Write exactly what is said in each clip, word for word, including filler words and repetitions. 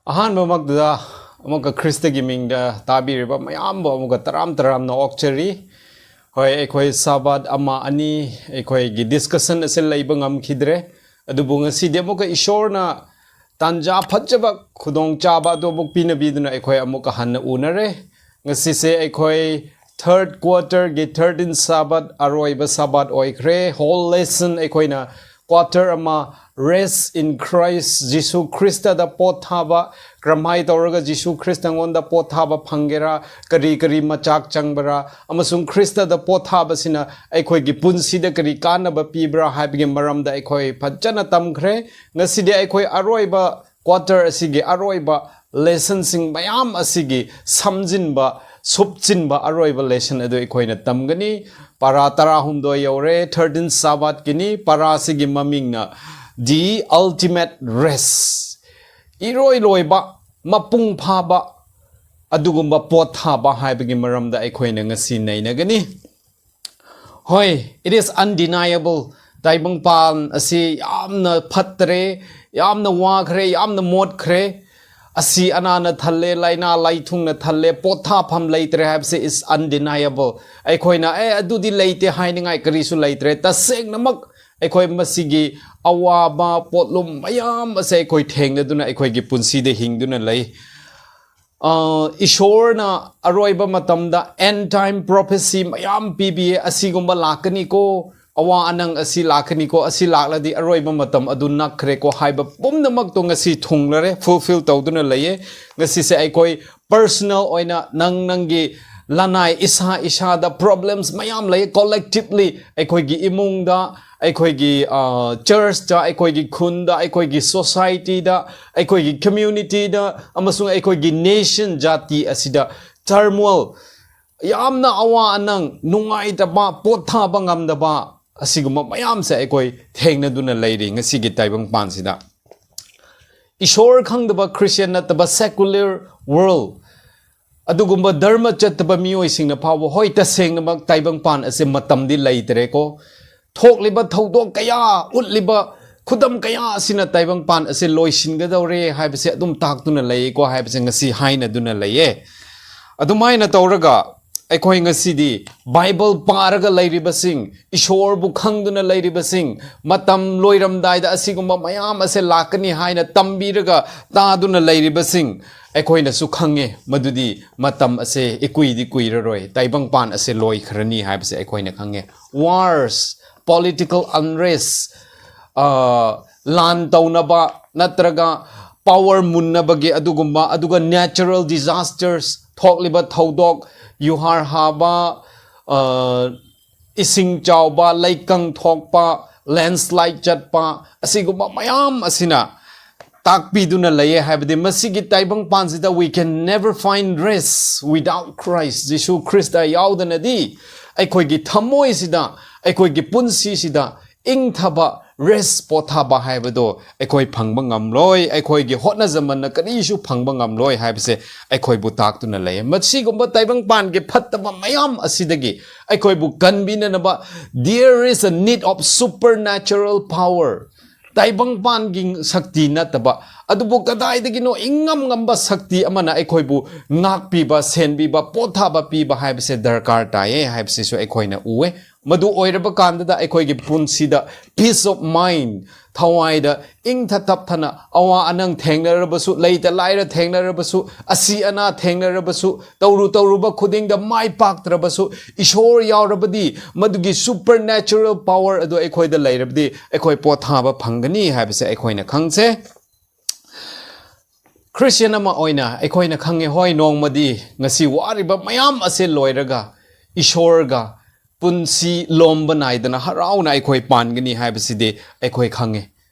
ꯑꯍꯥꯟꯕꯃꯛꯇꯗ ꯑꯃꯨꯛꯀ ꯈ꯭ꯔꯤꯁꯇꯒꯤ ꯃꯤꯡꯗ ꯇꯥꯕꯤꯔꯤꯕ ꯃꯌꯥꯝꯕꯨ ꯑꯃꯨꯛꯀ ꯇꯔꯥꯝ ꯇꯔꯥꯝꯅ ꯑꯣꯛꯆꯔꯤ꯫ ꯍꯣꯏ, ꯑꯩꯈꯣꯏ ꯁꯥꯕꯥꯠ ꯑꯃ ꯑꯅꯤ ꯑꯩꯈꯣꯏꯒꯤ ꯗꯤꯁꯀꯁꯟ ꯑꯁꯤ ꯂꯩꯕ ꯉꯝꯈꯤꯗ꯭ꯔꯦ꯫ ꯑꯗꯨꯕꯨ ꯉꯁꯤꯗꯤ ꯑꯃꯨꯛꯀ ꯏꯁꯣꯔꯅ ꯇꯥꯟꯖꯥ ꯐꯖꯕ ꯈꯨꯗꯣꯡꯆꯥꯕ ꯑꯗꯨ ꯑꯃꯨꯛ ꯄꯤꯅꯕꯤꯗꯨꯅ ꯑꯩꯈꯣꯏ ꯑꯃꯨꯛꯀ ꯍꯟꯅ ꯎꯅꯔꯦ꯫ ꯉꯁꯤꯁꯦ ꯑꯩꯈꯣꯏ ꯊꯔꯠ ꯀ꯭ꯋꯥꯇꯔꯒꯤ ꯊꯔꯇꯤꯟ ꯁꯥꯕꯥꯠ, ꯑꯔꯣꯏꯕ ꯁꯥꯕꯥꯠ ꯑꯣꯏꯈ꯭ꯔꯦ꯫ ꯍꯣꯜ ꯂꯦꯁꯟ ꯑꯩꯈꯣꯏꯅ ꯀ꯭ꯋꯥꯇꯔ ꯑꯃ, Rest in Christ, ꯖꯤꯁꯨ ꯈ꯭ꯔꯤꯁꯇꯗ ꯄꯣꯠꯊꯥꯕ, ꯀꯔꯝꯍꯥꯏ ꯇꯧꯔꯒ ꯖꯤꯁꯨ ꯈ꯭ꯔꯤꯁꯇꯉꯣꯟꯗ ꯄꯣꯠꯊꯥꯕ ꯐꯪꯒꯦꯔꯥ, ꯀꯔꯤ ꯀꯔꯤ ꯃꯆꯥꯛ ꯆꯪꯕ꯭ꯔꯥ, ꯑꯃꯁꯨꯡ ꯈ꯭ꯔꯤꯁꯇꯗ ꯄꯣꯠꯊꯥꯕꯁꯤꯅ ꯑꯩꯈꯣꯏꯒꯤ ꯄꯨꯟꯁꯤꯗ ꯀꯔꯤ ꯀꯥꯟꯅꯕ ꯄꯤꯕ꯭ꯔꯥ ꯍꯥꯏꯕꯒꯤ ꯃꯔꯝꯗ ꯑꯩꯈꯣꯏ ꯐꯖꯅ ꯇꯝꯈ꯭ꯔꯦ꯫ ꯉꯁꯤꯗꯤ ꯑꯩꯈꯣꯏ ꯑꯔꯣꯏꯕ ꯀ꯭ꯋꯥꯇꯔ ꯑꯁꯤꯒꯤ ꯑꯔꯣꯏꯕ ꯂꯦꯁꯟꯁꯤꯡ ꯃꯌꯥꯝ ꯑꯁꯤꯒꯤ ꯁꯝꯖꯤꯟꯕ, ꯁꯨꯞꯆꯤꯟꯕ ꯑꯔꯣꯏꯕ ꯂꯦꯁꯟ ꯑꯗꯨ ꯑꯩꯈꯣꯏꯅ ꯇꯝꯒꯅꯤ꯫ ꯄꯔꯥ ꯇꯔꯥꯍꯨꯝꯗꯣꯏ ꯌꯧꯔꯦ, ꯊꯔꯇꯤꯟ ꯁꯥꯕꯥꯠꯀꯤꯅꯤ꯫ ꯄꯔꯥ ꯑꯁꯤꯒꯤ ꯃꯃꯤꯡꯅ The Ultimate Rest, ꯏꯔꯣꯏ ꯂꯣꯏꯕ, ꯃꯄꯨꯡ ꯐꯥꯕ ꯑꯗꯨꯒꯨꯝꯕ ꯄꯣꯠꯊꯥꯕ ꯍꯥꯏꯕꯒꯤ ꯃꯔꯝꯗ ꯑꯩꯈꯣꯏꯅ ꯉꯁꯤ ꯅꯩꯅꯒꯅꯤ꯫ ꯍꯣꯏ, it is undeniable, ꯇꯥꯏꯕꯪꯄꯥꯟ ꯑꯁꯤ ꯌꯥꯝꯅ ꯐꯠꯇ꯭ꯔꯦ, ꯌꯥꯝꯅ ꯋꯥꯈ꯭ꯔꯦ, ꯌꯥꯝꯅ ꯃꯣꯠꯈ꯭ꯔꯦ, ꯑꯁꯤ ꯑꯅꯥꯅ ꯊꯜꯂꯦ, ꯂꯥꯏꯅꯥ ꯂꯥꯏꯊꯨꯡꯅ ꯊꯜꯂꯦ, ꯄꯣꯠꯊꯥꯐꯝ ꯂꯩꯇ꯭ꯔꯦ ꯍꯥꯏꯕꯁꯦ is undeniable꯫ ꯑꯩꯈꯣꯏꯅ ꯑꯦ ꯑꯗꯨꯗꯤ ꯂꯩꯇꯦ ꯍꯥꯏꯅꯤꯡꯉꯥꯏ ꯀꯔꯤꯁꯨ ꯂꯩꯇ꯭ꯔꯦ꯫ ꯇꯁꯦꯡꯅꯃꯛ ꯑꯩꯈꯣꯏ ꯃꯁꯤꯒꯤ ꯑꯋꯥꯕ ꯄꯣꯠꯂꯨꯝ ꯃꯌꯥꯝ ꯑꯁꯦ ꯑꯩꯈꯣꯏ ꯊꯦꯡꯅꯗꯨꯅ ꯑꯩꯈꯣꯏꯒꯤ ꯄꯨꯟꯁꯤꯗ ꯍꯤꯡꯗꯨꯅ ꯂꯩ꯫ ꯑ, ꯏꯁꯣꯔꯅ ꯑꯔꯣꯏꯕ ꯃꯇꯝꯗ end time prophecy ꯃꯌꯥꯝ ꯄꯤꯕꯤꯌꯦ꯫ ꯑꯁꯤꯒꯨꯝꯕ ꯂꯥꯛꯀꯅꯤꯀꯣ, ꯑꯋꯥ ꯑꯅꯪ ꯑꯁꯤ ꯂꯥꯛꯀꯅꯤꯀꯣ, ꯑꯁꯤ ꯂꯥꯛꯂꯗꯤ ꯑꯔꯣꯏꯕ ꯃꯇꯝ ꯑꯗꯨ ꯅꯛꯈ꯭ꯔꯦꯀꯣ ꯍꯥꯏꯕ ꯄꯨꯝꯅꯃꯛꯇꯣ ꯉꯁꯤ ꯊꯨꯡꯂꯔꯦ, ꯐꯨꯜꯐꯤꯜ ꯇꯧꯗꯨꯅ ꯂꯩꯌꯦ꯫ ꯉꯁꯤꯁꯦ ꯑꯩꯈꯣꯏ ꯄꯔꯁꯅꯦꯜ ꯑꯣꯏꯅ ꯅꯪ ꯅꯪꯒꯤ ꯂꯅꯥꯏ ꯏꯁꯥ ꯏꯁꯥꯗ ꯄ꯭ꯔꯣꯕ꯭ꯂꯦꯝꯁ ꯃꯌꯥꯝ ꯂꯩ꯫ ꯀꯣꯂꯦꯛꯇꯤꯞꯂꯤ ꯑꯩꯈꯣꯏꯒꯤ ꯏꯃꯨꯡꯗ, ꯑꯩꯈꯣꯏꯒꯤ, ꯑ, ꯆꯔꯆꯇ, ꯑꯩꯈꯣꯏꯒꯤ ꯈꯨꯟꯗ, ꯑꯩꯈꯣꯏꯒꯤ ꯁꯣꯁꯥꯏꯇꯤꯗ, ꯑꯩꯈꯣꯏꯒꯤ ꯀꯝꯃ꯭ꯌꯨꯅꯤꯇꯤꯗ ꯑꯃꯁꯨꯡ ꯑꯩꯈꯣꯏꯒꯤ ꯅꯦꯁꯟ, ꯖꯥꯇꯤ ꯑꯁꯤꯗ ꯇꯔꯃꯣꯏꯜ, ꯌꯥꯝꯅ ꯑꯋꯥ ꯑꯅꯪ, ꯅꯨꯡꯉꯥꯏꯇꯕ, ꯄꯣꯠꯊꯥꯕ ꯉꯝꯗꯕ ꯑꯁꯤꯒꯨꯝꯕ ꯃꯌꯥꯝꯁꯦ ꯑꯩꯈꯣꯏ ꯊꯦꯡꯅꯗꯨꯅ ꯂꯩꯔꯤ ꯉꯁꯤꯒꯤ ꯇꯥꯏꯕꯪꯄꯥꯟꯁꯤꯗ꯫ ꯏꯁꯣꯔ ꯈꯪꯗꯕ, ꯈ꯭ꯔꯤꯁꯇꯤꯌꯥꯟ ꯅꯠꯇꯕ, ꯁꯦꯀꯨꯂꯔ ꯋꯥꯔꯜ, ꯑꯗꯨꯒꯨꯝꯕ ꯙꯔꯃ ꯆꯠꯇꯕ ꯃꯤꯑꯣꯏꯁꯤꯡꯅ ꯐꯥꯎꯕ, ꯍꯣꯏ, ꯇꯁꯦꯡꯅꯃꯛ ꯇꯥꯏꯕꯪꯄꯥꯟ ꯑꯁꯦ ꯃꯇꯝꯗꯤ ꯂꯩꯇ꯭ꯔꯦꯀꯣ꯫ ꯊꯣꯛꯂꯤꯕ ꯊꯧꯗꯣꯛ ꯀꯌꯥ, ꯎꯠꯂꯤꯕ ꯈꯨꯗꯝ ꯀꯌꯥ ꯑꯁꯤꯅ ꯇꯥꯏꯕꯪꯄꯥꯟ ꯑꯁꯦ ꯂꯣꯏꯁꯤꯟꯒꯗꯧꯔꯦ ꯍꯥꯏꯕꯁꯦ ꯑꯗꯨꯝ ꯇꯥꯛꯇꯨꯅ ꯂꯩꯀꯣ ꯍꯥꯏꯕꯁꯦ ꯉꯁꯤ ꯍꯥꯏꯅꯗꯨꯅ ꯂꯩꯌꯦ꯫ ꯑꯗꯨꯃꯥꯏꯅ ꯇꯧꯔꯒ ꯑꯩꯈꯣꯏ ꯉꯁꯤꯗꯤ ꯕꯥꯏꯕꯜ ꯄꯥꯔꯒ ꯂꯩꯔꯤꯕꯁꯤꯡ, ꯏꯁꯣꯔꯕꯨ ꯈꯪꯗꯨꯅ ꯂꯩꯔꯤꯕꯁꯤꯡ, ꯃꯇꯝ ꯂꯣꯏꯔꯝꯗꯥꯏꯗ ꯑꯁꯤꯒꯨꯝꯕ ꯃꯌꯥꯝ ꯑꯁꯦ ꯂꯥꯛꯀꯅꯤ ꯍꯥꯏꯅ ꯇꯝꯕꯤꯔꯒ ꯇꯥꯗꯨꯅ ꯂꯩꯔꯤꯕꯁꯤꯡ, ꯑꯩꯈꯣꯏꯅꯁꯨ ꯈꯪꯉꯦ ꯃꯗꯨꯗꯤ ꯃꯇꯝ ꯑꯁꯦ ꯏꯀꯨꯏꯗꯤ ꯀꯨꯏꯔꯔꯣꯏ, ꯇꯥꯏꯕꯪꯄꯥꯟ ꯑꯁꯦ ꯂꯣꯏꯈ꯭ꯔꯅꯤ ꯍꯥꯏꯕꯁꯦ ꯑꯩꯈꯣꯏꯅ ꯈꯪꯉꯦ꯫ Wars, political unrest, ꯑ, ꯂꯥꯟ ꯇꯧꯅꯕ ꯅꯠꯇ꯭ꯔꯒ power ꯃꯨꯟꯅꯕꯒꯤ ꯑꯗꯨꯒꯨꯝꯕ, ꯑꯗꯨꯒ natural disasters, ꯊꯣꯛꯂꯤꯕ ꯊꯧꯗꯣꯛ, ꯌꯨꯍꯥꯔ ꯍꯥꯕ, ꯑ, ꯏꯁꯤꯡ ꯆꯥꯎꯕ, ꯂꯩꯀꯪ ꯊꯣꯛꯄ, landslide ꯆꯠꯄ, ꯑꯁꯤꯒꯨꯝꯕ ꯃꯌꯥꯝ ꯑꯁꯤꯅ ꯇꯥꯛꯄꯤꯗꯨꯅ ꯂꯩꯌꯦ ꯍꯥꯏꯕꯗꯤ ꯃꯁꯤꯒꯤ ꯇꯥꯏꯕꯪꯄꯥꯟꯁꯤꯗ we can never find rest without Christ꯫ Jesus Christ ꯌꯥꯎꯗꯅꯗꯤ ꯑꯩꯈꯣꯏꯒꯤ ꯊꯃꯣꯏꯁꯤꯗ, ꯑꯩꯈꯣꯏꯒꯤ ꯄꯨꯟꯁꯤꯁꯤꯗ ꯏꯪꯊꯕ, rest, ꯄꯣꯊꯥꯕ ꯍꯥꯏꯕꯗꯣ ꯑꯩꯈꯣꯏ ꯐꯪꯕ ꯉꯝꯂꯣꯏ, ꯑꯩꯈꯣꯏꯒꯤ ꯍꯣꯠꯅꯖꯃꯟꯅ ꯀꯔꯤꯁꯨ ꯐꯪꯕ ꯉꯝꯂꯣꯏ ꯍꯥꯏꯕꯁꯦ ꯑꯩꯈꯣꯏꯕꯨ ꯇꯥꯛꯇꯨꯅ ꯂꯩꯌꯦ꯫ ꯃꯁꯤꯒꯨꯝꯕ ꯇꯥꯏꯕꯪꯄꯥꯟꯒꯤ ꯐꯠꯇꯕ ꯃꯌꯥꯝ ꯑꯁꯤꯗꯒꯤ ꯑꯩꯈꯣꯏꯕꯨ ꯀꯟꯕꯤꯅꯅꯕ, there is a need of supernatural power꯫ ꯇꯥꯏꯕꯪꯄꯥꯟꯒꯤ ꯁꯛꯇꯤ ꯅꯠꯇꯕ, ꯑꯗꯨꯕꯨ ꯀꯗꯥꯏꯗꯒꯤꯅꯣ ꯏꯉꯝ ꯉꯝꯕ ꯁꯛꯇꯤ ꯑꯃꯅ ꯑꯩꯈꯣꯏꯕꯨ ꯉꯥꯛꯄꯤꯕ, ꯁꯦꯟꯕꯤꯕ, ꯄꯣꯊꯥꯕ ꯄꯤꯕ ꯍꯥꯏꯕꯁꯦ ꯗꯔꯀꯥꯔ ꯇꯥꯏꯌꯦ ꯍꯥꯏꯕꯁꯤꯁꯨ ꯑꯩꯈꯣꯏꯅ ꯎꯋꯦ꯫ ꯃꯗꯨ ꯑꯣꯏꯔꯕ ꯀꯥꯟꯗꯗ ꯑꯩꯈꯣꯏꯒꯤ ꯄꯨꯟꯁꯤꯗ peace of mind, ꯊꯋꯥꯏꯗ ꯏꯪꯊ ꯇꯞꯊꯅ, ꯑꯋꯥ ꯑꯅꯪ ꯊꯦꯡꯅꯔꯕꯁꯨ, ꯂꯩꯇ ꯂꯥꯏꯔ ꯊꯦꯡꯅꯔꯕꯁꯨ, ꯑꯁꯤ ꯑꯅꯥ ꯊꯦꯡꯅꯔꯕꯁꯨ, ꯇꯧꯔꯨ ꯇꯧꯔꯨꯕ ꯈꯨꯗꯤꯡꯗ ꯃꯥꯏ ꯄꯥꯛꯇ꯭ꯔꯕꯁꯨ, ꯏꯁꯣꯔ ꯌꯥꯎꯔꯕꯗꯤ, ꯃꯗꯨꯒꯤ supernatural power ꯑꯗꯨ ꯑꯩꯈꯣꯏꯗ ꯂꯩꯔꯕꯗꯤ ꯑꯩꯈꯣꯏ ꯄꯣꯊꯥꯕ ꯐꯪꯒꯅꯤ ꯍꯥꯏꯕꯁꯦ ꯑꯩꯈꯣꯏꯅ ꯈꯪꯁꯦ꯫ ꯈ꯭ꯔꯤꯁꯇꯤꯌꯥꯟ ꯑꯃ ꯑꯣꯏꯅ ꯑꯩꯈꯣꯏꯅ ꯈꯪꯉꯦ, ꯍꯣꯏ, ꯅꯣꯡꯃꯗꯤ ꯉꯁꯤ ꯋꯥꯔꯤꯕ ꯃꯌꯥꯝ ꯑꯁꯦ ꯂꯣꯏꯔꯒ ꯏꯁꯣꯔꯒ ꯄꯨꯟꯁꯤ ꯂꯣꯝꯕ ꯅꯥꯏꯗꯅ ꯍꯔꯥꯎꯅ ꯑꯩꯈꯣꯏ ꯄꯥꯟꯒꯅꯤ ꯍꯥꯏꯕꯁꯤꯗꯤ ꯑꯩꯈꯣꯏ ꯈꯪꯉꯦ꯫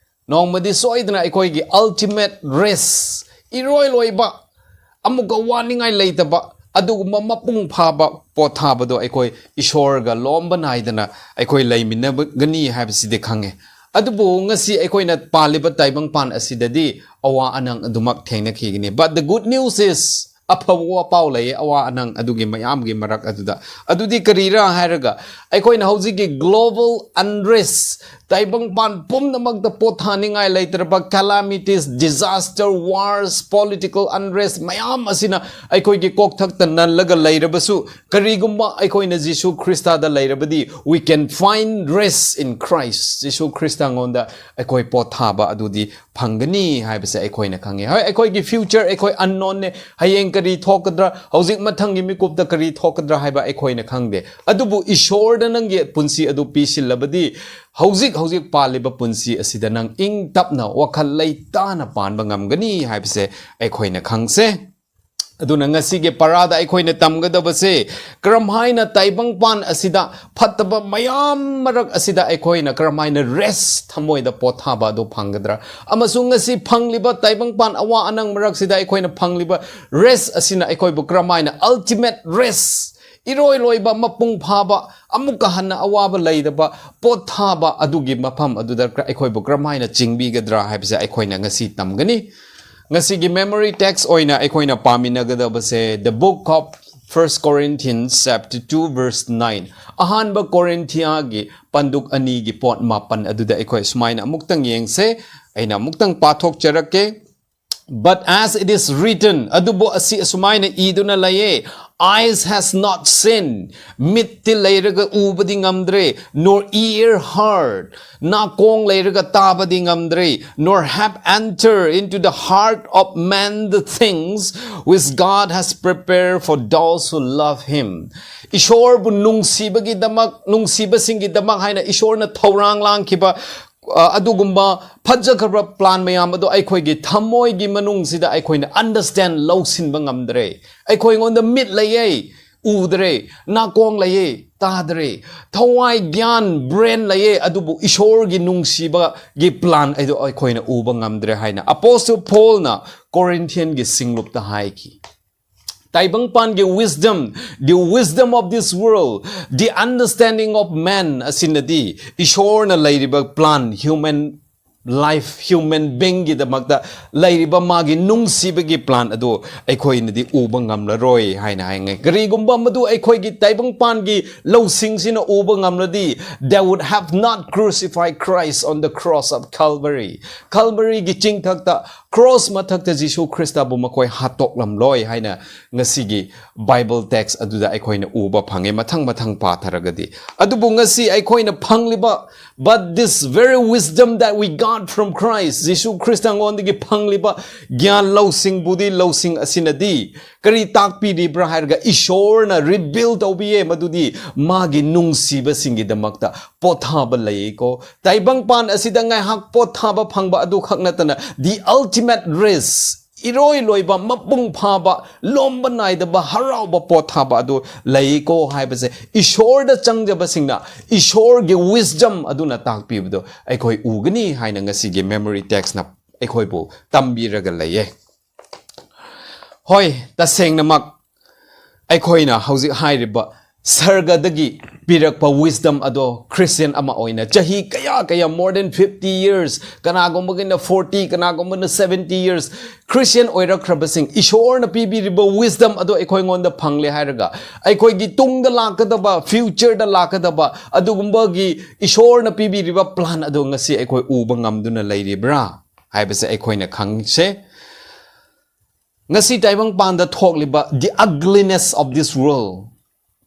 ꯅꯣꯡꯃꯗꯤ ꯁꯣꯏꯗꯅ ꯑꯩꯈꯣꯏꯒꯤ ultimate rest, ꯏꯔꯣꯏ ꯂꯣꯏꯕ, ꯑꯃꯨꯛꯀ ꯋꯥꯅꯤꯡꯉꯥꯏ ꯂꯩꯇꯕ, ꯑꯗꯨꯒꯨꯝꯕ ꯃꯄꯨꯡ ꯐꯥꯕ ꯄꯣꯊꯥꯕꯗꯣ ꯑꯩꯈꯣꯏ ꯏꯁꯣꯔꯒ ꯂꯣꯝꯕ ꯅꯥꯏꯗꯅ ꯑꯩꯈꯣꯏ ꯂꯩꯃꯤꯟꯅꯒꯅꯤ ꯍꯥꯏꯕꯁꯤꯗꯤ ꯈꯪꯉꯦ꯫ ꯑꯗꯨꯕꯨ ꯉꯁꯤ ꯑꯩꯈꯣꯏꯅ ꯄꯥꯜꯂꯤꯕ ꯇꯥꯏꯕꯪꯄꯥꯟ ꯑꯁꯤꯗꯗꯤ ꯑꯋꯥ ꯑꯅꯪ ꯑꯗꯨꯃꯛ ꯊꯦꯡꯅꯈꯤꯒꯅꯤ꯫ But the good news is, ꯑꯐꯕ ꯋꯥꯄꯥꯎ ꯂꯩꯌꯦ, ꯑꯋꯥ ꯑꯅꯪ ꯑꯗꯨꯒꯤ ꯃꯌꯥꯝꯒꯤ ꯃꯔꯛ ꯑꯗꯨꯗ꯫ ꯑꯗꯨꯗꯤ ꯀꯔꯤꯔꯥ ꯍꯥꯏꯔꯒ, ꯑꯩꯈꯣꯏꯅ ꯍꯧꯖꯤꯛꯀꯤ global unrest, ꯇꯥꯏꯕꯪꯄꯥꯟ ꯄꯨꯝꯅꯃꯛꯇ ꯄꯣꯠ ꯊꯥꯅꯤꯡꯉꯥꯏ ꯂꯩꯇ꯭ꯔꯕ calamities, disaster, wars, political unrest ꯃꯌꯥꯝ ꯑꯁꯤꯅ ꯑꯩꯈꯣꯏꯒꯤ ꯀꯣꯛꯊꯛꯇ ꯅꯜꯂꯒ ꯂꯩꯔꯕꯁꯨ, ꯀꯔꯤꯒꯨꯝꯕ ꯑꯩꯈꯣꯏꯅ ꯖꯤꯁꯨ ꯈ꯭ꯔꯤꯁꯇꯗ ꯂꯩꯔꯕꯗꯤ, we can find rest in Christ. ꯖꯤꯁꯨ ꯈ꯭ꯔꯤꯁꯇꯉꯣꯟꯗ ꯑꯩꯈꯣꯏ ꯄꯣꯠ ꯊꯥꯕ ꯑꯗꯨꯗꯤ ꯐꯪꯒꯅꯤ ꯍꯥꯏꯕꯁꯦ ꯑꯩꯈꯣꯏꯅ ꯈꯪꯉꯦ꯫ ꯍꯣꯏ, ꯑꯩꯈꯣꯏꯒꯤ future ꯑꯩꯈꯣꯏ unknownꯅꯦ, ꯍꯌꯦꯡ ꯀꯔꯤ ꯊꯣꯛꯀꯗ꯭ꯔꯥ, ꯍꯧꯖꯤꯛ ꯃꯊꯪꯒꯤ ꯃꯤꯀꯨꯞꯇ ꯀꯔꯤ ꯊꯣꯛꯀꯗ꯭ꯔꯥ ꯍꯥꯏꯕ ꯑꯩꯈꯣꯏꯅ ꯈꯪꯗꯦ꯫ ꯑꯗꯨꯕꯨ ꯏꯁꯣꯔꯗ ꯅꯪꯒꯤ ꯄꯨꯟꯁꯤ ꯑꯗꯨ ꯄꯤꯁꯤꯜꯂꯕꯗꯤ, ꯍꯧꯖꯤꯛ ꯍꯧꯖꯤꯛ ꯄꯥꯜꯂꯤꯕ ꯄꯨꯟꯁꯤ ꯑꯁꯤꯗ ꯅꯪ ꯏꯪ ꯇꯞꯅ, ꯋꯥꯈꯜ ꯂꯩꯇꯥꯅ ꯄꯥꯟꯕ ꯉꯝꯒꯅꯤ ꯍꯥꯏꯕꯁꯦ ꯑꯩꯈꯣꯏꯅ ꯈꯪꯁꯦ꯫ ꯑꯗꯨꯅ ꯉꯁꯤꯒꯤ ꯄꯔꯥꯗ ꯑꯩꯈꯣꯏꯅ ꯇꯝꯒꯗꯕꯁꯦ, ꯀꯔꯝꯍꯥꯏꯅ ꯇꯥꯏꯕꯪꯄꯥꯟ ꯑꯁꯤꯗ, ꯐꯠꯇꯕ ꯃꯌꯥꯝ ꯃꯔꯛ ꯑꯁꯤꯗ ꯑꯩꯈꯣꯏꯅ ꯀꯔꯝꯍꯥꯏꯅ rest, ꯊꯃꯣꯏꯗ ꯄꯣꯊꯥꯕ ꯑꯗꯨ ꯐꯪꯒꯗ꯭ꯔꯥ? ꯑꯃꯁꯨꯡ ꯉꯁꯤ ꯐꯪꯂꯤꯕ ꯇꯥꯏꯕꯪꯄꯥꯟ ꯑꯋꯥ ꯑꯅꯪ ꯃꯔꯛꯁꯤꯗ ꯑꯩꯈꯣꯏꯅ ꯐꯪꯂꯤꯕ rest ꯑꯁꯤꯅ ꯑꯩꯈꯣꯏꯕꯨ ꯀꯔꯝꯍꯥꯏꯅ ultimate rest, ꯏꯔꯣꯏ ꯂꯣꯏꯕ, ꯃꯄꯨꯡ ꯐꯥꯕ, ꯑꯃꯨꯛꯀ ꯍꯟꯅ ꯑꯋꯥꯕ ꯂꯩꯇꯕ, ꯄꯣꯊꯥꯕ ꯑꯗꯨꯒꯤ ꯃꯐꯝ ꯑꯗꯨꯗ ꯑꯩꯈꯣꯏꯕꯨ ꯀꯔꯝꯍꯥꯏꯅ ꯆꯤꯡꯕꯤꯒꯗ꯭ꯔꯥ ꯍꯥꯏꯕꯁꯦ ꯑꯩꯈꯣꯏꯅ ꯉꯁꯤ ꯇꯝꯒꯅꯤ꯫ ꯉꯁꯤꯒꯤ memory text ꯑꯣꯏꯅ ꯑꯩꯈꯣꯏꯅ ꯄꯥꯃꯤꯟꯅꯒꯗꯕꯁꯦ, the book of First Corinthians chapter two verse nine, ꯑꯍꯥꯟꯕ ꯀꯣꯔꯤꯟꯊꯤꯌꯥꯒꯤ ꯄꯟꯗꯨꯛ ꯑꯅꯤꯒꯤ ꯄꯣꯠ ꯃꯥꯄꯟ ꯑꯗꯨꯗ ꯑꯩꯈꯣꯏ ꯁꯨꯃꯥꯏꯅ ꯑꯃꯨꯛꯇꯪ ꯌꯦꯡꯁꯦ꯫ ꯑꯩꯅ ꯑꯃꯨꯛꯇꯪ ꯄꯥꯊꯣꯛꯆꯔꯛꯀꯦ꯫ But as it is written, ꯑꯗꯨꯕꯨ ꯑꯁꯤ ꯑꯁꯨꯃꯥꯏꯅ ꯏꯗꯨꯅ ꯂꯩꯌꯦ, eyes has not seen, ꯃꯤꯠꯇꯤ ꯂꯩꯔꯒ ꯎꯕꯗꯤ ꯉꯝꯗ꯭ꯔꯦ, nor ear heard, ꯅꯥꯀꯣꯡ ꯂꯩꯔꯒ ꯇꯥꯕꯗꯤ ꯉꯝꯗ꯭ꯔꯦ, nor have entered into the heart of man the things which God has prepared for those who love him. ꯏꯁꯣꯔꯕꯨ ꯅꯨꯡꯁꯤꯕꯒꯤꯗꯃꯛ, ꯅꯨꯡꯁꯤꯕꯁꯤꯡꯒꯤꯗꯃꯛ ꯍꯥꯏꯅ ꯏꯁꯣꯔꯅ ꯊꯧꯔꯥꯡ ꯂꯥꯡꯈꯤꯕ, ꯑ, ꯑꯗꯨꯒꯨꯝꯕ ꯐꯖꯈ꯭ꯔꯕ plan ꯃꯌꯥꯝ ꯑꯗꯣ ꯑꯩꯈꯣꯏꯒꯤ ꯊꯃꯣꯏꯒꯤ ꯃꯅꯨꯡꯁꯤꯗ ꯑꯩꯈꯣꯏꯅ understand, ꯂꯧꯁꯤꯟꯕ ꯉꯝꯗ꯭ꯔꯦ꯫ ꯑꯩꯈꯣꯏꯉꯣꯟꯗ ꯃꯤꯠ ꯂꯩꯌꯦ, ꯎꯗ꯭ꯔꯦ, ꯅꯥꯀꯣꯡ ꯂꯩꯌꯦ, ꯇꯥꯗ꯭ꯔꯦ, ꯊꯋꯥꯏ, ꯒ꯭ꯌꯥꯟ, brain ꯂꯩꯌꯦ, ꯑꯗꯨꯕꯨ ꯏꯁꯣꯔꯒꯤ ꯅꯨꯡꯁꯤꯕꯒꯤ plan ꯑꯗꯨ ꯑꯩꯈꯣꯏꯅ ꯎꯕ ꯉꯝꯗ꯭ꯔꯦ ꯍꯥꯏꯅ Apostle Paulꯅ ꯀꯣꯔꯤꯟꯊꯤꯌꯟꯒꯤ ꯁꯤꯡꯂꯨꯞꯇ ꯍꯥꯏꯈꯤ꯫ ꯇꯥꯏꯕꯪꯄꯥꯟꯒꯤ wisdom, the wisdom of this world, the understanding of man ꯑꯁꯤꯅꯗꯤ ꯏꯁꯣꯔꯅ ꯂꯩꯔꯤꯕ plan, human life, human beingꯒꯤꯗꯃꯛꯇ ꯂꯩꯔꯤꯕ ꯃꯥꯒꯤ ꯅꯨꯡꯁꯤꯕꯒꯤ plan ꯑꯗꯨ ꯑꯩꯈꯣꯏꯅꯗꯤ ꯎꯕ ꯉꯝꯂꯔꯣꯏ ꯍꯥꯏꯅ ꯍꯥꯏꯅꯩ꯫ ꯀꯔꯤꯒꯨꯝꯕ ꯃꯗꯨ ꯑꯩꯈꯣꯏꯒꯤ ꯇꯥꯏꯕꯪꯄꯥꯟꯒꯤ ꯂꯧꯁꯤꯡꯁꯤꯅ ꯎꯕ ꯉꯝꯂꯗꯤ, they would have not crucified Christ on the cross of Calvary. Calvaryꯒꯤ ꯆꯤꯡꯊꯛꯇ, cross ꯃꯊꯛꯇ ꯖꯤꯁꯨ ꯈ꯭ꯔꯤꯁꯇꯕꯨ ꯃꯈꯣꯏ ꯍꯥꯠꯇꯣꯛꯂꯝꯂꯣꯏ ꯍꯥꯏꯅ ꯉꯁꯤꯒꯤ Bible text ꯑꯗꯨꯗ ꯑꯩꯈꯣꯏꯅ ꯎꯕ ꯐꯪꯉꯦ, ꯃꯊꯪ ꯃꯊꯪ ꯄꯥꯊꯔꯒꯗꯤ꯫ ꯑꯗꯨꯕꯨ ꯉꯁꯤ ꯑꯩꯈꯣꯏꯅ ꯐꯪꯂꯤꯕ, but this very wisdom that we got from Christ, ꯖꯤꯁꯨ ꯈ꯭ꯔꯤꯁꯇꯉꯣꯟꯗꯒꯤ ꯐꯪꯂꯤꯕ ꯒ꯭ꯌꯥꯟ ꯂꯧꯁꯤꯡꯕꯨꯗꯤ, ꯂꯧꯁꯤꯡ ꯑꯁꯤꯅꯗꯤ ꯀꯔꯤ ꯇꯥꯛꯄꯤꯔꯤꯕ꯭ꯔꯥ ꯍꯥꯏꯔꯒ, ꯏꯁꯣꯔꯅ reveal ꯇꯧꯕꯤꯌꯦ, ꯃꯗꯨꯗꯤ ꯃꯥꯒꯤ ꯅꯨꯡꯁꯤꯕꯁꯤꯡꯒꯤꯗꯃꯛꯇ ꯄꯣꯊꯥꯕ ꯂꯩꯀꯣ꯫ ꯇꯥꯏꯕꯪꯄꯥꯟ ꯑꯁꯤꯗ ꯉꯥꯏꯍꯥꯛ ꯄꯣꯊꯥꯕ ꯐꯪꯕ ꯑꯗꯨ ꯈꯛ ꯅꯠꯇꯅ, the ultimate rest, ꯏꯔꯣꯏ ꯂꯣꯏꯕ ꯃꯄꯨꯡ ꯐꯥꯕ, ꯂꯣꯝꯕ ꯅꯥꯏꯗꯕ ꯍꯔꯥꯎꯕ ꯄꯣꯊꯥꯕ ꯑꯗꯨ ꯂꯩꯀꯣ ꯍꯥꯏꯕꯁꯦ, ꯏꯁꯣꯔꯗ ꯆꯪꯖꯕꯁꯤꯡꯅ ꯏꯁꯣꯔꯒꯤ wisdom ꯑꯗꯨꯅ ꯇꯥꯛꯄꯤꯕꯗꯣ ꯑꯩꯈꯣꯏ ꯎꯒꯅꯤ ꯍꯥꯏꯅ ꯉꯁꯤꯒꯤ memory textꯅ ꯑꯩꯈꯣꯏꯕꯨ ꯇꯝꯕꯤꯔꯒ ꯂꯩꯌꯦ꯫ ꯍꯣꯏ, ꯇꯁꯦꯡꯅꯃꯛ ꯑꯩꯈꯣꯏꯅ ꯍꯧꯖꯤꯛ ꯍꯥꯏꯔꯤꯕ ꯁꯔꯒꯗꯒꯤ ꯄꯤꯔꯛꯄ wisdom ꯑꯗꯣ, Christian ꯑꯃ ꯑꯣꯏꯅ ꯆꯍꯤ ꯀꯌꯥ ꯀꯌꯥ, more than fifty years, ꯀꯅꯥꯒꯨꯝꯕꯒꯤꯅ forty, ꯀꯅꯥꯒꯨꯝꯕꯅ seventy years, Christian ꯑꯣꯏꯔꯛꯈ꯭ꯔꯕꯁꯤꯡ, ꯏꯁꯣꯔꯅ ꯄꯤꯕꯤꯔꯤꯕ wisdom ꯑꯗꯣ ꯑꯩꯈꯣꯏꯉꯣꯟꯗ ꯐꯪꯂꯦ ꯍꯥꯏꯔꯒ, ꯑꯩꯈꯣꯏꯒꯤ ꯇꯨꯡꯗ ꯂꯥꯛꯀꯗꯕ, futureꯗ ꯂꯥꯛꯀꯗꯕ ꯑꯗꯨꯒꯨꯝꯕꯒꯤ ꯏꯁꯣꯔꯅ ꯄꯤꯕꯤꯔꯤꯕ plan ꯑꯗꯣ ꯉꯁꯤ ꯑꯩꯈꯣꯏ ꯎꯕ ꯉꯝꯗꯨꯅ ꯂꯩꯔꯤꯕ꯭ꯔꯥ ꯍꯥꯏꯕꯁꯦ ꯑꯩꯈꯣꯏꯅ ꯈꯪꯁꯦ꯫ ꯉꯁꯤ ꯇꯥꯏꯕꯪꯄꯥꯟꯗ ꯊꯣꯛꯂꯤꯕ the ugliness of this world,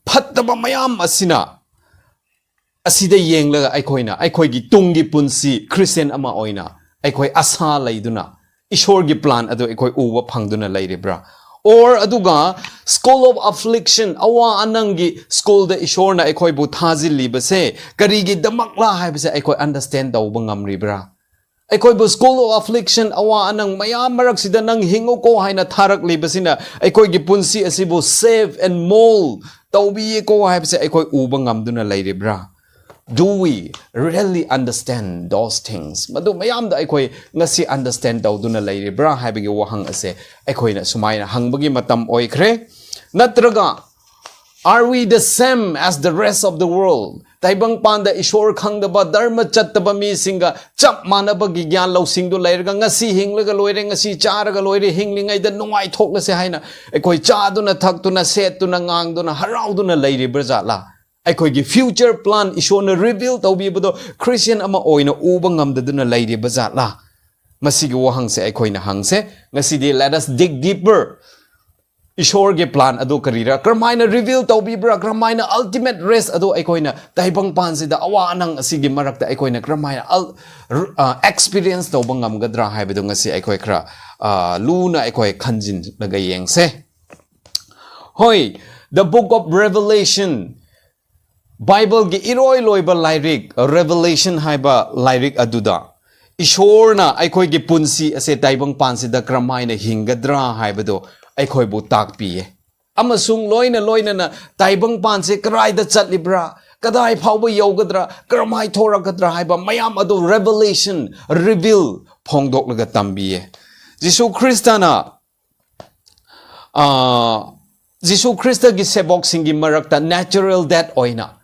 ꯐꯠꯇꯕ ꯃꯌꯥꯝ ꯑꯁꯤꯅ, ꯑꯁꯤꯗ ꯌꯦꯡꯂꯒ ꯑꯩꯈꯣꯏꯅ ꯑꯩꯈꯣꯏꯒꯤ ꯇꯨꯡꯒꯤ ꯄꯨꯟꯁꯤ Christian ꯑꯃ ꯑꯣꯏꯅ ꯑꯩꯈꯣꯏ ꯑꯁꯥ ꯂꯩꯗꯨꯅ ꯏꯁꯣꯔꯒꯤ plan ꯑꯗꯨ ꯑꯩꯈꯣꯏ ꯎꯕ ꯐꯪꯗꯨꯅ ꯂꯩꯔꯤꯕ꯭ꯔꯥ? Or ꯑꯗꯨꯒ school of affliction, ꯑꯋꯥ ꯑꯅꯪꯒꯤ schoolꯗ ꯏꯁꯣꯔꯅ ꯑꯩꯈꯣꯏꯕꯨ ꯊꯥꯖꯤꯜꯂꯤꯕꯁꯦ ꯀꯔꯤꯒꯤꯗꯃꯛꯂꯥ ꯍꯥꯏꯕꯁꯦ ꯑꯩꯈꯣꯏ understand ꯇꯧꯕ ꯉꯝꯔꯤꯕ꯭ꯔꯥ? ꯑꯩꯈꯣꯏꯕꯨ school of affliction, ꯑꯋꯥ ꯑꯅꯪ ꯃꯌꯥꯝ ꯃꯔꯛꯁꯤꯗ ꯅꯪ ꯍꯤꯡꯉꯨꯀꯣ ꯍꯥꯏꯅ ꯊꯥꯔꯛꯂꯤꯕꯁꯤꯅ ꯑꯩꯈꯣꯏꯒꯤ ꯄꯨꯟꯁꯤ ꯑꯁꯤꯕꯨ save and mould ꯇꯧꯕꯤꯌꯦꯀꯣ ꯍꯥꯏꯕꯁꯦ ꯑꯩꯈꯣꯏ ꯎꯕ ꯉꯝꯗꯨꯅ ꯂꯩꯔꯤꯕ꯭ꯔꯥ? Do we really understand those things? ꯃꯗꯨ ꯃꯌꯥꯝꯗ ꯑꯩꯈꯣꯏ ꯉꯁꯤ understand ꯇꯧꯗꯨꯅ ꯂꯩꯔꯤꯕ꯭ꯔꯥ ꯍꯥꯏꯕꯒꯤ ꯋꯥꯍꯪ ꯑꯁꯦ ꯑꯩꯈꯣꯏꯅ ꯁꯨꯃꯥꯏꯅ ꯍꯪꯕꯒꯤ ꯃꯇꯝ ꯑꯣꯏꯈ꯭ꯔꯦ꯫ ꯅꯠꯇ꯭ꯔꯒ, are we the same as the rest of the world? ꯇꯥꯏꯕꯪꯄꯥꯟꯗ ꯏꯁꯣꯔ ꯈꯪꯗꯕ, ꯙꯔꯃ ꯆꯠꯇꯕ ꯃꯤꯁꯤꯡꯒ ꯆꯞ ꯃꯥꯟꯅꯕꯒꯤ ꯒ꯭ꯌꯥꯟ ꯂꯧꯁꯤꯡꯗꯨ ꯂꯩꯔꯒ, "ꯉꯁꯤ ꯍꯤꯡꯂꯒ ꯂꯣꯏꯔꯦ, ꯉꯁꯤ ꯆꯥꯔꯒ ꯂꯣꯏꯔꯦ, ꯍꯤꯡꯂꯤꯉꯩꯗ ꯅꯨꯡꯉꯥꯏꯊꯣꯛꯂꯁꯦ" ꯍꯥꯏꯅ ꯑꯩꯈꯣꯏ ꯆꯥꯗꯨꯅ, ꯊꯛꯇꯨꯅ, ꯁꯦꯠꯇꯨꯅ, ꯉꯥꯡꯗꯨꯅ, ꯍꯔꯥꯎꯗꯨꯅ ꯂꯩꯔꯤꯕ꯭ꯔꯥ ꯖꯥꯠꯂꯥ? ꯑꯩꯈꯣꯏꯒꯤ future plan ꯏꯁꯣꯔꯅ reveal ꯇꯧꯕꯤꯕꯗꯣ Christian ꯑꯃ ꯑꯣꯏꯅ ꯎꯕ ꯉꯝꯗꯗꯨꯅ ꯂꯩꯔꯤꯕ ꯖꯥꯠꯂꯥ? ꯃꯁꯤꯒꯤ ꯋꯥꯍꯪꯁꯦ ꯑꯩꯈꯣꯏꯅ ꯍꯪꯁꯦ꯫ ꯉꯁꯤꯗꯤ let us dig deeper. ꯏꯁꯣꯔꯒꯤ plan ꯑꯗꯨ ꯀꯔꯤꯔꯥ? ꯀꯔꯝꯍꯥꯏꯅ reveal ꯇꯧꯕꯤꯕ꯭ꯔꯥ? ꯀꯔꯝꯍꯥꯏꯅ ultimate rest ꯑꯗꯨ ꯑꯩꯈꯣꯏꯅ ꯇꯥꯏꯕꯪꯄꯥꯟꯁꯤꯗ, ꯑꯋꯥ ꯑꯅꯪ ꯑꯁꯤꯒꯤ ꯃꯔꯛꯇ ꯑꯩꯈꯣꯏꯅ ꯀꯔꯝꯍꯥꯏꯅ ꯑꯜ-, ꯔ-, ꯑ, experience ꯇꯧꯕ ꯉꯝꯒꯗ꯭ꯔꯥ ꯍꯥꯏꯕꯗꯨ ꯉꯁꯤ ꯑꯩꯈꯣꯏ ꯈꯔ, ꯑ, ꯂꯨꯅ ꯑꯩꯈꯣꯏ ꯈꯟꯖꯤꯟꯂꯒ ꯌꯦꯡꯁꯦ꯫ ꯍꯣꯏ, the book of Revelation, ꯕꯥꯏꯕꯜꯒꯤ ꯏꯔꯣꯏ ꯂꯣꯏꯕ ꯂꯥꯏꯔꯤꯛ, Revelation ꯍꯥꯏꯕ ꯂꯥꯏꯔꯤꯛ ꯑꯗꯨꯗ ꯏꯁꯣꯔꯅ ꯑꯩꯈꯣꯏꯒꯤ ꯄꯨꯟꯁꯤ ꯑꯁꯦ ꯇꯥꯏꯕꯪꯄꯥꯟꯁꯤꯗ ꯀꯔꯝꯍꯥꯏꯅ ꯍꯤꯡꯒꯗ꯭ꯔꯥ ꯍꯥꯏꯕꯗꯨ ꯑꯩꯈꯣꯏꯕꯨ ꯇꯥꯛꯄꯤꯌꯦ꯫ ꯑꯃꯁꯨꯡ ꯂꯣꯏꯅ ꯂꯣꯏꯅꯅ ꯇꯥꯏꯕꯪꯄꯥꯟꯁꯦ ꯀꯗꯥꯏꯗ ꯆꯠꯂꯤꯕ꯭ꯔꯥ, ꯀꯗꯥꯏ ꯐꯥꯎꯕ ꯌꯧꯒꯗ꯭ꯔꯥ, ꯀꯔꯝꯍꯥꯏ ꯊꯣꯔꯛꯀꯗ꯭ꯔꯥ ꯍꯥꯏꯕ ꯃꯌꯥꯝ ꯑꯗꯨ Revelation, reveal, ꯐꯣꯡꯗꯣꯛꯂꯒ ꯇꯝꯕꯤꯌꯦ꯫ ꯖꯤꯁꯨ ꯈ꯭ꯔꯤꯁꯇꯅ, ꯑꯥ, ꯖꯤꯁꯨ ꯈ꯭ꯔꯤꯁꯇꯒꯤ ꯁꯦꯕꯣꯛꯁꯤꯡꯒꯤ ꯃꯔꯛꯇ natural death ꯑꯣꯏꯅ,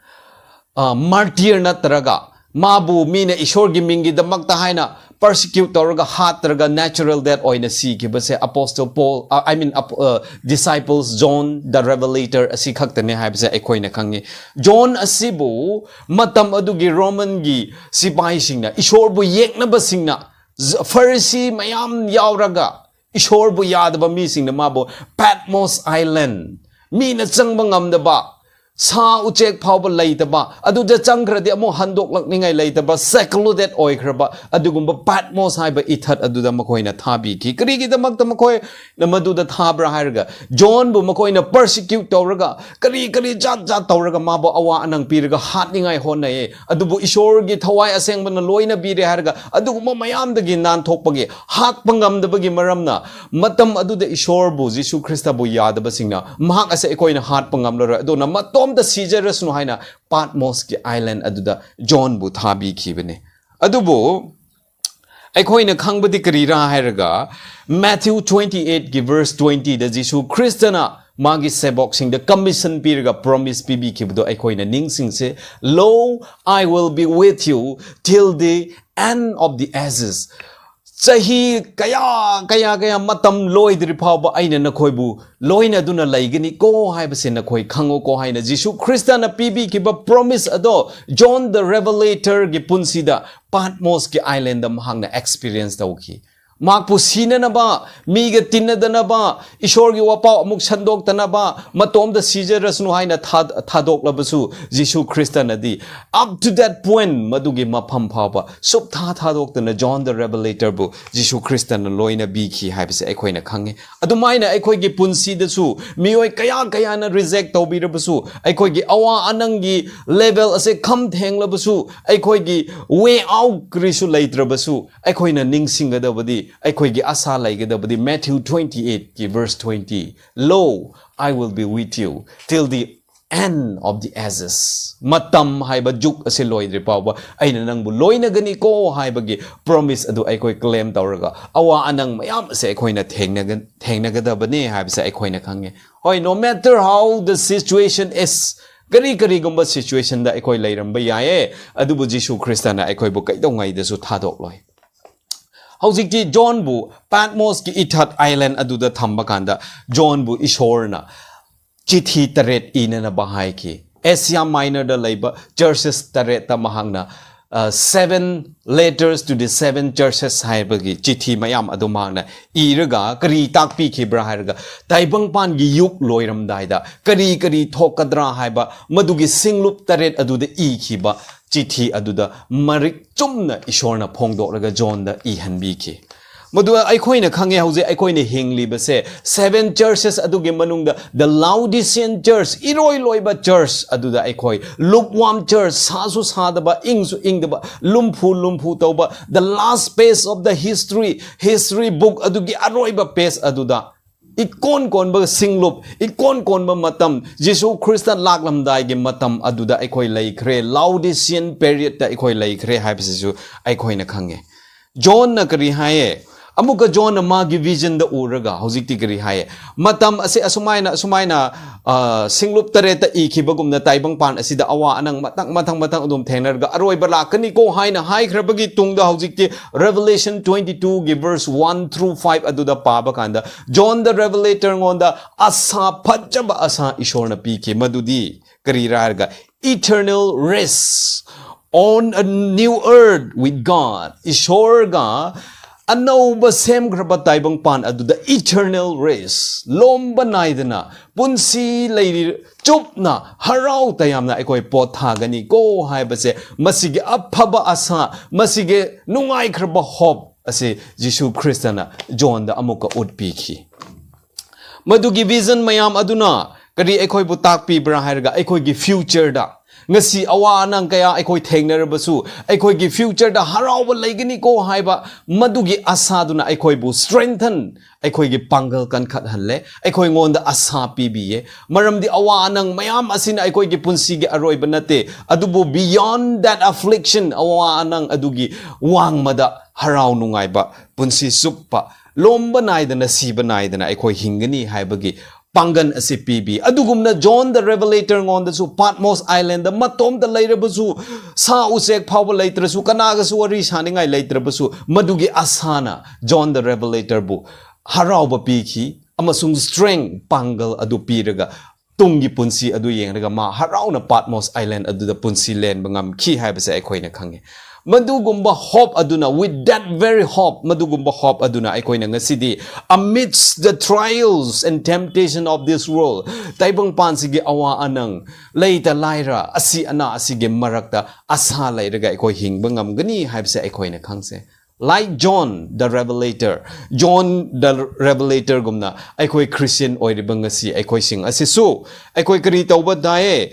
ꯑꯥ, martyr ꯅꯠꯇ꯭ꯔꯒ ꯃꯥꯕꯨ ꯃꯤꯅ ꯏꯁꯣꯔꯒꯤ ꯃꯤꯡꯒꯤꯗꯃꯛꯇ ꯍꯥꯏꯅ persecute ꯇꯧꯔꯒ ꯍꯥꯠꯇ꯭ꯔꯒ natural death ꯑꯣꯏꯅ ꯁꯤꯈꯤꯕꯁꯦ Apostle Paul, ꯑ, I mean, ap-, ꯑ, disciples John the Revelator ꯑꯁꯤ ꯈꯛꯇꯅꯦ ꯍꯥꯏꯕꯁꯦ ꯑꯩꯈꯣꯏꯅ ꯈꯪꯉꯤ꯫ ꯖꯣꯟ ꯑꯁꯤꯕꯨ ꯃꯇꯝ ꯑꯗꯨꯒꯤ ꯔꯣꯃꯟꯒꯤ ꯁꯤꯄꯥꯏꯁꯤꯡꯅ, ꯏꯁꯣꯔꯕꯨ ꯌꯦꯛꯅꯕꯁꯤꯡꯅ, ꯖ-, ꯐꯔꯤꯁꯤ ꯃꯌꯥꯝ ꯌꯥꯎꯔꯒ ꯏꯁꯣꯔꯕꯨ ꯌꯥꯗꯕ ꯃꯤꯁꯤꯡꯅ ꯃꯥꯕꯨ Patmos Island, ꯃꯤꯅ ꯆꯪꯕ ꯉꯝꯗꯕ, ꯁꯥ ꯎꯆꯦꯛ ꯐꯥꯎꯕ ꯂꯩꯇꯕ, ꯑꯗꯨꯗ ꯆꯪꯈ꯭ꯔꯗꯤ ꯑꯃꯨꯛ ꯍꯟꯗꯣꯛꯂꯛꯅꯤꯡꯉꯥꯏ ꯂꯩꯇꯕ, secluded ꯑꯣꯏꯈ꯭ꯔꯕ ꯑꯗꯨꯒꯨꯝꯕ Patmos ꯍꯥꯏꯕ ꯏꯊꯠ ꯑꯗꯨꯗ ꯃꯈꯣꯏꯅ ꯊꯥꯕꯤꯈꯤ꯫ ꯀꯔꯤꯒꯤꯗꯃꯛꯇ ꯃꯈꯣꯏꯅ ꯃꯗꯨꯗ ꯊꯥꯕ꯭ꯔꯥ ꯍꯥꯏꯔꯒ, ꯖꯣꯟꯕꯨ ꯃꯈꯣꯏꯅ persecute ꯇꯧꯔꯒ, ꯀꯔꯤ ꯀꯔꯤ ꯖꯥꯠ ꯖꯥꯠ ꯇꯧꯔꯒ ꯃꯥꯕꯨ ꯑꯋꯥ ꯑꯅꯪ ꯄꯤꯔꯒ ꯍꯥꯠꯅꯤꯡꯉꯥꯏ ꯍꯣꯠꯅꯩꯌꯦ꯫ ꯑꯗꯨꯕꯨ ꯏꯁꯣꯔꯒꯤ ꯊꯋꯥꯏ ꯑꯁꯦꯡꯕꯅ ꯂꯣꯏꯅ ꯄꯤꯔꯦ ꯍꯥꯏꯔꯒ, ꯑꯗꯨꯒꯨꯝꯕ ꯃꯌꯥꯝꯗꯒꯤ ꯅꯥꯟꯊꯣꯛꯄꯒꯤ, ꯍꯥꯠꯄ ꯉꯝꯗꯕꯒꯤ ꯃꯔꯝꯅ, ꯃꯇꯝ ꯑꯗꯨꯗ ꯏꯁꯣꯔꯕꯨ, ꯖꯤꯁꯨ ꯈ꯭ꯔꯤꯁꯇꯕꯨ ꯌꯥꯗꯕꯁꯤꯡꯅ, "ꯃꯍꯥꯛ ꯑꯁꯦ ꯑꯩꯈꯣꯏꯅ ꯍꯥꯠꯄ ꯉꯝꯂꯔꯣꯏ, ꯑꯗꯨꯅ ꯃꯇꯣꯝꯇ ꯁꯤꯖꯔꯁꯅꯨ" ꯍꯥꯏꯅ ꯄꯥꯠꯃꯣꯁꯀꯤ island ꯑꯗꯨꯗ ꯖꯣꯟꯕꯨ ꯊꯥꯕꯤꯈꯤꯕꯅꯤ꯫ ꯑꯗꯨꯕꯨ ꯑꯩꯈꯣꯏꯅ ꯈꯪꯕꯗꯤ ꯀꯔꯤꯔꯥ ꯍꯥꯏꯔꯒ, Matthew twenty eight ꯀꯤ verse twenty ꯗ ꯖꯤꯁꯨ ꯈ꯭ꯔꯤꯁꯇꯅ ꯃꯥꯒꯤ ꯁꯦꯕꯣꯛꯁꯤꯡꯗ ꯀꯃꯤꯁꯟ ꯄꯤꯔꯒ ꯄ꯭ꯔꯣꯃꯤꯁ ꯄꯤꯕꯤꯈꯤꯕꯗꯣ ꯑꯩꯈꯣꯏꯅ ꯅꯤꯡꯁꯤꯡꯁꯦ, "Lo, I will be with you till the end of the ages." ꯆꯍꯤ ꯀꯌꯥ ꯀꯌꯥ ꯀꯌꯥ ꯃꯇꯝ ꯂꯣꯏꯗ꯭ꯔꯤ ꯐꯥꯎꯕ ꯑꯩꯅ ꯅꯈꯣꯏꯕꯨ ꯂꯣꯏꯅꯗꯨꯅ ꯂꯩꯒꯅꯤꯀꯣ ꯍꯥꯏꯕꯁꯦ ꯅꯈꯣꯏ ꯈꯪꯉꯨꯀꯣ ꯍꯥꯏꯅ ꯖꯤꯁꯨ ꯈ꯭ꯔꯤꯁꯇꯅ ꯄꯤꯕꯤꯈꯤꯕ ꯄ꯭ꯔꯣꯃꯤꯁ ꯑꯗꯣ John the Revelatorꯒꯤ ꯄꯨꯟꯁꯤꯗ ꯄꯥꯠꯃꯣꯁꯀꯤ ꯑꯥꯏꯂꯦꯟꯗ ꯃꯍꯥꯛꯅ ꯑꯦꯛꯁꯄꯤꯔꯤꯌꯦꯟꯁ ꯇꯧꯈꯤ꯫ ꯃꯍꯥꯛꯄꯨ ꯁꯤꯅꯅꯕ, ꯃꯤꯒ ꯇꯤꯟꯅꯗꯅꯕ, ꯏꯁꯣꯔꯒꯤ ꯋꯥꯄꯥꯎ ꯑꯃꯨꯛ ꯁꯟꯗꯣꯛꯇꯅꯕ, ꯃꯇꯣꯝꯗ ꯁꯤꯖꯔꯁꯅꯨ ꯍꯥꯏꯅ ꯊꯥ-, ꯊꯥꯗꯣꯛꯂꯕꯁꯨ, ꯖꯤꯁꯨ ꯈ꯭ꯔꯤꯁꯇꯅꯗꯤ up to that point, ꯃꯗꯨꯒꯤ ꯃꯐꯝ ꯐꯥꯎꯕ ꯁꯨꯞꯊꯥ ꯊꯥꯗꯣꯛꯇꯅ John the Revelatorꯕꯨ ꯖꯤꯁꯨ ꯈ꯭ꯔꯤꯁꯇꯅ ꯂꯣꯏꯅꯕꯤꯈꯤ ꯍꯥꯏꯕꯁꯦ ꯑꯩꯈꯣꯏꯅ ꯈꯪꯉꯤ꯫ ꯑꯗꯨꯃꯥꯏꯅ ꯑꯩꯈꯣꯏꯒꯤ ꯄꯨꯟꯁꯤꯗꯁꯨ ꯃꯤꯑꯣꯏ ꯀꯌꯥ ꯀꯌꯥꯅ ꯔꯤꯖꯦꯛ ꯇꯧꯕꯤꯔꯕꯁꯨ, ꯑꯩꯈꯣꯏꯒꯤ ꯑꯋꯥ ꯑꯅꯪꯒꯤ ꯂꯦꯚꯦꯜ ꯑꯁꯦ ꯈꯝ ꯊꯦꯡꯂꯕꯁꯨ, ꯑꯩꯈꯣꯏꯒꯤ ꯋꯦ ꯑꯥꯎꯠ ꯀꯔꯤꯁꯨ ꯂꯩꯇ꯭ꯔꯕꯁꯨ, ꯑꯩꯈꯣꯏꯅ ꯅꯤꯡꯁꯤꯡꯒꯗꯕꯗꯤ, ꯑꯩꯈꯣꯏꯒꯤ ꯑꯁꯥ ꯂꯩꯒꯗꯕꯗꯤ Matthew twenty eightꯀꯤ verse twenty, "Lo, I will be with you till the end of the ages." ꯃꯇꯝ ꯍꯥꯏꯕ ꯖꯨꯛ ꯑꯁꯤ ꯂꯣꯏꯗ꯭ꯔꯤ ꯐꯥꯎꯕ ꯑꯩꯅ ꯅꯪꯕꯨ ꯂꯣꯏꯅꯒꯅꯤꯀꯣ ꯍꯥꯏꯕꯒꯤ ꯄ꯭ꯔꯣꯃꯤꯁ ꯑꯗꯨ ꯑꯩꯈꯣꯏ ꯀ꯭ꯂꯦꯝ ꯇꯧꯔꯒ ꯑꯋꯥ ꯑꯅꯪ ꯃꯌꯥꯝ ꯑꯁꯦ ꯑꯩꯈꯣꯏꯅ ꯊꯦꯡꯅꯒ-, ꯊꯦꯡꯅꯒꯗꯕꯅꯦ ꯍꯥꯏꯕꯁꯦ ꯑꯩꯈꯣꯏꯅ ꯈꯪꯉꯦ꯫ ꯍꯣꯏ, no matter how the situation is, ꯀꯔꯤ ꯀꯔꯤꯒꯨꯝꯕ ꯁꯤꯆꯨꯋꯦꯁꯟꯗ ꯑꯩꯈꯣꯏ ꯂꯩꯔꯝꯕ ꯌꯥꯏꯌꯦ, ꯑꯗꯨꯕꯨ ꯖꯤꯁꯨ ꯈ꯭ꯔꯤꯁꯇꯅ ꯑꯩꯈꯣꯏꯕꯨ ꯀꯩꯗꯧꯉꯩꯗꯁꯨ ꯊꯥꯗꯣꯛꯂꯣꯏ꯫ ꯍꯧꯖꯤꯛꯇꯤ ꯖꯣꯟꯕꯨ ꯄꯥꯠꯃꯣꯁꯀꯤ ꯏꯊꯠ ꯑꯥꯏꯂꯦꯟ ꯑꯗꯨꯗ ꯊꯝꯕ ꯀꯥꯟꯗ ꯖꯣꯟꯕꯨ ꯏꯁꯣꯔꯅ ꯆꯤꯊꯤ ꯇꯔꯦꯠ ꯏꯅꯅꯕ ꯍꯥꯏꯈꯤ꯫ ꯑꯦꯁꯤꯌꯥ ꯃꯥꯏꯅꯔꯗ ꯂꯩꯕ ꯆꯔꯆꯦꯁ ꯇꯔꯦꯠꯇ ꯃꯍꯥꯛꯅ, ꯑ, "Seven letters to the seven churches" ꯍꯥꯏꯕꯒꯤ ꯆꯤꯊꯤ ꯃꯌꯥꯝ ꯑꯗꯨ ꯃꯍꯥꯛꯅ ꯏꯔꯒ ꯀꯔꯤ ꯇꯥꯛꯄꯤꯈꯤꯕ꯭ꯔꯥ ꯍꯥꯏꯔꯒ, ꯇꯥꯏꯕꯪꯄꯥꯟꯒꯤ ꯌꯨꯛ ꯂꯣꯏꯔꯝꯗꯥꯏꯗ ꯀꯔꯤ ꯀꯔꯤ ꯊꯣꯛꯀꯗ꯭ꯔꯥ ꯍꯥꯏꯕ ꯃꯗꯨꯒꯤ ꯁꯤꯡꯂꯨꯞ ꯇꯔꯦꯠ ꯑꯗꯨꯗ ꯏꯈꯤꯕ ꯆꯤꯊꯤ ꯑꯗꯨꯗ ꯃꯔꯤꯛ ꯆꯨꯝꯅ ꯏꯁꯣꯔꯅ ꯐꯣꯡꯗꯣꯛꯂꯒ ꯖꯣꯟꯗ ꯏꯍꯟꯕꯤꯈꯤ꯫ ꯃꯗꯨ ꯑꯩꯈꯣꯏꯅ ꯈꯪꯉꯦ, ꯍꯧꯖꯤꯛ ꯑꯩꯈꯣꯏꯅ ꯍꯤꯡꯂꯤꯕꯁꯦ seven churches ꯑꯗꯨꯒꯤ ꯃꯅꯨꯡꯗ the Laodicean church, ꯏꯔꯣꯏ ꯂꯣꯏꯕ church ꯑꯗꯨꯗ ꯑꯩꯈꯣꯏ lukewarm church, ꯁꯥꯁꯨ ꯁꯥꯗꯕ, ꯏꯪꯁꯨ ꯏꯪꯗꯕ, ꯂꯨꯝꯐꯨ ꯂꯨꯝꯐꯨ ꯇꯧꯕ, the last phase of the history, history book ꯑꯗꯨꯒꯤ ꯑꯔꯣꯏꯕ page ꯑꯗꯨꯗ ꯏꯀꯣꯟ ꯀꯣꯟꯕ ꯁꯤꯡꯂꯨꯞ, ꯏꯀꯣꯟ ꯀꯣꯟꯕ ꯃꯇꯝ, ꯖꯤꯁꯨ ꯈ꯭ꯔꯤꯁꯇ ꯂꯥꯛꯂꯝꯗꯥꯏꯒꯤ ꯃꯇꯝ ꯑꯗꯨꯗ ꯑꯩꯈꯣꯏ ꯂꯩꯈ꯭ꯔꯦ꯫ Laodicean periodꯇ ꯑꯩꯈꯣꯏ ꯂꯩꯈ꯭ꯔꯦ ꯍꯥꯏꯕꯁꯤꯁꯨ ꯑꯩꯈꯣꯏꯅ ꯈꯪꯉꯦ꯫ ꯖꯣꯟꯅ ꯀꯔꯤ ꯍꯥꯏꯌꯦ? ꯑꯃꯨꯛꯀ ꯖꯣꯟꯅ ꯃꯥꯒꯤ visionꯗ ꯎꯔꯒ ꯍꯧꯖꯤꯛꯇꯤ ꯀꯔꯤ ꯍꯥꯏꯌꯦ? ꯃꯇꯝ ꯑꯁꯤ ꯑꯁꯨꯃꯥꯏꯅ, ꯑꯁꯨꯃꯥꯏꯅ, ꯑ, ꯁꯤꯡꯂꯨꯞ ꯇꯔꯦꯠꯇ ꯏꯈꯤꯕꯒꯨꯝꯅ ꯇꯥꯏꯕꯪꯄꯥꯟ ꯑꯁꯤꯗ ꯑꯋꯥ ꯑꯅꯪ ꯃꯊꯪ, ꯃꯊꯪ, ꯃꯊꯪ ꯑꯗꯨꯝ ꯊꯦꯡꯅꯔꯒ ꯑꯔꯣꯏꯕ ꯂꯥꯛꯀꯅꯤꯀꯣ ꯍꯥꯏꯅ ꯍꯥꯏꯈ꯭ꯔꯕꯒꯤ ꯇꯨꯡꯗ ꯍꯧꯖꯤꯛꯇꯤ Revelation twenty twoꯒꯤ verse one through five ꯑꯗꯨꯗ ꯄꯥꯕ ꯀꯥꯟꯗ John the Revelator ꯉꯣꯟꯗ ꯑꯁꯥ, ꯐꯖꯕ ꯑꯁꯥ ꯏꯁꯣꯔꯅ ꯄꯤꯈꯤ꯫ ꯃꯗꯨꯗꯤ ꯀꯔꯤꯔꯥ ꯍꯥꯏꯔꯒ eternal rest on a new earth with God. ꯏꯁꯣꯔꯒ ꯑꯅꯧꯕ ꯁꯦꯝꯈ꯭ꯔꯕ ꯇꯥꯏꯕꯪꯄꯥꯟ ꯑꯗꯨꯗ eternal rest, ꯂꯣꯝꯕ ꯅꯥꯏꯗꯅ ꯄꯨꯟꯁꯤ ꯂꯩꯔꯤ ꯆꯨꯞꯅ ꯍꯔꯥꯎ ꯇꯌꯥꯝꯅ ꯑꯩꯈꯣꯏ ꯄꯣꯠ ꯊꯥꯒꯅꯤꯀꯣ ꯍꯥꯏꯕꯁꯦ, ꯃꯁꯤꯒꯤ ꯑꯐꯕ ꯑꯁꯥ, ꯃꯁꯤꯒꯤ ꯅꯨꯡꯉꯥꯏꯈ꯭ꯔꯕ hope ꯑꯁꯤ ꯖꯤꯁꯨ ꯈ꯭ꯔꯤꯁꯇꯅ ꯖꯣꯟꯗ ꯑꯃꯨꯛꯀ ꯎꯠꯄꯤꯈꯤ꯫ ꯃꯗꯨꯒꯤ vision ꯃꯌꯥꯝ ꯑꯗꯨꯅ ꯀꯔꯤ ꯑꯩꯈꯣꯏꯕꯨ ꯇꯥꯛꯄꯤꯕ꯭ꯔꯥ ꯍꯥꯏꯔꯒ, ꯑꯩꯈꯣꯏꯒꯤ futureꯗ, ꯉꯁꯤ ꯑꯋꯥ ꯑꯅꯪ ꯀꯌꯥ ꯑꯩꯈꯣꯏ ꯊꯦꯡꯅꯔꯕꯁꯨ, ꯑꯩꯈꯣꯏꯒꯤ futureꯗ ꯍꯔꯥꯎꯕ ꯂꯩꯒꯅꯤꯀꯣ ꯍꯥꯏꯕ ꯃꯗꯨꯒꯤ ꯑꯁꯥꯗꯨꯅ ꯑꯩꯈꯣꯏꯕꯨ strengthen, ꯑꯩꯈꯣꯏꯒꯤ ꯄꯥꯡꯒꯜ ꯀꯟꯈꯠꯍꯜꯂꯦ, ꯑꯩꯈꯣꯏꯉꯣꯟꯗ ꯑꯁꯥ ꯄꯤꯕꯤꯌꯦ꯫ ꯃꯔꯝꯗꯤ ꯑꯋꯥ ꯑꯅꯪ ꯃꯌꯥꯝ ꯑꯁꯤꯅ ꯑꯩꯈꯣꯏꯒꯤ ꯄꯨꯟꯁꯤꯒꯤ ꯑꯔꯣꯏꯕ ꯅꯠꯇꯦ, ꯑꯗꯨꯕꯨ beyond that affliction, ꯑꯋꯥ ꯑꯅꯪ ꯑꯗꯨꯒꯤ ꯋꯥꯡꯃꯗ ꯍꯔꯥꯎ ꯅꯨꯡꯉꯥꯏꯕ, ꯄꯨꯟꯁꯤ ꯆꯨꯞꯄ ꯂꯣꯝꯕ ꯅꯥꯏꯗꯅ, ꯁꯤꯕ ꯅꯥꯏꯗꯅ ꯑꯩꯈꯣꯏ ꯍꯤꯡꯒꯅꯤ ꯍꯥꯏꯕꯒꯤ ꯄꯥꯡꯒꯜ ꯑꯁꯤ ꯄꯤꯕꯤ꯫ ꯑꯗꯨꯒꯨꯝꯅ John the Revelator ꯉꯣꯟꯗꯁꯨ Patmos Islandꯗ ꯃꯇꯣꯝꯇ ꯂꯩꯔꯕꯁꯨ, ꯁꯥ ꯎꯆꯦꯛ ꯐꯥꯎꯕ ꯂꯩꯇ꯭ꯔꯁꯨ, ꯀꯅꯥꯒꯁꯨ ꯋꯥꯔꯤ ꯁꯥꯅꯤꯡꯉꯥꯏ ꯂꯩꯇ꯭ꯔꯕꯁꯨ, ꯃꯗꯨꯒꯤ ꯑꯁꯥꯅ John the Revelatorꯕꯨ ꯍꯔꯥꯎꯕ ꯄꯤꯈꯤ ꯑꯃꯁꯨꯡ strength, ꯄꯥꯡꯒꯜ ꯑꯗꯨ ꯄꯤꯔꯒ ꯇꯨꯡꯒꯤ ꯄꯨꯟꯁꯤ ꯑꯗꯨ ꯌꯦꯡꯂꯒ ꯃꯥ ꯍꯔꯥꯎꯅ Patmos Island ꯑꯗꯨꯗ ꯄꯨꯟꯁꯤ ꯂꯦꯟꯕ ꯉꯝꯈꯤ ꯍꯥꯏꯕꯁꯦ ꯑꯩꯈꯣꯏꯅ ꯈꯪꯉꯤ꯫ ꯃꯗꯨꯒꯨꯝꯕ hope ꯑꯗꯨꯅ, with that very hope, ꯃꯗꯨꯒꯨꯝꯕ hope ꯑꯗꯨꯅ ꯑꯩꯈꯣꯏꯅ ꯉꯁꯤꯗꯤ, amidst the trials and temptation of this world, ꯇꯥꯏꯕꯪꯄꯥꯟꯁꯤꯒꯤ ꯑꯋꯥ ꯑꯅꯪ, ꯂꯩꯇ ꯂꯥꯏꯔ, ꯑꯁꯤ ꯑꯅꯥ ꯑꯁꯤꯒꯤ ꯃꯔꯛꯇ ꯑꯁꯥ ꯂꯩꯔꯒ ꯑꯩꯈꯣꯏ ꯍꯤꯡꯕ ꯉꯝꯒꯅꯤ ꯍꯥꯏꯕꯁꯦ ꯑꯩꯈꯣꯏꯅ ꯈꯪꯁꯦ꯫ Like John the Revelator, John the Revelatorꯒꯨꯝꯅ ꯑꯩꯈꯣꯏ Christian ꯑꯣꯏꯔꯤꯕ ꯉꯁꯤ ꯑꯩꯈꯣꯏꯁꯤꯡ ꯑꯁꯤꯁꯨ ꯑꯩꯈꯣꯏ ꯀꯔꯤ ꯇꯧꯕ ꯇꯥꯏꯌꯦ?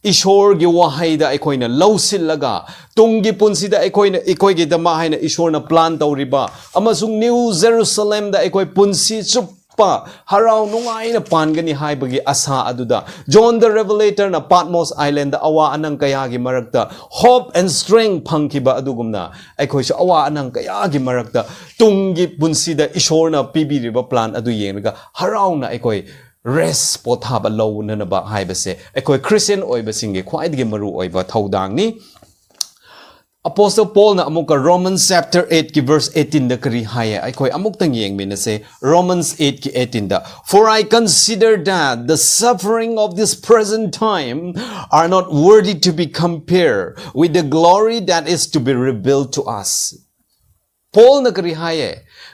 ꯏꯁꯣꯔꯒꯤ ꯋꯥꯍꯩꯗ ꯑꯩꯈꯣꯏꯅ ꯂꯧꯁꯤꯜꯂꯒ, ꯇꯨꯡꯒꯤ ꯄꯨꯟꯁꯤꯗ ꯑꯩꯈꯣꯏꯅ, ꯑꯩꯈꯣꯏꯒꯤꯗꯃꯛ ꯍꯥꯏꯅ ꯏꯁꯣꯔꯅ plan ꯇꯧꯔꯤꯕ ꯑꯃꯁꯨꯡ New Jerusalemꯗ ꯑꯩꯈꯣꯏ ꯄꯨꯟꯁꯤ ꯆꯨꯞꯄ ꯍꯔꯥꯎ ꯅꯨꯡꯉꯥꯏꯅ ꯄꯥꯟꯒꯅꯤ ꯍꯥꯏꯕꯒꯤ ꯑꯁꯥ ꯑꯗꯨꯗ, John the Revelatorꯅ Patmos Islandꯗ ꯑꯋꯥ ꯑꯅꯪ ꯀꯌꯥꯒꯤ ꯃꯔꯛꯇ hope and strength ꯐꯪꯈꯤꯕ ꯑꯗꯨꯒꯨꯝꯅ, ꯑꯩꯈꯣꯏꯁꯨ ꯑꯋꯥ ꯑꯅꯪ ꯀꯌꯥꯒꯤ ꯃꯔꯛꯇ ꯇꯨꯡꯒꯤ ꯄꯨꯟꯁꯤꯗ ꯏꯁꯣꯔꯅ ꯄꯤꯕꯤꯔꯤꯕ plan ꯑꯗꯨ ꯌꯦꯡꯂꯒ ꯍꯔꯥꯎꯅ ꯑꯩꯈꯣꯏ rest, ꯄꯣꯊꯥꯕ ꯂꯧꯅꯅꯕ ꯍꯥꯏꯕꯁꯦ ꯑꯩꯈꯣꯏ Christian ꯑꯣꯏꯕꯁꯤꯡꯒꯤ ꯈ꯭ꯋꯥꯏꯗꯒꯤ ꯃꯔꯨ ꯑꯣꯏꯕ ꯊꯧꯗꯥꯡꯅꯤ꯫ Apostle Paulꯅ ꯑꯃꯨꯛꯀ Romans chapter eight ꯀꯤ verse eighteen ꯗ ꯀꯔꯤ ꯍꯥꯏꯌꯦ? ꯑꯩꯈꯣꯏ ꯑꯃꯨꯛꯇꯪ ꯌꯦꯡꯃꯤꯟꯅꯁꯦ꯫ Romans eight ꯀꯤ eighteen the, "For I consider that the suffering of this present time are not worthy to be compared with the glory that is to be revealed to us." ꯄꯣꯜꯅ ꯀꯔꯤ ꯍꯥꯏꯌꯦ?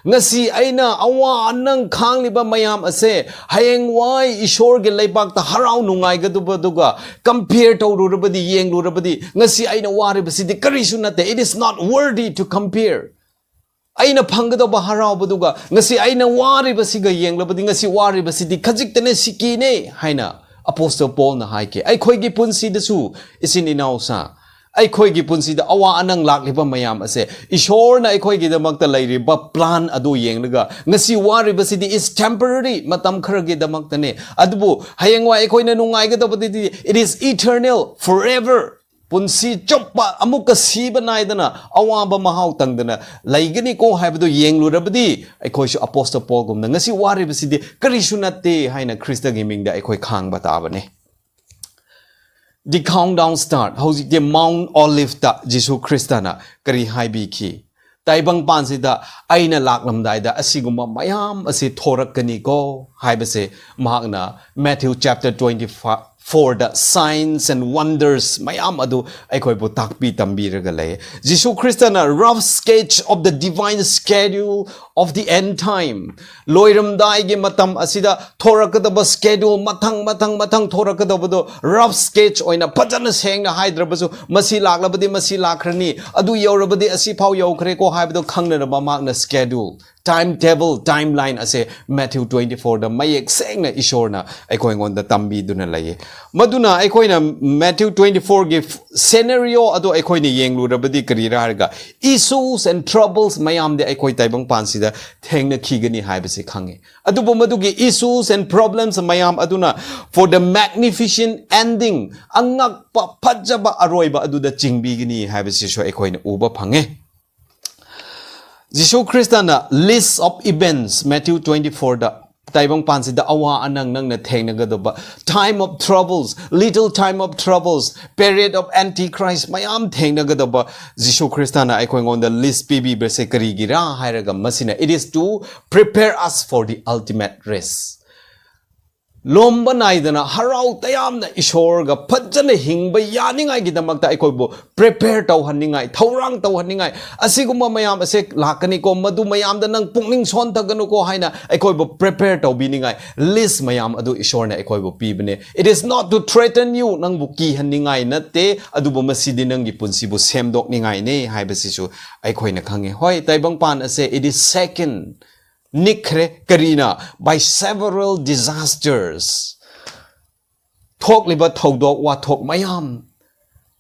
"ꯉꯁꯤ ꯑꯩꯅ ꯑꯋꯥ ꯑꯅꯪ ꯈꯥꯡꯂꯤꯕ ꯃꯌꯥꯝ ꯑꯁꯦ ꯍꯌꯦꯡꯋꯥꯏ ꯏꯁꯣꯔꯒꯤ ꯂꯩꯕꯥꯛꯇ ꯍꯔꯥꯎ ꯅꯨꯡꯉꯥꯏꯒꯗꯕꯗꯨꯒ compare ꯇꯧꯔꯨꯔꯕꯗꯤ, ꯌꯦꯡꯂꯨꯔꯕꯗꯤ, ꯉꯁꯤ ꯑꯩꯅ ꯋꯥꯔꯤꯕꯁꯤꯗꯤ ꯀꯔꯤꯁꯨ ꯅꯠꯇꯦ꯫ It is not worthy to compare." ꯑꯩꯅ ꯐꯪꯒꯗꯧꯕ ꯍꯔꯥꯎꯕꯗꯨꯒ ꯉꯁꯤ ꯑꯩꯅ ꯋꯥꯔꯤꯕꯁꯤꯒ ꯌꯦꯡꯂꯕꯗꯤ, ꯉꯁꯤ ꯋꯥꯔꯤꯕꯁꯤꯗꯤ ꯈꯖꯤꯛꯇꯅꯦ, ꯁꯤꯀꯤꯅꯦ ꯍꯥꯏꯅ Apostle ꯄꯣꯜꯅ ꯍꯥꯏꯈꯤ꯫ ꯑꯩꯈꯣꯏꯒꯤ ꯄꯨꯟꯁꯤꯗꯁꯨ, ꯏꯆꯤꯟ ꯏꯅꯥꯎꯁꯥ, ꯑꯩꯈꯣꯏꯒꯤ ꯄꯨꯟꯁꯤꯗ ꯑꯋꯥ ꯑꯅꯪ ꯂꯥꯛꯂꯤꯕ ꯃꯌꯥꯝ ꯑꯁꯦ ꯏꯁꯣꯔꯅ ꯑꯩꯈꯣꯏꯒꯤꯗꯃꯛꯇ ꯂꯩꯔꯤꯕ plan ꯑꯗꯨ ꯌꯦꯡꯂꯒ, ꯉꯁꯤ ꯋꯥꯔꯤꯕꯁꯤꯗꯤ is temporary, ꯃꯇꯝ ꯈꯔꯒꯤꯗꯃꯛꯇꯅꯦ, ꯑꯗꯨꯕꯨ ꯍꯌꯦꯡꯋꯥꯏ ꯑꯩꯈꯣꯏꯅ ꯅꯨꯡꯉꯥꯏꯒꯗꯕꯗꯨꯗꯤ it is eternal, forever꯫ ꯄꯨꯟꯁꯤ ꯆꯨꯞꯄ ꯑꯃꯨꯛꯀ ꯁꯤꯕ ꯅꯥꯏꯗꯅ ꯑꯋꯥꯕ ꯃꯍꯥꯎ ꯇꯪꯗꯅ ꯂꯩꯒꯅꯤꯀꯣ ꯍꯥꯏꯕꯗꯨ ꯌꯦꯡꯂꯨꯔꯕꯗꯤ, ꯑꯩꯈꯣꯏꯁꯨ Apostle ꯄꯣꯜꯒꯨꯝꯅ ꯉꯁꯤ ꯋꯥꯔꯤꯕꯁꯤꯗꯤ ꯀꯔꯤꯁꯨ ꯅꯠꯇꯦ ꯍꯥꯏꯅ ꯈ꯭ꯔꯤꯁꯇꯒꯤ ꯃꯤꯡꯗ ꯑꯩꯈꯣꯏ ꯈꯥꯡꯕ ꯇꯥꯕꯅꯤ꯫ The countdown start꯫ ꯍꯧꯖꯤꯛꯇꯤ Mount Oliveꯇ ꯖꯤꯁꯨ ꯈ꯭ꯔꯤꯁꯇꯅ ꯀꯔꯤ ꯍꯥꯏꯕꯤꯈꯤ? "ꯇꯥꯏꯕꯪꯄꯥꯟꯁꯤꯗ ꯑꯩꯅ ꯂꯥꯛꯂꯝꯗꯥꯏꯗ ꯑꯁꯤꯒꯨꯝꯕ ꯃꯌꯥꯝ ꯑꯁꯤ ꯊꯣꯔꯛꯀꯅꯤꯀꯣ" ꯍꯥꯏꯕꯁꯦ ꯃꯍꯥꯛꯅ Matthew chapter twenty-four the signs and wonders ꯃꯌꯥꯝ ꯑꯗꯨ ꯑꯩꯈꯣꯏꯕꯨ ꯇꯥꯛꯄꯤ ꯇꯝꯕꯤꯔꯒ ꯂꯩ꯫ ꯖꯤꯁꯨ ꯈ꯭ꯔꯤꯁꯇꯅ rough sketch of the divine schedule of the end time, ꯂꯣꯏꯔꯝꯗꯥꯏꯒꯤ ꯃꯇꯝ ꯑꯁꯤꯗ ꯊꯣꯔꯛꯀꯗꯕ schedule, ꯃꯊꯪ, ꯃꯊꯪ, ꯃꯊꯪ ꯊꯣꯔꯛꯀꯗꯕꯗꯣ rough sketch ꯑꯣꯏꯅ ꯐꯖꯅ ꯁꯦꯡꯅ ꯍꯥꯏꯗ꯭ꯔꯕꯁꯨ, ꯃꯁꯤ ꯂꯥꯛꯂꯕꯗꯤ ꯃꯁꯤ ꯂꯥꯛꯈ꯭ꯔꯅꯤ, ꯑꯗꯨ ꯌꯧꯔꯕꯗꯤ ꯑꯁꯤ ꯐꯥꯎ ꯌꯧꯈ꯭ꯔꯦꯀꯣ ꯍꯥꯏꯕꯗꯣ ꯈꯪꯅꯅꯕ ꯃꯍꯥꯛꯅ schedule, time table, timeline ꯑꯁꯦ Matthew twenty-four ꯗ ꯃꯌꯦꯛ ꯁꯦꯡꯅ ꯏꯁꯣꯔꯅ ꯑꯩꯈꯣꯏꯉꯣꯟꯗ ꯇꯝꯕꯤꯗꯨꯅ ꯂꯩꯌꯦ꯫ ꯃꯗꯨꯅ ꯑꯩꯈꯣꯏꯅ Matthew twenty-four ꯒꯤ scenario ꯑꯗꯣ ꯑꯩꯈꯣꯏꯅ ꯌꯦꯡꯂꯨꯔꯕꯗꯤ ꯀꯔꯤꯔꯥ ꯍꯥꯏꯔꯒ, issues and troubles ꯃꯌꯥꯝꯗꯤ ꯑꯩꯈꯣꯏ ꯇꯥꯏꯕꯪꯄꯥꯟꯁꯤꯗ ꯊꯦꯡꯅꯈꯤꯒꯅꯤ ꯍꯥꯏꯕꯁꯤ ꯈꯪꯉꯤ꯫ ꯑꯗꯨꯕꯨ ꯃꯗꯨꯒꯤ issues and problems ꯃꯌꯥꯝ ꯑꯗꯨꯅ for the magnificent ending, ꯑꯉꯛꯄ ꯐꯖꯕ ꯑꯔꯣꯏꯕ ꯑꯗꯨꯗ ꯆꯤꯡꯕꯤꯒꯅꯤ ꯍꯥꯏꯕꯁꯤꯁꯨ ꯑꯩꯈꯣꯏꯅ ꯎꯕ ꯐꯪꯉꯦ꯫ ꯖꯤꯁꯨ ꯈ꯭ꯔꯤꯁꯇꯅ list of events, Matthew twenty-fourꯗ, ꯇꯥꯏꯕꯪꯄꯥꯟꯁꯤꯗ ꯑꯋꯥ ꯑꯅꯪ ꯅꯪꯅ ꯊꯦꯡꯅꯒꯗꯕ, time of troubles, little time of troubles, period of antichrist, ꯃꯌꯥꯝ ꯊꯦꯡꯅꯒꯗꯕ ꯖꯤꯁꯨ ꯈ꯭ꯔꯤꯁꯇꯅ ꯑꯩꯈꯣꯏꯉꯣꯟꯗ list ꯄꯤꯕꯤꯕꯁꯦ ꯀꯔꯤꯒꯤꯔꯥ ꯍꯥꯏꯔꯒ, ꯃꯁꯤꯅ, it is to prepare us for the ultimate rest. ꯂꯣꯝꯕ ꯅꯥꯏꯗꯅ ꯍꯔꯥꯎ ꯇꯌꯥꯝꯅ ꯏꯁꯣꯔꯒ ꯐꯖꯅ ꯍꯤꯡꯕ ꯌꯥꯅꯤꯡꯉꯥꯏꯒꯤꯗꯃꯛꯇ ꯑꯩꯈꯣꯏꯕꯨ prepare ꯇꯧꯍꯟꯅꯤꯡꯉꯥꯏ, ꯊꯧꯔꯥꯡ ꯇꯧꯍꯟꯅꯤꯡꯉꯥꯏ, ꯑꯁꯤꯒꯨꯝꯕ ꯃꯌꯥꯝ ꯑꯁꯦ ꯂꯥꯛꯀꯅꯤꯀꯣ, ꯃꯗꯨ ꯃꯌꯥꯝꯗ ꯅꯪ ꯄꯨꯛꯅꯤꯡ ꯁꯣꯟꯊꯒꯅꯨꯀꯣ ꯍꯥꯏꯅ ꯑꯩꯈꯣꯏꯕꯨ prepare ꯇꯧꯕꯤꯅꯤꯡꯉꯥꯏ list ꯃꯌꯥꯝ ꯑꯗꯨ ꯏꯁꯣꯔꯅ ꯑꯩꯈꯣꯏꯕꯨ ꯄꯤꯕꯅꯦ. It is not to threaten you, ꯅꯪꯕꯨ ꯀꯤꯍꯟꯅꯤꯡꯉꯥꯏ ꯅꯠꯇꯦ, ꯑꯗꯨꯕꯨ ꯃꯁꯤꯗꯤ ꯅꯪꯒꯤ ꯄꯨꯟꯁꯤꯕꯨ ꯁꯦꯝꯗꯣꯛꯅꯤꯡꯉꯥꯏꯅꯦ ꯍꯥꯏꯕꯁꯤꯁꯨ ꯑꯩꯈꯣꯏꯅ ꯈꯪꯉꯦ꯫ ꯍꯣꯏ, ꯇꯥꯏꯕꯪꯄꯥꯟ ꯑꯁꯦ it is shaken, ꯅꯤꯛꯈ꯭ꯔꯦ꯫ ꯀꯔꯤꯅ? By several disasters. ꯊꯣꯛꯂꯤꯕ ꯊꯧꯗꯣꯛ ꯋꯥꯊꯣꯛ ꯃꯌꯥꯝ,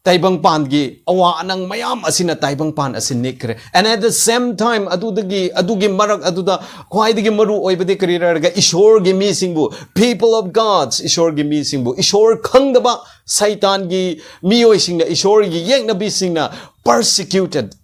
ꯇꯥꯏꯕꯪꯄꯥꯟꯒꯤ ꯑꯋꯥ ꯑꯅꯪ ꯃꯌꯥꯝ ꯑꯁꯤꯅ ꯇꯥꯏꯕꯪꯄꯥꯟ ꯑꯁꯤ ꯅꯤꯛꯈ꯭ꯔꯦ꯫ And at the same time, ꯑꯗꯨꯗꯒꯤ, ꯑꯗꯨꯒꯤ ꯃꯔꯛ ꯑꯗꯨꯗ ꯈ꯭ꯋꯥꯏꯗꯒꯤ ꯃꯔꯨ ꯑꯣꯏꯕꯗꯤ ꯀꯔꯤꯔ ꯍꯥꯏꯔꯒ, ꯏꯁꯣꯔꯒꯤ ꯃꯤꯁꯤꯡꯕꯨ, people of gods, ꯏꯁꯣꯔꯒꯤ ꯃꯤꯁꯤꯡꯕꯨ, ꯏꯁꯣꯔ ꯈꯪꯗꯕ ꯁꯩꯇꯥꯟꯒꯤ ꯃꯤꯑꯣꯏꯁꯤꯡꯅ, ꯏꯁꯣꯔꯒꯤ ꯌꯦꯛꯅꯕꯤꯁꯤꯡꯅ persecuted,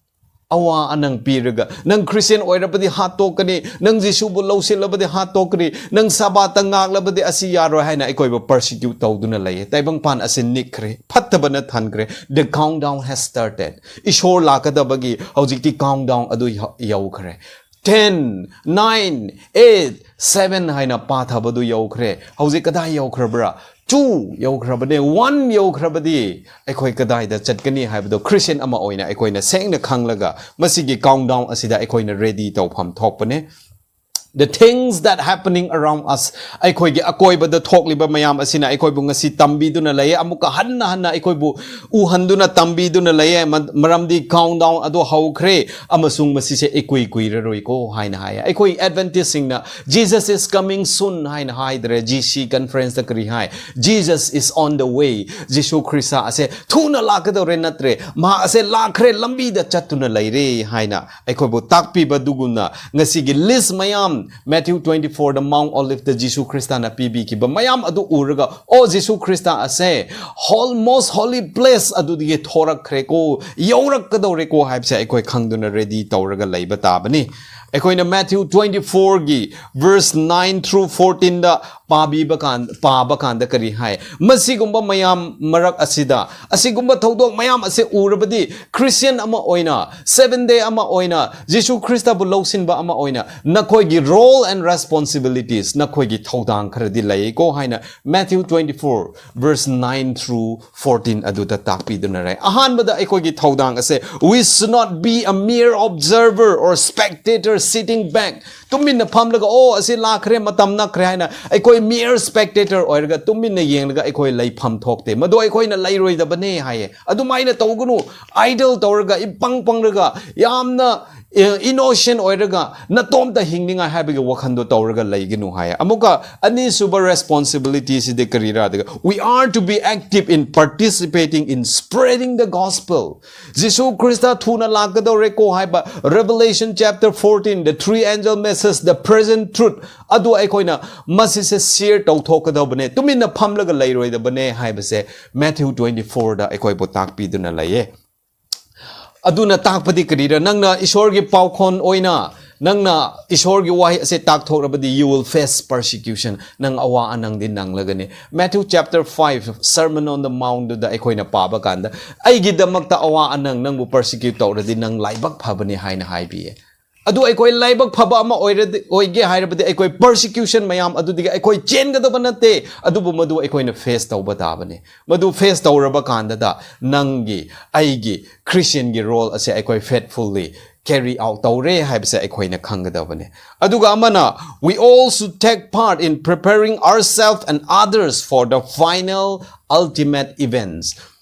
ꯑꯋꯥ ꯑꯅꯪ ꯄꯤꯔꯒ, "ꯅꯪ ꯈ꯭ꯔꯤꯁꯇꯤꯌꯥꯟ ꯑꯣꯏꯔꯕꯗꯤ ꯍꯥꯠꯇꯣꯛꯀꯅꯤ, ꯅꯪ ꯖꯤꯁꯨꯕꯨ ꯂꯧꯁꯤꯜꯂꯕꯗꯤ ꯍꯥꯠꯇꯣꯛꯀꯅꯤ, ꯅꯪ ꯁꯥꯕꯥꯠꯇ ꯉꯥꯛꯂꯕꯗꯤ ꯑꯁꯤ ꯌꯥꯔꯣꯏ" ꯍꯥꯏꯅ ꯑꯩꯈꯣꯏꯕꯨ persecute ꯇꯧꯗꯨꯅ ꯂꯩꯌꯦ꯫ ꯇꯥꯏꯕꯪꯄꯥꯟ ꯑꯁꯤ ꯅꯤꯛꯈ꯭ꯔꯦ, ꯐꯠꯇꯕꯅ ꯊꯟꯈ꯭ꯔꯦ꯫ The countdown has started. ꯏꯁꯣꯔ ꯂꯥꯛꯀꯗꯕꯒꯤ ꯍꯧꯖꯤꯛꯇꯤ countdown ꯑꯗꯨ ꯌꯧ-, ꯌꯧꯈ꯭ꯔꯦ꯫ Ten, nine, eight, seven ꯍꯥꯏꯅ ꯄꯥꯊꯕꯗꯨ ꯌꯧꯈ꯭ꯔꯦ꯫ ꯍꯧꯖꯤꯛ ꯀꯗꯥꯏ ꯌꯧꯈ꯭ꯔꯕ꯭ꯔꯥ? Two ꯌꯧꯈ꯭ꯔꯕꯅꯦ, one ꯌꯧꯈ꯭ꯔꯕꯗꯤ ꯑꯩꯈꯣꯏ ꯀꯗꯥꯏꯗ ꯆꯠꯀꯅꯤ ꯍꯥꯏꯕꯗꯣ ꯈ꯭ꯔꯤꯁꯇꯤꯌꯥꯟ ꯑꯃ ꯑꯣꯏꯅ ꯑꯩꯈꯣꯏꯅ ꯁꯦꯡꯅ ꯈꯪꯂꯒ, ꯃꯁꯤꯒꯤ countdown ꯑꯁꯤꯗ ꯑꯩꯈꯣꯏꯅ ready ꯇꯧꯐꯝ ꯊꯣꯛꯄꯅꯦ꯫ The things that happening around us, ꯑꯩꯈꯣꯏꯒꯤ ꯑꯀꯣꯏꯕꯗ ꯊꯣꯛꯂꯤꯕ ꯃꯌꯥꯝ ꯑꯁꯤꯅ ꯑꯩꯈꯣꯏꯕꯨ ꯉꯁꯤ ꯇꯝꯕꯤꯗꯨꯅ ꯂꯩꯌꯦ, ꯑꯃꯨꯛꯀ ꯍꯟꯅ ꯍꯟꯅ ꯑꯩꯈꯣꯏꯕꯨ ꯎꯍꯟꯗꯨꯅ ꯇꯝꯕꯤꯗꯨꯅ ꯂꯩꯌꯦ꯫ ꯃ-, ꯃꯔꯝꯗꯤ countdown ꯑꯗꯨ ꯍꯧꯈ꯭ꯔꯦ, ꯑꯃꯁꯨꯡ ꯃꯁꯤꯁꯦ ꯏꯀꯨꯏ ꯀꯨꯏꯔꯔꯣꯏꯀꯣ ꯍꯥꯏꯅ ꯍꯥꯏꯌꯦ꯫ ꯑꯩꯈꯣꯏ Adventistꯁꯤꯡꯅ "Jesus is coming soon" ꯍꯥꯏꯅ ꯍꯥꯏꯗ꯭ꯔꯦ꯫ G C conferenceꯇ ꯀꯔꯤ ꯍꯥꯏ? "Jesus is on the way." Jesus Christ ꯑꯁꯦ ꯊꯨꯅ ꯂꯥꯛꯀꯗꯧꯔꯦ, ꯅꯠꯇ꯭ꯔꯦ, ꯃꯍꯥꯛ ꯑꯁꯦ ꯂꯥꯛꯈ꯭ꯔꯦ, ꯂꯝꯕꯤꯗ ꯆꯠꯇꯨꯅ ꯂꯩꯔꯦ ꯍꯥꯏꯅ ꯑꯩꯈꯣꯏꯕꯨ ꯇꯥꯛꯄꯤꯕꯗꯨꯒꯨꯝꯅ, ꯉꯁꯤꯒꯤ list ꯃꯌꯥꯝ, Matthew twenty-four, the Mount Olive, ꯗ ꯖꯤꯁꯨ ꯈ꯭ꯔꯤꯁꯇꯅ ꯄꯤꯕꯤꯈꯤꯕ ꯃꯌꯥꯝ ꯑꯗꯨ ꯎꯔꯒ, "ꯑꯣ, ꯖꯤꯁꯨ ꯈ꯭ꯔꯤꯁꯇ ꯑꯁꯦ almost holy place ꯑꯗꯨꯗꯒꯤ ꯊꯣꯔꯛꯈ꯭ꯔꯦꯀꯣ, ꯌꯧꯔꯛꯀꯗꯧꯔꯦꯀꯣ" ꯍꯥꯏꯕꯁꯦ ꯑꯩꯈꯣꯏ ꯈꯪꯗꯨꯅ ready ꯇꯧꯔꯒ ꯂꯩꯕ ꯇꯥꯕꯅꯤ꯫ ꯑꯩꯈꯣꯏꯅ Matthew twenty-four ꯒꯤ verse nine through fourteen ꯗ ꯄꯥꯕꯤꯕ ꯀꯥꯟ-, ꯄꯥꯕ ꯀꯥꯟꯗ ꯀꯔꯤ ꯍꯥꯏ? "ꯃꯁꯤꯒꯨꯝꯕ ꯃꯌꯥꯝ ꯃꯔꯛ ꯑꯁꯤꯗ, ꯑꯁꯤꯒꯨꯝꯕ ꯊꯧꯗꯣꯛ ꯃꯌꯥꯝ ꯑꯁꯤ ꯎꯔꯕꯗꯤ, Christian ꯑꯃ ꯑꯣꯏꯅ, Seventh Day ꯑꯃ ꯑꯣꯏꯅ, ꯖꯤꯁꯨ ꯈ꯭ꯔꯤꯁꯇꯕꯨ ꯂꯧꯁꯤꯟꯕ ꯑꯃ ꯑꯣꯏꯅ, ꯅꯈꯣꯏꯒꯤ role and responsibilities, ꯅꯈꯣꯏꯒꯤ ꯊꯧꯗꯥꯡ ꯈꯔꯗꯤ ꯂꯩꯀꯣ" ꯍꯥꯏꯅ Matthew twenty-four verse nine through fourteen ꯑꯗꯨꯗ ꯇꯥꯛꯄꯤꯗꯨꯅ ꯂꯩ꯫ ꯑꯍꯥꯟꯕꯗ ꯑꯩꯈꯣꯏꯒꯤ ꯊꯧꯗꯥꯡ ꯑꯁꯦ, "We should not be a mere observer or spectator sitting back." ꯇꯨꯃꯤꯟꯅ ꯐꯝꯂꯒ, "ꯑꯣ, ꯑꯁꯤ ꯂꯥꯛꯈ꯭ꯔꯦ, ꯃꯇꯝ ꯅꯛꯈ꯭ꯔꯦ" ꯍꯥꯏꯅ ꯑꯩꯈꯣꯏ mere spectator ꯑꯣꯏꯔꯒ, ꯇꯨꯃꯤꯟꯅ ꯌꯦꯡꯂꯒ ꯑꯩꯈꯣꯏ ꯂꯩꯐꯝ ꯊꯣꯛꯇꯦ꯫ ꯃꯗꯨ ꯑꯩꯈꯣꯏꯅ ꯂꯩꯔꯣꯏꯗꯕꯅꯦ ꯍꯥꯏꯌꯦ꯫ ꯑꯗꯨꯃꯥꯏꯅ ꯇꯧꯒꯅꯨ꯫ Idle ꯇꯧꯔꯒ, ꯏꯄꯪ ꯄꯪꯔꯒ, ꯌꯥꯝꯅ, ꯑꯦ, innocent ꯑꯣꯏꯔꯒ ꯅꯇꯣꯝꯇ ꯍꯤꯡꯅꯤꯡꯉꯥꯏ ꯍꯥꯏꯕꯒꯤ ꯋꯥꯈꯟꯗꯣ ꯇꯧꯔꯒ ꯂꯩꯒꯅꯨ ꯍꯥꯏꯌꯦ꯫ ꯑꯃꯨꯛꯀ ꯑꯅꯤꯁꯨꯕ responsibility ꯁꯤꯗꯤ ꯀꯔꯤꯔꯥ? ꯑꯗꯨꯒ, "We are to be active in participating in spreading the gospel." Jesus Christ ꯊꯨꯅ ꯂꯥꯛꯀꯗꯧꯔꯦꯀꯣ ꯍꯥꯏꯕ Revelation chapter fourteen, the three angel message, the present truth, ꯑꯗꯨ ꯑꯩꯈꯣꯏꯅ ꯃꯁꯤꯁꯦ share ꯇꯧꯊꯣꯛꯀꯗꯧꯕꯅꯦ꯫ ꯇꯨꯃꯤꯟꯅ ꯐꯝꯂꯒ ꯂꯩꯔꯣꯏꯗꯕꯅꯦ ꯍꯥꯏꯕꯁꯦ Matthew twenty-four ꯗ ꯑꯩꯈꯣꯏꯕꯨ ꯇꯥꯛꯄꯤꯗꯨꯅ ꯂꯩꯌꯦ꯫ ꯑꯗꯨꯅ ꯇꯥꯛꯄꯗꯤ ꯀꯔꯤꯔ? ꯅꯪꯅ ꯏꯁꯣꯔꯒꯤ ꯄꯥꯎꯈꯣꯟ ꯑꯣꯏꯅ, ꯅꯪꯅ ꯏꯁꯣꯔꯒꯤ ꯋꯥꯍꯩ ꯑꯁꯦ ꯇꯥꯛꯊꯣꯛꯂꯕꯗꯤ, you will face persecution. ꯅꯪ ꯑꯋꯥ ꯑꯅꯪꯗꯤ ꯅꯪꯂꯒꯅꯤ꯫ Matthew chapter five, Sermon on the Mount ꯗꯨꯗ ꯑꯩꯈꯣꯏꯅ ꯄꯥꯕ ꯀꯥꯟꯗ, "ꯑꯩꯒꯤꯗꯃꯛꯇ ꯑꯋꯥ ꯑꯅꯪ, ꯅꯪꯕꯨ persecute ꯇꯧꯔꯗꯤ ꯅꯪ ꯂꯥꯏꯕꯛ ꯐꯕꯅꯤ" ꯍꯥꯏꯅ ꯍꯥꯏꯕꯤꯌꯦ꯫ ꯑꯗꯨ ꯑꯩꯈꯣꯏ ꯂꯥꯏꯕꯛ ꯐꯕ ꯑꯃ ꯑꯣꯏꯔꯗꯤ, ꯑꯣꯏꯒꯦ ꯍꯥꯏꯔꯕꯗꯤ, ꯑꯩꯈꯣꯏ persecution ꯃꯌꯥꯝ ꯑꯗꯨꯗꯒꯤ ꯑꯩꯈꯣꯏ ꯆꯦꯟꯒꯗꯕ ꯅꯠꯇꯦ, ꯑꯗꯨꯕꯨ ꯃꯗꯨ ꯑꯩꯈꯣꯏꯅ face ꯇꯧꯕ ꯇꯥꯕꯅꯤ꯫ ꯃꯗꯨ face ꯇꯧꯔꯕ ꯀꯥꯟꯗꯗ ꯅꯪꯒꯤ, ꯑꯩꯒꯤ Christian ꯒꯤ role ꯑꯁꯦ ꯑꯩꯈꯣꯏ faithfully carry out ꯇꯧꯔꯦ ꯍꯥꯏꯕꯁꯦ ꯑꯩꯈꯣꯏꯅ ꯈꯪꯒꯗꯕꯅꯤ꯫ ꯑꯗꯨꯒ ꯑꯃꯅ, "We all should take part in preparing ourselves and others for the final ultimate events."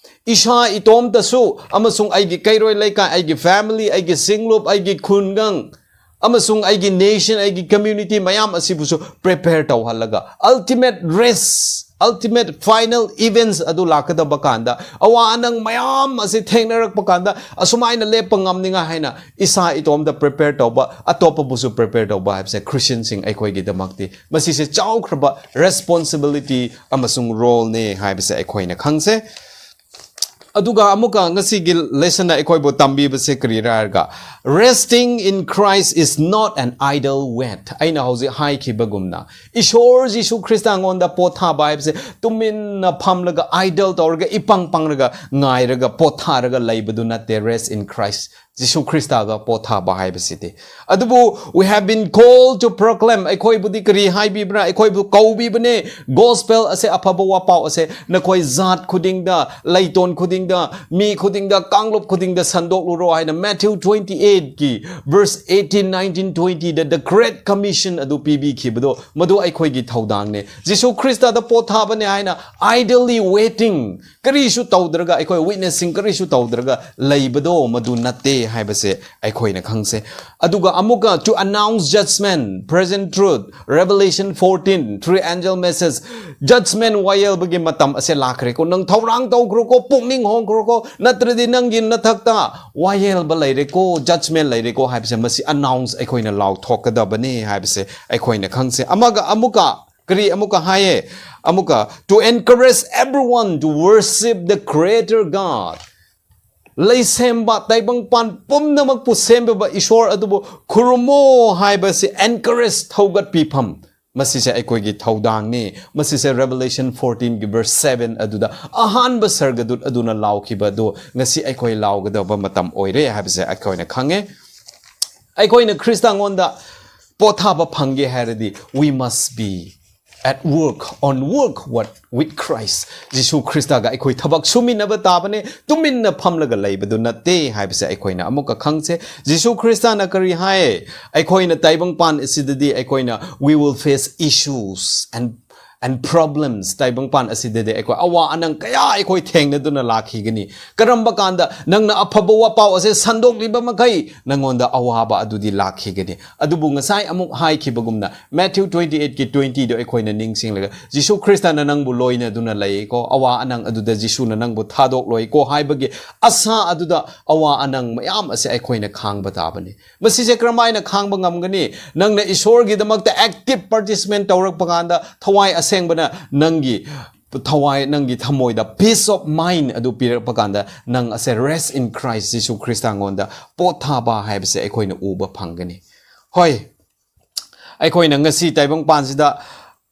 ꯏꯁꯥ ꯏꯇꯣꯝꯇꯁꯨ ꯑꯃꯁꯨꯡ ꯑꯩꯒꯤ ꯀꯩꯔꯣꯏ ꯂꯩꯀꯥꯏ, ꯑꯩꯒꯤ family, ꯑꯩꯒꯤ ꯁꯤꯡꯂꯨꯞ, ꯑꯩꯒꯤ ꯈꯨꯟꯒꯪ, ꯑꯃꯁꯨꯡ ꯑꯩꯒꯤ nation, ꯑꯩꯒꯤ community ꯃꯌꯥꯝ ꯑꯁꯤꯕꯨꯁꯨ prepare ꯇꯧꯍꯜꯂꯒ, ultimate race, ultimate final events ꯑꯗꯨ ꯂꯥꯛꯀꯗꯕ ꯀꯥꯟꯗ, ꯑꯋꯥ ꯑꯅꯪ ꯃꯌꯥꯝ ꯑꯁꯤ ꯊꯦꯡꯅꯔꯛꯄ ꯀꯥꯟꯗ, ꯑꯁꯨꯃꯥꯏꯅ ꯂꯦꯞꯄ ꯉꯝꯅꯤꯡꯉꯥꯏ ꯍꯥꯏꯅ ꯏꯁꯥ ꯏꯇꯣꯝꯇ prepare ꯇꯧꯕ, ꯑꯇꯣꯞꯄꯕꯨꯁꯨ prepare ꯇꯧꯕ ꯍꯥꯏꯕꯁꯦ Christianꯁꯤꯡ ꯑꯩꯈꯣꯏꯒꯤꯗꯃꯛꯇꯤ ꯃꯁꯤꯁꯦ ꯆꯥꯎꯈ꯭ꯔꯕ responsibility ꯑꯃꯁꯨꯡ roleꯅꯦ ꯍꯥꯏꯕꯁꯦ ꯑꯩꯈꯣꯏꯅ ꯈꯪꯁꯦ꯫ ꯑꯗꯨꯒ ꯑꯃꯨꯛꯀ ꯉꯁꯤꯒꯤ lessonꯅ ꯑꯩꯈꯣꯏꯕꯨ ꯇꯝꯕꯤꯕꯁꯦ ꯀꯔꯤꯔꯥ ꯍꯥꯏꯔꯒ, "Resting in Christ is not an idle wait." ꯑꯩꯅ ꯍꯧꯖꯤꯛ ꯍꯥꯏꯈꯤꯕꯒꯨꯝꯅ, ꯏꯁꯣꯔ ꯖꯤꯁꯨ ꯈ꯭ꯔꯤꯁꯇ ꯉꯣꯟꯗ ꯄꯣꯊꯥꯕ ꯍꯥꯏꯕꯁꯦ ꯇꯨꯃꯤꯟꯅ ꯐꯝꯂꯒ, idle ꯇꯧꯔꯒ, ꯏꯄꯪ ꯄꯪꯔꯒ, ꯉꯥꯏꯔꯒ, ꯄꯣꯊꯥꯔꯒ ꯂꯩꯕꯗꯨ ꯅꯠꯇꯦ, rest in Christ꯫ ꯖꯤꯁꯨ ꯈ꯭ꯔꯤꯁꯇꯒ ꯄꯣꯊꯥꯕ ꯍꯥꯏꯕꯁꯤꯗꯤ꯫ ꯑꯗꯨꯕꯨ we have been called to proclaim, ꯑꯩꯈꯣꯏꯕꯨꯗꯤ ꯀꯔꯤ ꯍꯥꯏꯕꯤꯕ꯭ꯔꯥ? ꯑꯩꯈꯣꯏꯕꯨ ꯀꯧꯕꯤꯕꯅꯦ꯫ Gospel ꯑꯁꯦ, ꯑꯐꯕ ꯋꯥꯄꯥꯎ ꯑꯁꯦ, ꯅꯈꯣꯏ ꯖꯥꯠ ꯈꯨꯗꯤꯡꯗ, ꯂꯩꯇꯣꯟ ꯈꯨꯗꯤꯡꯗ, ꯃꯤ ꯈꯨꯗꯤꯡꯗ, ꯀꯥꯡꯂꯨꯞ ꯈꯨꯗꯤꯡꯗ ꯁꯟꯗꯣꯛꯂꯨꯔꯣ ꯍꯥꯏꯅ Matthew twenty eightꯀꯤ verse eighteen, nineteen, twentyꯗ the Great Commission ꯑꯗꯨ ꯄꯤꯕꯤꯈꯤꯕꯗꯣ, ꯃꯗꯨ ꯑꯩꯈꯣꯏꯒꯤ ꯊꯧꯗꯥꯡꯅꯦ꯫ ꯖꯤꯁꯨ ꯈ꯭ꯔꯤꯁꯇꯗ ꯄꯣꯊꯥꯕꯅꯦ ꯍꯥꯏꯅ idly waiting, ꯀꯔꯤꯁꯨ ꯇꯧꯗ꯭ꯔꯒ, ꯑꯩꯈꯣꯏ witnessing ꯀꯔꯤꯁꯨ ꯇꯧꯗ꯭ꯔꯒ ꯂꯩꯕꯗꯣ ꯃꯗꯨ ꯅꯠꯇꯦ ꯍꯥꯏꯕꯁꯦ ꯑꯩꯈꯣꯏꯅ ꯈꯪꯁꯦ꯫ ꯑꯗꯨꯒ ꯑꯃꯨꯛꯀ, to announce judgment, present truth, Revelation fourteen, three angel message, judgment, ꯋꯥꯌꯦꯜꯕꯒꯤ ꯃꯇꯝ ꯑꯁꯦ ꯂꯥꯛꯈ꯭ꯔꯦꯀꯣ, ꯅꯪ ꯊꯧꯔꯥꯡ ꯇꯧꯈ꯭ꯔꯣꯀꯣ, ꯄꯨꯛꯅꯤꯡ ꯍꯣꯡꯈ꯭ꯔꯣꯀꯣ, ꯅꯠꯇ꯭ꯔꯗꯤ ꯅꯪꯒꯤ ꯅꯊꯛꯇ ꯋꯥꯌꯦꯜꯕ ꯂꯩꯔꯦꯀꯣ, judgment ꯂꯩꯔꯦꯀꯣ ꯍꯥꯏꯕꯁꯦ ꯃꯁꯤ announce ꯑꯩꯈꯣꯏꯅ ꯂꯥꯎꯊꯣꯛꯀꯗꯕꯅꯤ ꯍꯥꯏꯕꯁꯦ ꯑꯩꯈꯣꯏꯅ ꯈꯪꯁꯦ꯫ ꯑꯃꯒ ꯑꯃꯨꯛꯀ ꯀꯔꯤ ꯑꯃꯨꯛꯀ ꯍꯥꯏꯌꯦ? ꯑꯃꯨꯛꯀ, "To encourage everyone to worship the Creator God." ꯂꯩꯁꯦꯝꯕ, ꯇꯥꯏꯕꯪꯄꯥꯟ ꯄꯨꯝꯅꯃꯛꯄꯨ ꯁꯦꯝꯕꯤꯕ ꯏꯁꯣꯔ ꯑꯗꯨꯕꯨ ꯈꯨꯔꯨꯝꯃꯣ ꯍꯥꯏꯕꯁꯤ encourage, ꯊꯧꯒꯠꯄꯤꯐꯝ, ꯃꯁꯤꯁꯦ ꯑꯩꯈꯣꯏꯒꯤ ꯊꯧꯗꯥꯡꯅꯤ꯫ ꯃꯁꯤꯁꯦ Revelation fourteenꯒꯤ verse seven ꯑꯗꯨꯗ ꯑꯍꯥꯟꯕ ꯁꯔꯒꯗꯨꯠ ꯑꯗꯨꯅ ꯂꯥꯎꯈꯤꯕ ꯑꯗꯨ ꯉꯁꯤ ꯑꯩꯈꯣꯏ ꯂꯥꯎꯒꯗꯕ ꯃꯇꯝ ꯑꯣꯏꯔꯦ ꯍꯥꯏꯕꯁꯦ ꯑꯩꯈꯣꯏꯅ ꯈꯪꯉꯦ꯫ ꯑꯩꯈꯣꯏꯅ ꯈ꯭ꯔꯤꯁꯇꯉꯣꯟꯗ ꯄꯣꯊꯥꯕ ꯐꯪꯒꯦ ꯍꯥꯏꯔꯗꯤ, we must be at work, on work what, with Christ. ꯖꯤꯁꯨ ꯈ꯭ꯔꯤꯁꯇꯒ ꯑꯩꯈꯣꯏ ꯊꯕꯛ ꯁꯨꯃꯤꯟꯅꯕ ꯇꯥꯕꯅꯦ, ꯇꯨꯃꯤꯟꯅ ꯐꯝꯂꯒ ꯂꯩꯕꯗꯨ ꯅꯠꯇꯦ ꯍꯥꯏꯕꯁꯦ ꯑꯩꯈꯣꯏꯅ ꯑꯃꯨꯛꯀ ꯈꯪꯁꯦ꯫ ꯖꯤꯁꯨ ꯈ꯭ꯔꯤꯁꯇꯅ ꯀꯔꯤ ꯍꯥꯏ? ꯑꯩꯈꯣꯏꯅ ꯇꯥꯏꯕꯪꯄꯥꯟ ꯑꯁꯤꯗꯗꯤ ꯑꯩꯈꯣꯏꯅ, we will face issues and and problems, ꯇꯥꯏꯕꯪꯄꯥꯟ ꯑꯁꯤꯗꯗꯤ ꯑꯩꯈꯣꯏ ꯑꯋꯥ ꯑꯅꯪ ꯀꯌꯥ ꯑꯩꯈꯣꯏ ꯊꯦꯡꯅꯗꯨꯅ ꯂꯥꯛꯈꯤꯒꯅꯤ꯫ ꯀꯔꯝꯕ ꯀꯥꯟꯗ ꯅꯪꯅ ꯑꯐꯕ ꯋꯥꯄꯥꯎ ꯑꯁꯦ ꯁꯟꯗꯣꯛꯂꯤꯕ ꯃꯈꯩ ꯅꯪꯉꯣꯟꯗ ꯑꯋꯥꯕ ꯑꯗꯨꯗꯤ ꯂꯥꯛꯈꯤꯒꯅꯤ꯫ ꯑꯗꯨꯕꯨ ꯉꯁꯥꯏ ꯑꯃꯨꯛ ꯍꯥꯏꯈꯤꯕꯒꯨꯝꯅ, Matthew twenty eight ꯀꯤ twenty ꯗꯣ ꯑꯩꯈꯣꯏꯅ ꯅꯤꯡꯁꯤꯡꯂꯒ, ꯖꯤꯁꯨ ꯈ꯭ꯔꯤꯁꯇꯅ ꯅꯪꯕꯨ ꯂꯣꯏꯅꯗꯨꯅ ꯂꯩꯀꯣ, ꯑꯋꯥ ꯑꯅꯪ ꯑꯗꯨꯗ ꯖꯤꯁꯨꯅ ꯅꯪꯕꯨ ꯊꯥꯗꯣꯛꯂꯣꯏꯀꯣ ꯍꯥꯏꯕꯒꯤ ꯑꯁꯥ ꯑꯗꯨꯗ ꯑꯋꯥ ꯑꯅꯪ ꯃꯌꯥꯝ ꯑꯁꯦ ꯑꯩꯈꯣꯏꯅ ꯈꯥꯡꯕ ꯇꯥꯕꯅꯤ꯫ ꯃꯁꯤꯁꯦ ꯀꯔꯝꯍꯥꯏꯅ ꯈꯥꯡꯕ ꯉꯝꯒꯅꯤ? ꯅꯪꯅ ꯏꯁꯣꯔꯒꯤꯗꯃꯛꯇ active participant ꯇꯧꯔꯛꯄ ꯀꯥꯟꯗ, ꯊꯋꯥꯏ ꯑꯁꯦꯡꯕꯅ ꯅꯪꯒꯤ ꯊꯋꯥꯏ, ꯅꯪꯒꯤ ꯊꯃꯣꯏꯗ peace of mind ꯑꯗꯨ ꯄꯤꯔꯛꯄ ꯀꯥꯟꯗ, ꯅꯪ ꯑꯁꯦ rest in Christ, ꯖꯤꯁꯨ ꯈ꯭ꯔꯤꯁꯇꯉꯣꯟꯗ ꯄꯣꯊꯥꯕ ꯍꯥꯏꯕꯁꯦ ꯑꯩꯈꯣꯏꯅ ꯎꯕ ꯐꯪꯒꯅꯤ꯫ ꯍꯣꯏ, ꯑꯩꯈꯣꯏꯅ ꯉꯁꯤ ꯇꯥꯏꯕꯪꯄꯥꯟꯁꯤꯗ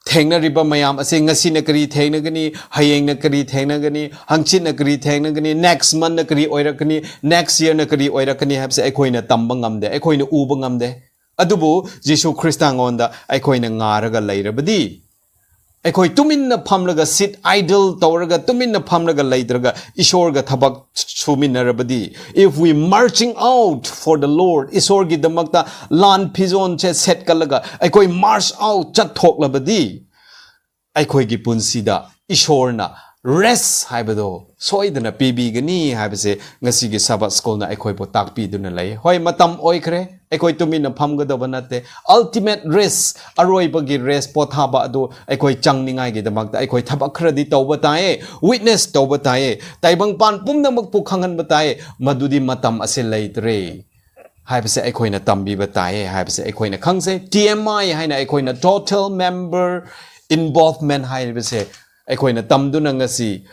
ꯊꯦꯡꯅꯔꯤꯕ ꯃꯌꯥꯝ ꯑꯁꯤ, ꯉꯁꯤꯅ ꯀꯔꯤ ꯊꯦꯡꯅꯒꯅꯤ, ꯍꯌꯦꯡꯅ ꯀꯔꯤ ꯊꯦꯡꯅꯒꯅꯤ, ꯍꯪꯆꯤꯠꯅ ꯀꯔꯤ ꯊꯦꯡꯅꯒꯅꯤ, next month ꯅ ꯀꯔꯤ ꯑꯣꯏꯔꯛꯀꯅꯤ, next year ꯅ ꯀꯔꯤ ꯑꯣꯏꯔꯛꯀꯅꯤ ꯍꯥꯏꯕꯁꯦ ꯑꯩꯈꯣꯏꯅ ꯇꯝꯕ ꯉꯝꯗꯦ, ꯑꯩꯈꯣꯏꯅ ꯎꯕ ꯉꯝꯗꯦ꯫ ꯑꯗꯨꯕꯨ ꯖꯤꯁꯨ ꯈ꯭ꯔꯤꯁꯇꯉꯣꯟꯗ ꯑꯩꯈꯣꯏꯅ ꯉꯥꯔꯒ ꯂꯩꯔꯕꯗꯤ, ꯑꯩꯈꯣꯏ ꯇꯨꯃꯤꯟꯅ ꯐꯝꯂꯒ, sit idle ꯇꯧꯔꯒ, ꯇꯨꯃꯤꯟꯅ ꯐꯝꯂꯒ ꯂꯩꯇ꯭ꯔꯒ, ꯏꯁꯣꯔꯒ ꯊꯕꯛ ꯁꯨꯃꯤꯟꯅꯔꯕꯗꯤ, if we marching out for the Lord, ꯏꯁꯣꯔꯒꯤꯗꯃꯛꯇ ꯂꯥꯟ ꯐꯤꯖꯣꯟꯁꯦ ꯁꯦꯠꯀꯠꯂꯒ ꯑꯩꯈꯣꯏ march out ꯆꯠꯊꯣꯛꯂꯕꯗꯤ, ꯑꯩꯈꯣꯏꯒꯤ ꯄꯨꯟꯁꯤꯗ ꯏꯁꯣꯔꯅ rest ꯍꯥꯏꯕꯗꯣ ꯁꯣꯏꯗꯅ ꯄꯤꯕꯤꯒꯅꯤ ꯍꯥꯏꯕꯁꯦ ꯉꯁꯤꯒꯤ Sabbath School ꯅ ꯑꯩꯈꯣꯏꯕꯨ ꯇꯥꯛꯄꯤꯗꯨꯅ ꯂꯩ꯫ ꯍꯣꯏ, ꯃꯇꯝ ꯑꯣꯏꯈ꯭ꯔꯦ, ꯑꯩꯈꯣꯏ ꯇꯨꯃꯤꯟꯅ ꯐꯝꯒꯗꯕ ꯅꯠꯇꯦ꯫ Ultimate rest, ꯑꯔꯣꯏꯕꯒꯤ rest, ꯄꯣꯊꯥꯕ ꯑꯗꯨ ꯑꯩꯈꯣꯏ ꯆꯪꯅꯤꯡꯉꯥꯏꯒꯤꯗꯃꯛꯇ ꯑꯩꯈꯣꯏ ꯊꯕꯛ ꯈꯔꯗꯤ ꯇꯧꯕ ꯇꯥꯏꯌꯦ, witness ꯇꯧꯕ ꯇꯥꯏꯌꯦ, ꯇꯥꯏꯕꯪꯄꯥꯟ ꯄꯨꯝꯅꯃꯛꯄꯨ ꯈꯪꯍꯟꯕ ꯇꯥꯏꯌꯦ꯫ ꯃꯗꯨꯗꯤ ꯃꯇꯝ ꯑꯁꯦ ꯂꯩꯇ꯭ꯔꯦ ꯍꯥꯏꯕꯁꯦ ꯑꯩꯈꯣꯏꯅ ꯇꯝꯕꯤꯕ ꯇꯥꯏꯌꯦ ꯍꯥꯏꯕꯁꯦ ꯑꯩꯈꯣꯏꯅ ꯈꯪꯖꯩ꯫ T M I ꯍꯥꯏꯅ ꯑꯩꯈꯣꯏꯅ total member involvement ꯍꯥꯏꯔꯤꯕꯁꯦ ꯑꯩꯈꯣꯏꯅ ꯇꯝꯗꯨꯅ ꯉꯁꯤ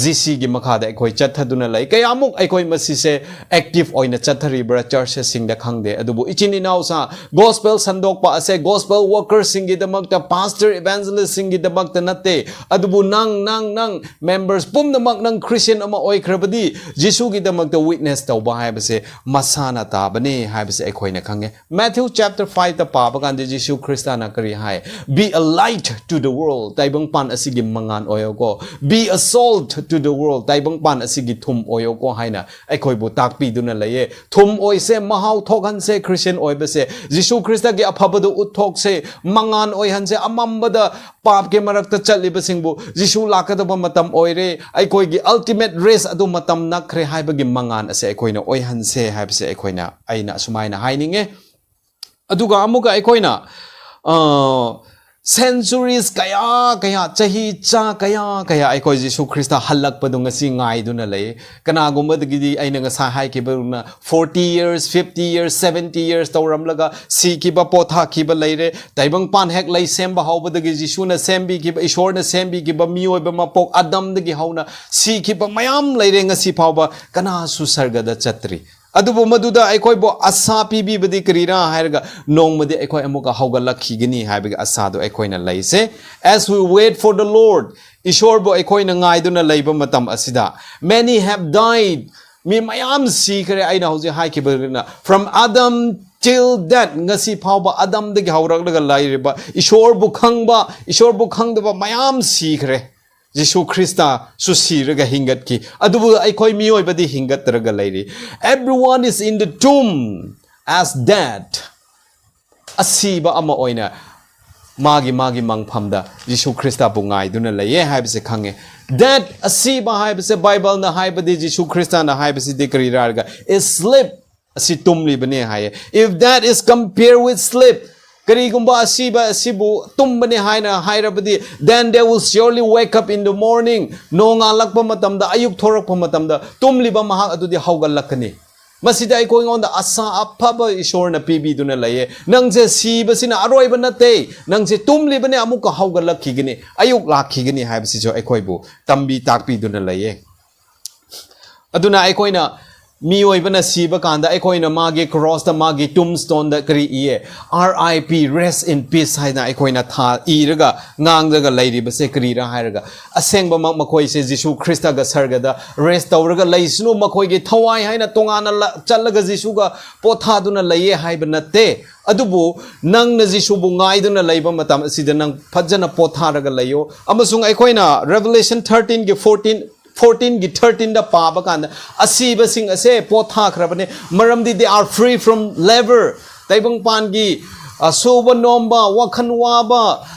G C ꯒꯤ ꯃꯈꯥꯗ ꯑꯩꯈꯣꯏ ꯆꯠꯊꯗꯨꯅ ꯂꯩ꯫ ꯀꯌꯥꯃꯨꯛ ꯑꯩꯈꯣꯏ ꯃꯁꯤꯁꯦ active ꯑꯣꯏꯅ ꯆꯠꯊꯔꯤꯕ꯭ꯔꯥ churches ꯁꯤꯡꯗ ꯈꯪꯗꯦ, ꯑꯗꯨꯕꯨ ꯏꯆꯤꯟ ꯏꯅꯥꯎꯁꯥ, gospel ꯁꯟꯗꯣꯛꯄ ꯑꯁꯦ gospel workers ꯁꯤꯡꯒꯤꯗꯃꯛꯇ, pastor evangelist ꯁꯤꯡꯒꯤꯗꯃꯛꯇ ꯅꯠꯇꯦ, ꯑꯗꯨꯕꯨ ꯅꯪ, ꯅꯪ, ꯅꯪ members ꯄꯨꯝꯅꯃꯛ, ꯅꯪ Christian ꯑꯃ ꯑꯣꯏꯈ꯭ꯔꯕꯗꯤ ꯖꯤꯁꯨꯒꯤꯗꯃꯛꯇ witness ꯇꯧꯕ ꯍꯥꯏꯕꯁꯦ ꯃꯁꯥꯅ ꯇꯥꯕꯅꯤ ꯍꯥꯏꯕꯁꯦ ꯑꯩꯈꯣꯏꯅ ꯈꯪꯉꯦ꯫ Matthew chapter five ꯇ ꯄꯥꯕ ꯀꯥꯟꯗ ꯖꯤꯁꯨ ꯈ꯭ꯔꯤꯁꯇꯅ ꯀꯔꯤ ꯍꯥꯏ? Be a light to the world. ꯇꯥꯏꯕꯪꯄꯥꯟ ꯑꯁꯤꯒꯤ ꯃꯉꯥꯜ ꯑꯣꯏꯌꯣꯀꯣ꯫ Be a salt to the world, ꯇꯥꯏꯕꯪꯄꯥꯟ ꯑꯁꯤꯒꯤ ꯊꯨꯝ ꯑꯣꯏꯌꯣꯀꯣ ꯍꯥꯏꯅ ꯑꯩꯈꯣꯏꯕꯨ ꯇꯥꯛꯄꯤꯗꯨꯅ ꯂꯩꯌꯦ꯫ ꯊꯨꯝ ꯑꯣꯏꯁꯦ, ꯃꯍꯥꯎ ꯊꯣꯛꯍꯟꯁꯦ꯫ ꯈ꯭ꯔꯤꯁꯇꯤꯌꯟ ꯑꯣꯏꯕꯁꯦ ꯖꯤꯁꯨ ꯈ꯭ꯔꯤꯁꯇꯒꯤ ꯑꯐꯕꯗꯨ ꯎꯠꯊꯣꯛꯁꯦ꯫ ꯃꯉꯥꯟ ꯑꯣꯏꯍꯟꯁꯦ꯫ ꯑꯃꯝꯕꯗ, ꯄꯥꯞꯀꯤ ꯃꯔꯛꯇ ꯆꯠꯂꯤꯕꯁꯤꯡꯕꯨ ꯖꯤꯁꯨ ꯂꯥꯛꯀꯗꯕ ꯃꯇꯝ ꯑꯣꯏꯔꯦ, ꯑꯩꯈꯣꯏꯒꯤ ultimate rest ꯑꯗꯨ ꯃꯇꯝ ꯅꯛꯈ꯭ꯔꯦ ꯍꯥꯏꯕꯒꯤ ꯃꯉꯥꯟ ꯑꯁꯦ ꯑꯩꯈꯣꯏꯅ ꯑꯣꯏꯍꯟꯁꯦ ꯍꯥꯏꯕꯁꯦ ꯑꯩꯈꯣꯏꯅ, ꯑꯩꯅ ꯑꯁꯨꯃꯥꯏꯅ ꯍꯥꯏꯅꯤꯡꯉꯦ꯫ ꯑꯗꯨꯒ ꯑꯃꯨꯛꯀ ꯑꯩꯈꯣꯏꯅ, ꯑ, centuries ꯀꯌꯥ ꯀꯌꯥ, ꯆꯍꯤ ꯆꯥ ꯀꯌꯥ ꯀꯌꯥ ꯑꯩꯈꯣꯏ ꯖꯤꯁꯨ ꯈ꯭ꯔꯤꯁꯇ ꯍꯜꯂꯛꯄꯗꯨ ꯉꯁꯤ ꯉꯥꯏꯗꯨꯅ ꯂꯩ꯫ ꯀꯅꯥꯒꯨꯝꯕꯗꯒꯤꯗꯤ ꯑꯩꯅ ꯉꯁꯥꯏ ꯍꯥꯏꯈꯤꯕꯒꯨꯝꯅ forty years, fifty years, seventy years ꯇꯧꯔꯝꯂꯒ ꯁꯤꯈꯤꯕ, ꯄꯣꯊꯥꯈꯤꯕ ꯂꯩꯔꯦ꯫ ꯇꯥꯏꯕꯪꯄꯥꯟ ꯍꯦꯛ ꯂꯩ ꯁꯦꯝꯕ ꯍꯧꯕꯗꯒꯤ ꯖꯤꯁꯨꯅ ꯁꯦꯝꯕꯤꯈꯤꯕ, ꯏꯁꯣꯔꯅ ꯁꯦꯝꯕꯤꯈꯤꯕ ꯃꯤꯑꯣꯏꯕ ꯃꯄꯣꯛ ꯑꯗꯝꯗꯒꯤ ꯍꯧꯅ ꯁꯤꯈꯤꯕ ꯃꯌꯥꯝ ꯂꯩꯔꯦ꯫ ꯉꯁꯤ ꯐꯥꯎꯕ ꯀꯅꯥꯁꯨ ꯁꯔꯒꯗ ꯆꯠꯇ꯭ꯔꯤ꯫ ꯑꯗꯨꯕꯨ ꯃꯗꯨꯗ ꯑꯩꯈꯣꯏꯕꯨ ꯑꯁꯥ ꯄꯤꯕꯤꯕꯗꯤ ꯀꯔꯤꯔꯥ ꯍꯥꯏꯔꯒ, ꯅꯣꯡꯃꯗꯤ ꯑꯩꯈꯣꯏ ꯑꯃꯨꯛꯀ ꯍꯧꯒꯠꯂꯛꯈꯤꯒꯅꯤ ꯍꯥꯏꯕꯒꯤ ꯑꯁꯥꯗꯣ ꯑꯩꯈꯣꯏꯅ ꯂꯩꯁꯦ꯫ As we wait for the Lord, ꯏꯁꯣꯔꯕꯨ ꯑꯩꯈꯣꯏꯅ ꯉꯥꯏꯗꯨꯅ ꯂꯩꯕ ꯃꯇꯝ ꯑꯁꯤꯗ, many have died, ꯃꯤ ꯃꯌꯥꯝ ꯁꯤꯈ꯭ꯔꯦ꯫ ꯑꯩꯅ ꯍꯧꯖꯤꯛ ꯍꯥꯏꯈꯤꯕꯅ, from Adam till death, ꯉꯁꯤ ꯐꯥꯎꯕ ꯑꯗꯝꯗꯒꯤ ꯍꯧꯔꯛꯂꯒ ꯂꯩꯔꯤꯕ ꯏꯁꯣꯔꯕꯨ ꯈꯪꯕ, ꯏꯁꯣꯔꯕꯨ ꯈꯪꯗꯕ ꯃꯌꯥꯝ ꯁꯤꯈ꯭ꯔꯦ꯫ ꯖꯤꯁꯨ ꯈ꯭ꯔꯤꯁꯇꯁꯨ ꯁꯤꯔꯒ ꯍꯤꯡꯒꯠꯈꯤ, ꯑꯗꯨꯕꯨ ꯑꯩꯈꯣꯏ ꯃꯤꯑꯣꯏꯕꯗꯤ ꯍꯤꯡꯒꯠꯇ꯭ꯔꯒ ꯂꯩꯔꯤ꯫ Everyone is in the tomb as dead. ꯑꯁꯤꯕ ꯑꯃ ꯑꯣꯏꯅ ꯃꯥꯒꯤ, ꯃꯥꯒꯤ ꯃꯪꯐꯝꯗ ꯖꯤꯁꯨ ꯈ꯭ꯔꯤꯁꯇꯕꯨ ꯉꯥꯏꯗꯨꯅ ꯂꯩꯌꯦ ꯍꯥꯏꯕꯁꯦ ꯈꯪꯉꯦ꯫ Death, ꯑꯁꯤꯕ ꯍꯥꯏꯕꯁꯦ, ꯕꯥꯏꯕꯜꯅ ꯍꯥꯏꯕꯗꯤ, ꯖꯤꯁꯨ ꯈ꯭ꯔꯤꯁꯇꯅ ꯍꯥꯏꯕꯁꯤꯗꯤ ꯀꯔꯤꯔꯥ ꯍꯥꯏꯔꯒ, is sleep, ꯑꯁꯤ ꯇꯨꯝꯂꯤꯕꯅꯦ ꯍꯥꯏꯌꯦ꯫ If that is compared with sleep, ꯀꯔꯤꯒꯨꯝꯕ ꯑꯁꯤꯕ ꯑꯁꯤꯕꯨ ꯇꯨꯝꯕꯅꯦ ꯍꯥꯏꯅ ꯍꯥꯏꯔꯕꯗꯤ, then they will surely wake up in the morning. ꯅꯣꯡꯉꯥꯜꯂꯛꯄ ꯃꯇꯝꯗ, ꯑꯌꯨꯛ ꯊꯣꯔꯛꯄ ꯃꯇꯝꯗ ꯇꯨꯝꯂꯤꯕ ꯃꯍꯥꯛ ꯑꯗꯨꯗꯤ ꯍꯧꯒꯠꯂꯛꯀꯅꯤ꯫ ꯃꯁꯤꯗ ꯑꯩꯈꯣꯏꯉꯣꯟꯗ ꯑꯁꯥ ꯑꯐꯕ ꯏꯁꯣꯔꯅ ꯄꯤꯕꯤꯗꯨꯅ ꯂꯩꯌꯦ꯫ ꯅꯪꯁꯦ ꯁꯤꯕꯁꯤꯅ ꯑꯔꯣꯏꯕ ꯅꯠꯇꯦ, ꯅꯪꯁꯦ ꯇꯨꯝꯂꯤꯕꯅꯦ, ꯑꯃꯨꯛꯀ ꯍꯧꯒꯠꯂꯛꯈꯤꯒꯅꯤ, ꯑꯌꯨꯛ ꯂꯥꯛꯈꯤꯒꯅꯤ ꯍꯥꯏꯕꯁꯤꯁꯨ ꯑꯩꯈꯣꯏꯕꯨ ꯇꯝꯕꯤ ꯇꯥꯛꯄꯤꯗꯨꯅ ꯂꯩꯌꯦ꯫ ꯑꯗꯨꯅ ꯑꯩꯈꯣꯏꯅ, ꯃꯤꯑꯣꯏꯕꯅ ꯁꯤꯕ ꯀꯥꯟꯗ ꯑꯩꯈꯣꯏꯅ ꯃꯥꯒꯤ ꯀ꯭ꯔꯣꯁꯇ, ꯃꯥꯒꯤ ꯇꯨꯝꯁꯇꯣꯟꯗ ꯀꯔꯤ ꯏꯌꯦ? R I P, rest in peace ꯍꯥꯏꯅ ꯑꯩꯈꯣꯏꯅ ꯊꯥ ꯏꯔꯒ ꯉꯥꯡꯂꯒ ꯂꯩꯔꯤꯕꯁꯦ ꯀꯔꯤꯔꯥ ꯍꯥꯏꯔꯒ, ꯑꯁꯦꯡꯕꯃꯛ ꯃꯈꯣꯏꯁꯦ ꯖꯤꯁꯨ ꯈ꯭ꯔꯤꯁꯇꯒ ꯁꯔꯒꯗ rest ꯇꯧꯔꯒ ꯂꯩꯁꯅꯨ, ꯃꯈꯣꯏꯒꯤ ꯊꯋꯥꯏ ꯍꯥꯏꯅ ꯇꯣꯉꯥꯟꯅ ꯂ-, ꯆꯠꯂꯒ ꯖꯤꯁꯨꯒ ꯄꯣꯊꯥꯗꯨꯅ ꯂꯩꯌꯦ ꯍꯥꯏꯕ ꯅꯠꯇꯦ꯫ ꯑꯗꯨꯕꯨ ꯅꯪꯅ ꯖꯤꯁꯨꯕꯨ ꯉꯥꯏꯗꯨꯅ ꯂꯩꯕ ꯃꯇꯝ ꯑꯁꯤꯗ ꯅꯪ ꯐꯖꯅ ꯄꯣꯊꯥꯔꯒ ꯂꯩꯌꯣ꯫ ꯑꯃꯁꯨꯡ ꯑꯩꯈꯣꯏꯅ Revelation thirteen ꯒꯤ fourteen, ꯐꯣꯔꯇꯤꯟꯒꯤ ꯊꯥꯔꯇꯤꯟꯗ ꯄꯥꯕ ꯀꯥꯟꯗ ꯑꯁꯤꯕꯁꯤꯡ ꯑꯁꯦ ꯄꯣꯊꯥꯈ꯭ꯔꯕꯅꯦ꯫ ꯃꯔꯝꯗꯤ they are free from labour, ꯇꯥꯏꯕꯪꯄꯥꯟꯒꯤ ꯑꯁꯨꯕ ꯅꯣꯝꯕ, ꯋꯥꯈꯜ ꯋꯥꯕ,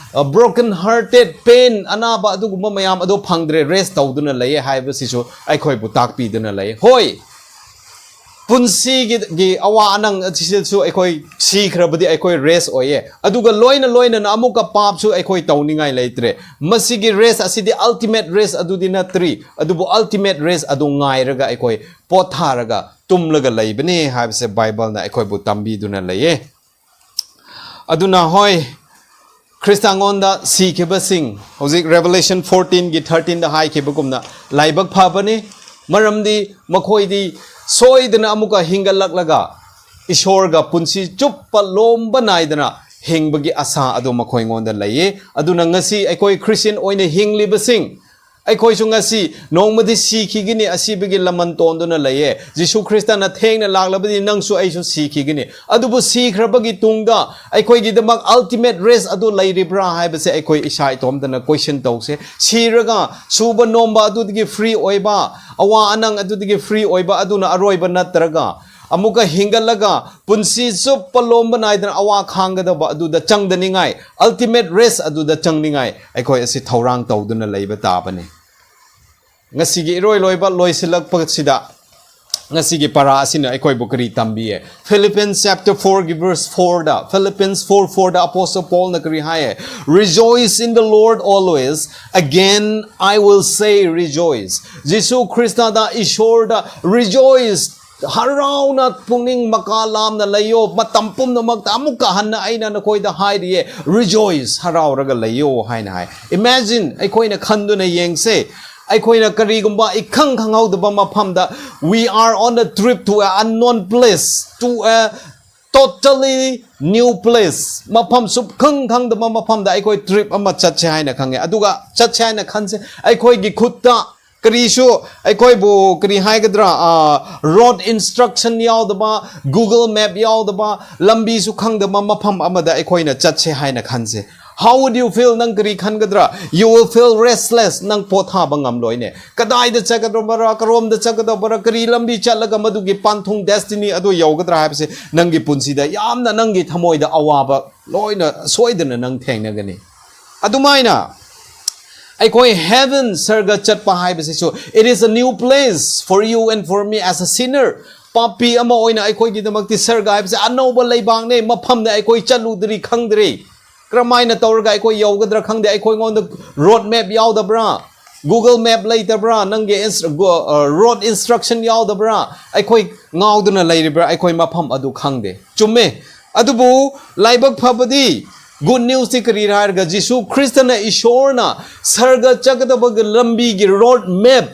broken hearted, pain, ꯑꯅꯥꯕ, ꯑꯗꯨꯒꯨꯝꯕ ꯃꯌꯥꯝ ꯑꯗꯨ ꯐꯪꯗ꯭ꯔꯦ, ꯔꯦꯁ ꯇꯧꯗꯨꯅ ꯂꯩꯌꯦ ꯍꯥꯏꯕꯁꯤꯁꯨ ꯑꯩꯈꯣꯏꯕꯨ ꯇꯥꯛꯄꯤꯗꯨꯅ ꯂꯩꯌꯦ꯫ ꯍꯣꯏ, ꯄꯨꯟꯁꯤꯒꯤ ꯒꯤ ꯑꯋꯥ ꯑꯅꯪ ꯑꯁꯤꯗꯁꯨ ꯑꯩꯈꯣꯏ ꯁꯤꯈ꯭ꯔꯕꯗꯤ ꯑꯩꯈꯣꯏ ꯔꯦꯁ ꯑꯣꯏꯌꯦ꯫ ꯑꯗꯨꯒ ꯂꯣꯏꯅ ꯂꯣꯏꯅꯅ ꯑꯃꯨꯛꯀ ꯄꯥꯞꯁꯨ ꯑꯩꯈꯣꯏ ꯇꯧꯅꯤꯡꯉꯥꯏ ꯂꯩꯇ꯭ꯔꯦ꯫ ꯃꯁꯤꯒꯤ ꯔꯦꯁ ꯑꯁꯤꯗꯤ ꯑꯜꯇꯤꯃꯦꯠ ꯔꯦꯁ ꯑꯗꯨꯗꯤ ꯅꯠꯇ꯭ꯔꯤ, ꯑꯗꯨꯕꯨ ꯑꯜꯇꯤꯃꯦꯠ ꯔꯦꯁ ꯑꯗꯨ ꯉꯥꯏꯔꯒ ꯑꯩꯈꯣꯏ ꯄꯣꯊꯥꯔꯒ ꯇꯨꯝꯂꯒ ꯂꯩꯕꯅꯤ ꯍꯥꯏꯕꯁꯦ ꯕꯥꯏꯕꯜꯅ ꯑꯩꯈꯣꯏꯕꯨ ꯇꯝꯕꯤꯗꯨꯅ ꯂꯩꯌꯦ꯫ ꯑꯗꯨꯅ ꯍꯣꯏ, ꯈ꯭ꯔꯤꯁꯇꯉꯣꯟꯗ ꯁꯤꯈꯤꯕꯁꯤꯡ, ꯍꯧꯖꯤꯛ ꯔꯦꯚꯦꯂꯦꯁꯟ ꯐꯣꯔꯇꯤꯟꯒꯤ ꯊꯥꯔꯇꯤꯟꯗ ꯍꯥꯏꯈꯤꯕꯒꯨꯝꯅ, ꯂꯥꯏꯕꯛ ꯐꯕꯅꯤ, ꯃꯔꯝꯗꯤ ꯃꯈꯣꯏꯗꯤ ꯁꯣꯏꯗꯅ ꯑꯃꯨꯛꯀ ꯍꯤꯡꯒꯠꯂꯛꯂꯒ ꯏꯁꯣꯔꯒ ꯄꯨꯟꯁꯤ ꯆꯨꯞꯄ ꯂꯣꯝꯕ ꯅꯥꯏꯗꯅ ꯍꯤꯡꯕꯒꯤ ꯑꯁꯥ ꯑꯗꯨ ꯃꯈꯣꯏꯉꯣꯟꯗ ꯂꯩꯌꯦ꯫ ꯑꯗꯨꯅ ꯉꯁꯤ ꯑꯩꯈꯣꯏ ꯈ꯭ꯔꯤꯁꯇꯤꯌꯟ ꯑꯣꯏꯅ ꯍꯤꯡꯂꯤꯕꯁꯤꯡ, ꯑꯩꯈꯣꯏꯁꯨ ꯉꯁꯤ ꯅꯣꯡꯃꯗꯤ ꯁꯤꯈꯤꯒꯅꯤ, ꯑꯁꯤꯕꯒꯤ ꯂꯃꯟ ꯇꯣꯟꯗꯨꯅ ꯂꯩꯌꯦ꯫ ꯖꯤꯁꯨ ꯈ꯭ꯔꯤꯁꯇꯅ ꯊꯦꯡꯅ ꯂꯥꯛꯂꯕꯗꯤ ꯅꯪꯁꯨ ꯑꯩꯁꯨ ꯁꯤꯈꯤꯒꯅꯤ꯫ ꯑꯗꯨꯕꯨ ꯁꯤꯈ꯭ꯔꯕꯒꯤ ꯇꯨꯡꯗ ꯑꯩꯈꯣꯏꯒꯤꯗꯃꯛ ꯑꯜꯇꯤꯃꯦꯠ ꯔꯦꯁ ꯑꯗꯨ ꯂꯩꯔꯤꯕ꯭ꯔꯥ ꯍꯥꯏꯕꯁꯦ ꯑꯩꯈꯣꯏ ꯏꯁꯥ ꯏꯇꯣꯝꯇꯅ ꯀꯣꯏꯁꯟ ꯇꯧꯁꯦ꯫ ꯁꯤꯔꯒ ꯁꯨꯕ ꯅꯣꯝꯕ ꯑꯗꯨꯗꯒꯤ ꯐ꯭ꯔꯤ ꯑꯣꯏꯕ, ꯑꯋꯥ ꯑꯅꯪ ꯑꯗꯨꯗꯒꯤ ꯐ꯭ꯔꯤ ꯑꯣꯏꯕ ꯑꯗꯨꯅ ꯑꯔꯣꯏꯕ ꯅꯠꯇ꯭ꯔꯒ, ꯑꯃꯨꯛꯀ ꯍꯤꯡꯒꯠꯂꯒ ꯄꯨꯟꯁꯤ ꯆꯨꯞꯄ ꯂꯣꯝꯕ ꯅꯥꯏꯗꯅ ꯑꯋꯥ ꯈꯥꯡꯒꯗꯕ ꯑꯗꯨꯗ ꯆꯪꯗꯅꯤꯡꯉꯥꯏ, ꯑꯜꯇꯤꯃꯦꯠ ꯔꯦꯁ ꯑꯗꯨꯗ ꯆꯪꯅꯤꯡꯉꯥꯏ ꯑꯩꯈꯣꯏ ꯑꯁꯤ ꯊꯧꯔꯥꯡ ꯇꯧꯗꯨꯅ ꯂꯩꯕ ꯇꯥꯕꯅꯤ꯫ ꯉꯁꯤꯒꯤ ꯏꯔꯣꯏ ꯂꯣꯏꯕ ꯂꯣꯏꯁꯤꯜꯂꯛꯄꯁꯤꯗ ꯉꯁꯤꯒꯤ ꯄꯔꯥ ꯑꯁꯤꯅ ꯑꯩꯈꯣꯏꯕꯨ ꯀꯔꯤ ꯇꯝꯕꯤꯌꯦ? Philippians chapter fourꯒꯤ verse fourꯗ, Philippians four fourꯗ Apostle Paulꯅ ꯀꯔꯤ ꯍꯥꯏꯌꯦ? "Rejoice in the Lord always. Again, I will say rejoice." ꯖꯤꯁꯨ ꯈ꯭ꯔꯤꯁꯇꯗ, ꯏꯁꯣꯔꯗ rejoice, ꯍꯔꯥꯎꯅ ꯄꯨꯛꯅꯤꯡ ꯃꯀꯥ ꯂꯥꯝꯅ ꯂꯩꯌꯣ꯫ ꯃꯇꯝ ꯄꯨꯝꯅꯃꯛꯇ ꯑꯃꯨꯛꯀ ꯍꯟꯅ ꯑꯩꯅ ꯅꯈꯣꯏꯗ ꯍꯥꯏꯔꯤꯌꯦ, rejoice, ꯍꯔꯥꯎꯔꯒ ꯂꯩꯌꯣ ꯍꯥꯏꯅ ꯍꯥꯏ꯫ Imagine, ꯑꯩꯈꯣꯏꯅ ꯈꯟꯗꯨꯅ ꯌꯦꯡꯁꯦ, ꯑꯩꯈꯣꯏꯅ ꯀꯔꯤꯒꯨꯝꯕ ꯏꯈꯪ ꯈꯪꯍꯧꯗꯕ ꯃꯐꯝꯗ, we are on a trip to a unknown place, to a totally new place, ꯃꯐꯝ ꯁꯨꯞꯈꯪ ꯈꯪꯗꯕ ꯃꯐꯝꯗ ꯑꯩꯈꯣꯏ ꯇ꯭ꯔꯤꯞ ꯑꯃ ꯆꯠꯁꯦ ꯍꯥꯏꯅ ꯈꯪꯉꯦ꯫ ꯑꯗꯨꯒ ꯆꯠꯁꯦ ꯍꯥꯏꯅ ꯈꯟꯁꯦ, ꯑꯩꯈꯣꯏꯒꯤ ꯈꯨꯠꯇ ꯀꯔꯤꯁꯨ, ꯑꯩꯈꯣꯏꯕꯨ ꯀꯔꯤ ꯍꯥꯏꯒꯗ꯭ꯔꯥ, ꯔꯣꯗ ꯏꯟꯁꯇ꯭ꯔꯛꯁꯟ ꯌꯥꯎꯗꯕ, Google map ꯌꯥꯎꯗꯕ, ꯂꯝꯕꯤꯁꯨ ꯈꯪꯗꯕ ꯃꯐꯝ ꯑꯃꯗ ꯑꯩꯈꯣꯏꯅ ꯆꯠꯁꯦ ꯍꯥꯏꯅ ꯈꯟꯁꯦ꯫ How would you feel? ꯅꯪ ꯀꯔꯤ ꯈꯟꯒꯗ꯭ꯔꯥ? You will feel restless. ꯅꯪ ꯄꯣꯊꯥꯕ ꯉꯝꯂꯣꯏꯅꯦ꯫ ꯀꯗꯥꯏꯗ ꯆꯠꯀꯗꯧꯕꯔꯥ, ꯀꯔꯣꯝꯗ ꯆꯠꯀꯗꯧꯕꯔꯥ, ꯀꯔꯤ ꯂꯝꯕꯤ ꯆꯠꯂꯒ ꯃꯗꯨꯒꯤ ꯄꯥꯟꯊꯨꯡ, destiny ꯑꯗꯨ ꯌꯧꯒꯗ꯭ꯔꯥ ꯍꯥꯏꯕꯁꯦ ꯅꯪꯒꯤ ꯄꯨꯟꯁꯤꯗ ꯌꯥꯝꯅ, ꯅꯪꯒꯤ ꯊꯃꯣꯏꯗ ꯑꯋꯥꯕ ꯂꯣꯏꯅ ꯁꯣꯏꯗꯅ ꯅꯪ ꯊꯦꯡꯅꯒꯅꯤ꯫ ꯑꯗꯨꯃꯥꯏꯅ ꯑꯩꯈꯣꯏ heaven, ꯁꯔꯒ ꯆꯠꯄ ꯍꯥꯏꯕꯁꯤꯁꯨ, it is a new place for you and for me as a sinner. ꯄꯥꯄꯤ ꯑꯃ ꯑꯣꯏꯅ ꯑꯩꯈꯣꯏꯒꯤꯗꯃꯛꯇꯤ ꯁꯔꯒ ꯍꯥꯏꯕꯁꯦ ꯑꯅꯧꯕ ꯂꯩꯕꯥꯛꯅꯦ, ꯃꯐꯝꯅꯦ, ꯑꯩꯈꯣꯏ ꯆꯠꯂꯨꯗ꯭ꯔꯤ, ꯈꯪꯗ꯭ꯔꯤ꯫ ꯀꯔꯝꯍꯥꯏꯅ ꯇꯧꯔꯒ ꯑꯩꯈꯣꯏ ꯌꯧꯒꯗ꯭ꯔꯥ ꯈꯪꯗꯦ꯫ ꯑꯩꯈꯣꯏꯉꯣꯟꯗ road map ꯌꯥꯎꯗꯕ꯭ꯔꯥ? Google map ꯂꯩꯇꯕ꯭ꯔꯥ? ꯅꯪꯒꯤ ins-, ꯒꯣ-, ꯑ, road instruction ꯌꯥꯎꯗꯕ꯭ꯔꯥ? ꯑꯩꯈꯣꯏ ꯉꯥꯎꯗꯨꯅ ꯂꯩꯔꯤꯕ꯭ꯔꯥ ꯑꯩꯈꯣꯏ ꯃꯐꯝ ꯑꯗꯨ ꯈꯪꯗꯦ꯫ ꯆꯨꯝꯃꯦ꯫ ꯑꯗꯨꯕꯨ ꯂꯥꯏꯕꯛ ꯐꯕꯗꯤ, good news ꯇꯤ ꯀꯔꯤꯔꯥ ꯍꯥꯏꯔꯒ, ꯖꯤꯁꯨ ꯈ꯭ꯔꯤꯁꯇꯅ, ꯏꯁꯣꯔꯅ ꯁꯔꯒ ꯆꯠꯀꯗꯕꯒꯤ ꯂꯝꯕꯤꯒꯤ road map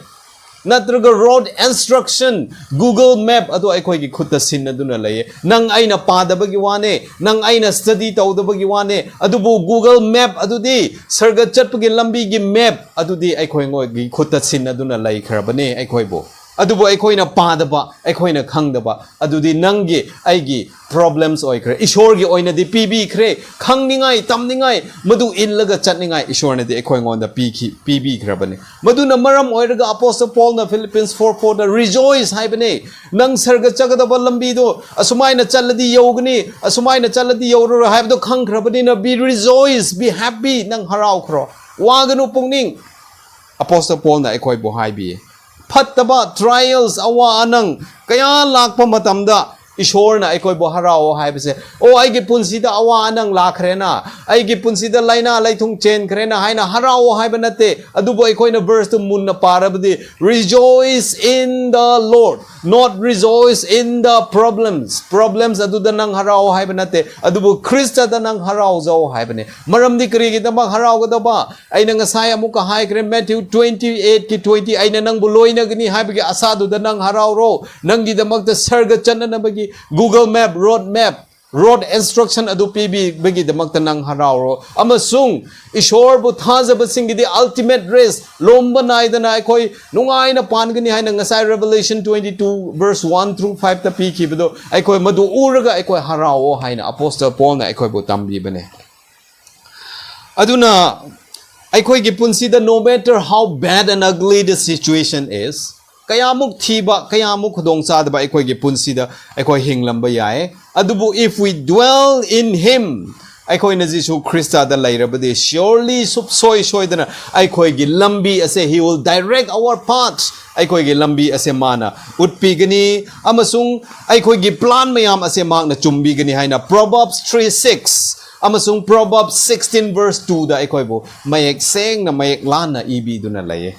ꯅꯠꯇ꯭ꯔꯒ road instruction, Google map ꯑꯗꯨ ꯑꯩꯈꯣꯏꯒꯤ ꯈꯨꯠꯇ ꯁꯤꯟꯅꯗꯨꯅ ꯂꯩꯌꯦ꯫ ꯅꯪ ꯑꯩꯅ ꯄꯥꯗꯕꯒꯤ ꯋꯥꯅꯦ, ꯅꯪ ꯑꯩꯅ study ꯇꯧꯗꯕꯒꯤ ꯋꯥꯅꯦ, ꯑꯗꯨꯕꯨ Google map ꯑꯗꯨꯗꯤ, ꯁꯔꯒ ꯆꯠꯄꯒꯤ ꯂꯝꯕꯤꯒꯤ map ꯑꯗꯨꯗꯤ ꯑꯩꯈꯣꯏꯒꯤ ꯈꯨꯠꯇ ꯁꯤꯟꯅꯗꯨꯅ ꯂꯩꯈ꯭ꯔꯕꯅꯦ ꯑꯩꯈꯣꯏꯕꯨ꯫ ꯑꯗꯨꯕꯨ ꯑꯩꯈꯣꯏꯅ ꯄꯥꯗꯕ, ꯑꯩꯈꯣꯏꯅ ꯈꯪꯗꯕ, ꯑꯗꯨꯗꯤ ꯅꯪꯒꯤ, ꯑꯩꯒꯤ problems ꯑꯣꯏꯈ꯭ꯔꯦ꯫ ꯏꯁꯣꯔꯒꯤ ꯑꯣꯏꯅꯗꯤ ꯄꯤꯕꯤꯈ꯭ꯔꯦ, ꯈꯪꯅꯤꯡꯉꯥꯏ, ꯇꯝꯅꯤꯡꯉꯥꯏ, ꯃꯗꯨ ꯏꯜꯂꯒ ꯆꯠꯅꯤꯡꯉꯥꯏ ꯏꯁꯣꯔꯅꯗꯤ ꯑꯩꯈꯣꯏꯉꯣꯟꯗ ꯄꯤꯈꯤ-, ꯄꯤꯕꯤꯈ꯭ꯔꯕꯅꯤ꯫ ꯃꯗꯨꯅ ꯃꯔꯝ ꯑꯣꯏꯔꯒ ꯑꯄꯣꯁꯇꯜ ꯄꯣꯜꯅ Philippians four four ꯗ rejoice ꯍꯥꯏꯕꯅꯦ꯫ ꯅꯪ ꯁꯔꯒ ꯆꯠꯀꯗꯕ ꯂꯝꯕꯤꯗꯣ ꯑꯁꯨꯃꯥꯏꯅ ꯆꯠꯂꯗꯤ ꯌꯧꯒꯅꯤ, ꯑꯁꯨꯃꯥꯏꯅ ꯆꯠꯂꯗꯤ ꯌꯧꯔꯔꯣꯏ ꯍꯥꯏꯕꯗꯣ ꯈꯪꯈ꯭ꯔꯕꯅꯤꯅ, be rejoice, be happy, ꯅꯪ ꯍꯔꯥꯎꯈ꯭ꯔꯣ, ꯋꯥꯒꯅꯨ ꯄꯨꯛꯅꯤꯡ꯫ ꯑꯄꯣꯁꯇꯜ ꯄꯣꯜꯅ ꯑꯩꯈꯣꯏꯕꯨ ꯍꯥꯏꯕꯤꯌꯦ꯫ ꯐꯠꯇꯕ trials, ꯑꯋꯥ ꯑꯅꯪ ꯀꯌꯥ ꯂꯥꯛꯄ ꯃꯇꯝꯗ ꯏꯁꯣꯔꯅ ꯑꯩꯈꯣꯏꯕꯨ ꯍꯔꯥꯎꯑꯣ ꯍꯥꯏꯕꯁꯦ, "ꯑꯣ, ꯑꯩꯒꯤ ꯄꯨꯟꯁꯤꯗ ꯑꯋꯥ ꯑꯅꯪ ꯂꯥꯛꯈ꯭ꯔꯦꯅ, ꯑꯩꯒꯤ ꯄꯨꯟꯁꯤꯗ ꯂꯥꯏꯅꯥ ꯂꯥꯏꯊꯨꯡ ꯆꯦꯟꯈ꯭ꯔꯦꯅ" ꯍꯥꯏꯅ ꯍꯔꯥꯎꯑꯣ ꯍꯥꯏꯕ ꯅꯠꯇꯦ꯫ ꯑꯗꯨꯕꯨ ꯑꯩꯈꯣꯏꯅ verse ꯇꯨ ꯃꯨꯟꯅ ꯄꯥꯔꯕꯗꯤ, "Rejoice in the Lord, not rejoice in the problems." Problems ꯑꯗꯨꯗ ꯅꯪ ꯍꯔꯥꯎꯑꯣ ꯍꯥꯏꯕ ꯅꯠꯇꯦ, ꯑꯗꯨꯕꯨ ꯈ꯭ꯔꯤꯁꯇꯗ ꯅꯪ ꯍꯔꯥꯎꯖꯧ ꯍꯥꯏꯕꯅꯦ꯫ ꯃꯔꯝꯗꯤ ꯀꯔꯤꯒꯤꯗꯃꯛ ꯍꯔꯥꯎꯒꯗꯕ? ꯑꯩꯅ ꯉꯁꯥꯏ ꯑꯃꯨꯛꯀ ꯍꯥꯏꯈ꯭ꯔꯦ, Matthew twenty eight ꯀꯤ twenty, "ꯑꯩꯅ ꯅꯪꯕꯨ ꯂꯣꯏꯅꯒꯅꯤ" ꯍꯥꯏꯕꯒꯤ ꯑꯁꯥꯗꯨꯗ ꯅꯪ ꯍꯔꯥꯎꯔꯣ꯫ ꯅꯪꯒꯤꯗꯃꯛꯇ ꯁꯔꯒ ꯆꯠꯅꯅꯕꯒꯤ Google map, road map, road instruction ꯑꯗꯨ ꯄꯤꯕꯤꯕꯒꯤꯗꯃꯛꯇ ꯅꯪ ꯍꯔꯥꯎꯔꯣ꯫ ꯑꯃꯁꯨꯡ ꯏꯁꯣꯔꯕꯨ ꯊꯥꯖꯕꯁꯤꯡꯒꯤꯗꯤ ultimate rest, ꯂꯣꯝꯕ ꯅꯥꯏꯗꯅ ꯑꯩꯈꯣꯏ ꯅꯨꯡꯉꯥꯏꯅ ꯄꯥꯟꯒꯅꯤ ꯍꯥꯏꯅ ꯉꯁꯥꯏ Revelation twenty two verse one through five ꯇ ꯄꯤꯈꯤꯕꯗꯣ, ꯑꯩꯈꯣꯏ ꯃꯗꯨ ꯎꯔꯒ ꯑꯩꯈꯣꯏ ꯍꯔꯥꯎꯑꯣ ꯍꯥꯏꯅ ꯑꯄꯣꯁꯇꯜ ꯄꯣꯜꯅ ꯑꯩꯈꯣꯏꯕꯨ ꯇꯝꯕꯤꯕꯅꯦ꯫ ꯑꯗꯨꯅ ꯑꯩꯈꯣꯏꯒꯤ ꯄꯨꯟꯁꯤꯗ, no matter how bad and ugly the situation is, ꯀꯌꯥꯃꯨꯛ ꯊꯤꯕ, ꯀꯌꯥꯃꯨꯛ ꯈꯨꯗꯣꯡꯆꯥꯗꯕ ꯑꯩꯈꯣꯏꯒꯤ ꯄꯨꯟꯁꯤꯗ ꯑꯩꯈꯣꯏ ꯍꯤꯡꯂꯝꯕ ꯌꯥꯏ, ꯑꯗꯨꯕꯨ if we dwell in him, ꯑꯩꯈꯣꯏꯅ ꯖꯤꯁꯨ ꯈ꯭ꯔꯤꯁꯇꯗ ꯂꯩꯔꯕꯗꯤ, surely, ꯁꯨꯞꯁꯣꯏ ꯁꯣꯏꯗꯅ ꯑꯩꯈꯣꯏꯒꯤ ꯂꯝꯕꯤ ꯑꯁꯦ, he will direct our path, ꯑꯩꯈꯣꯏꯒꯤ ꯂꯝꯕꯤ ꯑꯁꯦ ꯃꯥꯅ ꯎꯠꯄꯤꯒꯅꯤ, ꯑꯃꯁꯨꯡ ꯑꯩꯈꯣꯏꯒꯤ plan ꯃꯌꯥꯝ ꯑꯁꯦ ꯃꯍꯥꯛꯅ ꯆꯨꯝꯕꯤꯒꯅꯤ ꯍꯥꯏꯅ Proverbs three six ꯑꯃꯁꯨꯡ Proverbs sixteen verse two ꯗ ꯑꯩꯈꯣꯏꯕꯨ ꯃꯌꯦꯛ ꯁꯦꯡꯅ, ꯃꯌꯦꯛ ꯂꯥꯟꯅ ꯏꯕꯤꯗꯨꯅ ꯂꯩꯌꯦ꯫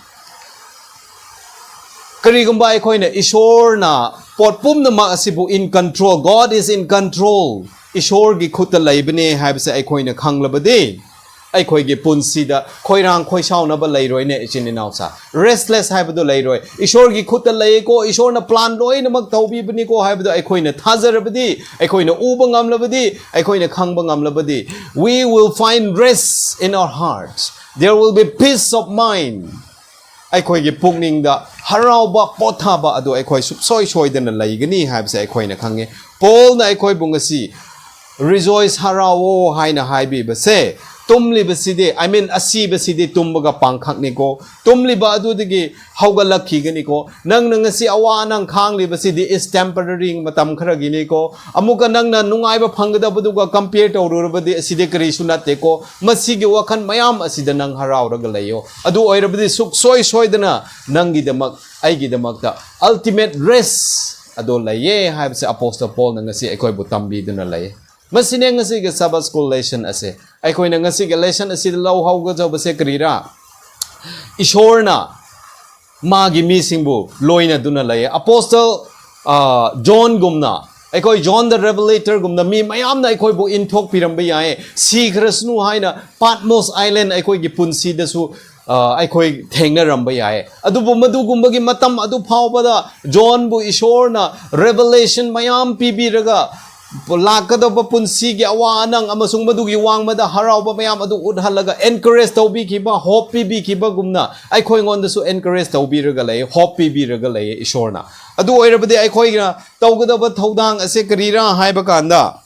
ꯀꯔꯤꯒꯨꯝꯕ ꯑꯩꯈꯣꯏꯅ ꯏꯁꯣꯔꯅ ꯄꯣꯠ ꯄꯨꯝꯅꯃꯛ ꯑꯁꯤꯕꯨ in control, God is in control, ꯏꯁꯣꯔꯒꯤ ꯈꯨꯠꯇ ꯂꯩꯕꯅꯦ ꯍꯥꯏꯕꯁꯦ ꯑꯩꯈꯣꯏꯅ ꯈꯪꯂꯕꯗꯤ, ꯑꯩꯈꯣꯏꯒꯤ ꯄꯨꯟꯁꯤꯗ ꯈꯣꯏꯔꯥꯡ ꯈꯣꯏꯁꯥꯎꯅꯕ ꯂꯩꯔꯣꯏꯅꯦ, ꯏꯆꯤꯟ ꯏꯅꯥꯎꯁꯥ꯫ Restless ꯍꯥꯏꯕꯗꯣ ꯂꯩꯔꯣꯏ꯫ ꯏꯁꯣꯔꯒꯤ ꯈꯨꯠꯇ ꯂꯩꯀꯣ, ꯏꯁꯣꯔꯅ plan ꯂꯣꯏꯅꯃꯛ ꯇꯧꯕꯤꯕꯅꯤꯀꯣ ꯍꯥꯏꯕꯗꯣ ꯑꯩꯈꯣꯏꯅ ꯊꯥꯖꯔꯕꯗꯤ, ꯑꯩꯈꯣꯏꯅ ꯎꯕ ꯉꯝꯂꯕꯗꯤ, ꯑꯩꯈꯣꯏꯅ ꯈꯪꯕ ꯉꯝꯂꯕꯗꯤ, we will find rest in our hearts. There will be peace of mind. ꯑꯩꯈꯣꯏꯒꯤ ꯄꯨꯛꯅꯤꯡꯗ ꯍꯔꯥꯎꯕ, ꯄꯣꯊꯥꯕ ꯑꯗꯨ ꯑꯩꯈꯣꯏ ꯁꯨꯡꯁꯣꯏ ꯁꯣꯏꯗꯅ ꯂꯩꯒꯅꯤ ꯍꯥꯏꯕꯁꯦ ꯑꯩꯈꯣꯏꯅ ꯈꯪꯉꯤ꯫ ꯄꯣꯜꯅ ꯑꯩꯈꯣꯏꯕꯨ ꯉꯁꯤ "Rejoice, ꯍꯔꯥꯎꯑꯣ" ꯍꯥꯏꯅ ꯍꯥꯏꯕꯤꯕꯁꯦ, ꯇꯨꯝꯂꯤꯕꯁꯤꯗꯤ, I mean, ꯑꯁꯤꯕꯁꯤꯗꯤ ꯇꯨꯝꯕꯒ ꯄꯥꯡꯈꯛꯅꯤꯀꯣ, ꯇꯨꯝꯂꯤꯕ ꯑꯗꯨꯗꯒꯤ ꯍꯧꯒꯠꯂꯛꯈꯤꯒꯅꯤꯀꯣ꯫ ꯅꯪꯅ ꯉꯁꯤ ꯑꯋꯥ ꯑꯅꯥ ꯈꯥꯡꯂꯤꯕꯁꯤꯗꯤ is temporary, ꯃꯇꯝ ꯈꯔꯒꯤꯅꯤꯀꯣ꯫ ꯑꯃꯨꯛꯀ ꯅꯪꯅ ꯅꯨꯡꯉꯥꯏꯕ ꯐꯪꯒꯗꯕꯗꯨꯒ compare ꯇꯧꯔꯨꯔꯕꯗꯤ ꯑꯁꯤꯗꯤ ꯀꯔꯤꯁꯨ ꯅꯠꯇꯦꯀꯣ꯫ ꯃꯁꯤꯒꯤ ꯋꯥꯈꯜ ꯃꯌꯥꯝ ꯑꯁꯤꯗ ꯅꯪ ꯍꯔꯥꯎꯔꯒ ꯂꯩꯌꯣ꯫ ꯑꯗꯨ ꯑꯣꯏꯔꯕꯗꯤ ꯁꯨꯛꯁꯣꯏ ꯁꯣꯏꯗꯅ ꯅꯪꯒꯤꯗꯃꯛ, ꯑꯩꯒꯤꯗꯃꯛꯇ ultimate rest ꯑꯗꯣ ꯂꯩꯌꯦ ꯍꯥꯏꯕꯁꯦ ꯑꯄꯣꯁꯇꯜ ꯄꯣꯜꯅ ꯉꯁꯤ ꯑꯩꯈꯣꯏꯕꯨ ꯇꯝꯕꯤꯗꯨꯅ ꯂꯩ꯫ ꯃꯁꯤꯅꯦ ꯉꯁꯤꯒꯤ Sabbath School lesson ꯑꯁꯦ꯫ ꯑꯩꯈꯣꯏꯅ ꯉꯁꯤꯒꯤ lesson ꯑꯁꯤꯗ ꯂꯧꯍꯧꯒꯗꯕꯁꯦ ꯀꯔꯤꯔꯥ? ꯏꯁꯣꯔꯅ ꯃꯥꯒꯤ ꯃꯤꯁꯤꯡꯕꯨ ꯂꯣꯏꯅꯗꯨꯅ ꯂꯩꯌꯦ꯫ ꯑꯄꯣꯁꯇꯜ, ꯑ, ꯖꯣꯟꯒꯨꯝꯅ, ꯑꯩꯈꯣꯏ John the Revelatorꯒꯨꯝꯅ ꯃꯤ ꯃꯌꯥꯝꯅ ꯑꯩꯈꯣꯏꯕꯨ ꯏꯟꯊꯣꯛꯄꯤꯔꯝꯕ ꯌꯥꯏ, ꯁꯤꯈ꯭ꯔꯁꯅꯨ ꯍꯥꯏꯅ Patmos Island ꯑꯩꯈꯣꯏꯒꯤ ꯄꯨꯟꯁꯤꯗꯁꯨ, ꯑ, ꯑꯩꯈꯣꯏ ꯊꯦꯡꯅꯔꯝꯕ ꯌꯥꯏ꯫ ꯑꯗꯨꯕꯨ ꯃꯗꯨꯒꯨꯝꯕꯒꯤ ꯃꯇꯝ ꯑꯗꯨ ꯐꯥꯎꯕꯗ ꯖꯣꯟꯕꯨ ꯏꯁꯣꯔꯅ revelation ꯃꯌꯥꯝ ꯄꯤꯕꯤꯔꯒ, ꯂꯥꯛꯀꯗꯕ ꯄꯨꯟꯁꯤꯒꯤ ꯑꯋꯥ ꯑꯅꯪ ꯑꯃꯁꯨꯡ ꯃꯗꯨꯒꯤ ꯋꯥꯡꯃꯗ ꯍꯔꯥꯎꯕ ꯃꯌꯥꯝ ꯑꯗꯨ ꯎꯠꯍꯜꯂꯒ encourage ꯇꯧꯕꯤꯈꯤꯕ, hope ꯄꯤꯕꯤꯈꯤꯕꯒꯨꯝꯅ ꯑꯩꯈꯣꯏꯉꯣꯟꯗꯁꯨ encourage ꯇꯧꯕꯤꯔꯒ ꯂꯩ, hope ꯄꯤꯕꯤꯔꯒ ꯂꯩ ꯏꯁꯣꯔꯅ꯫ ꯑꯗꯨ ꯑꯣꯏꯔꯕꯗꯤ ꯑꯩꯈꯣꯏꯅ ꯇꯧꯒꯗꯕ ꯊꯧꯗꯥꯡ ꯑꯁꯦ ꯀꯔꯤꯔꯥ ꯍꯥꯏꯕ ꯀꯥꯟꯗ,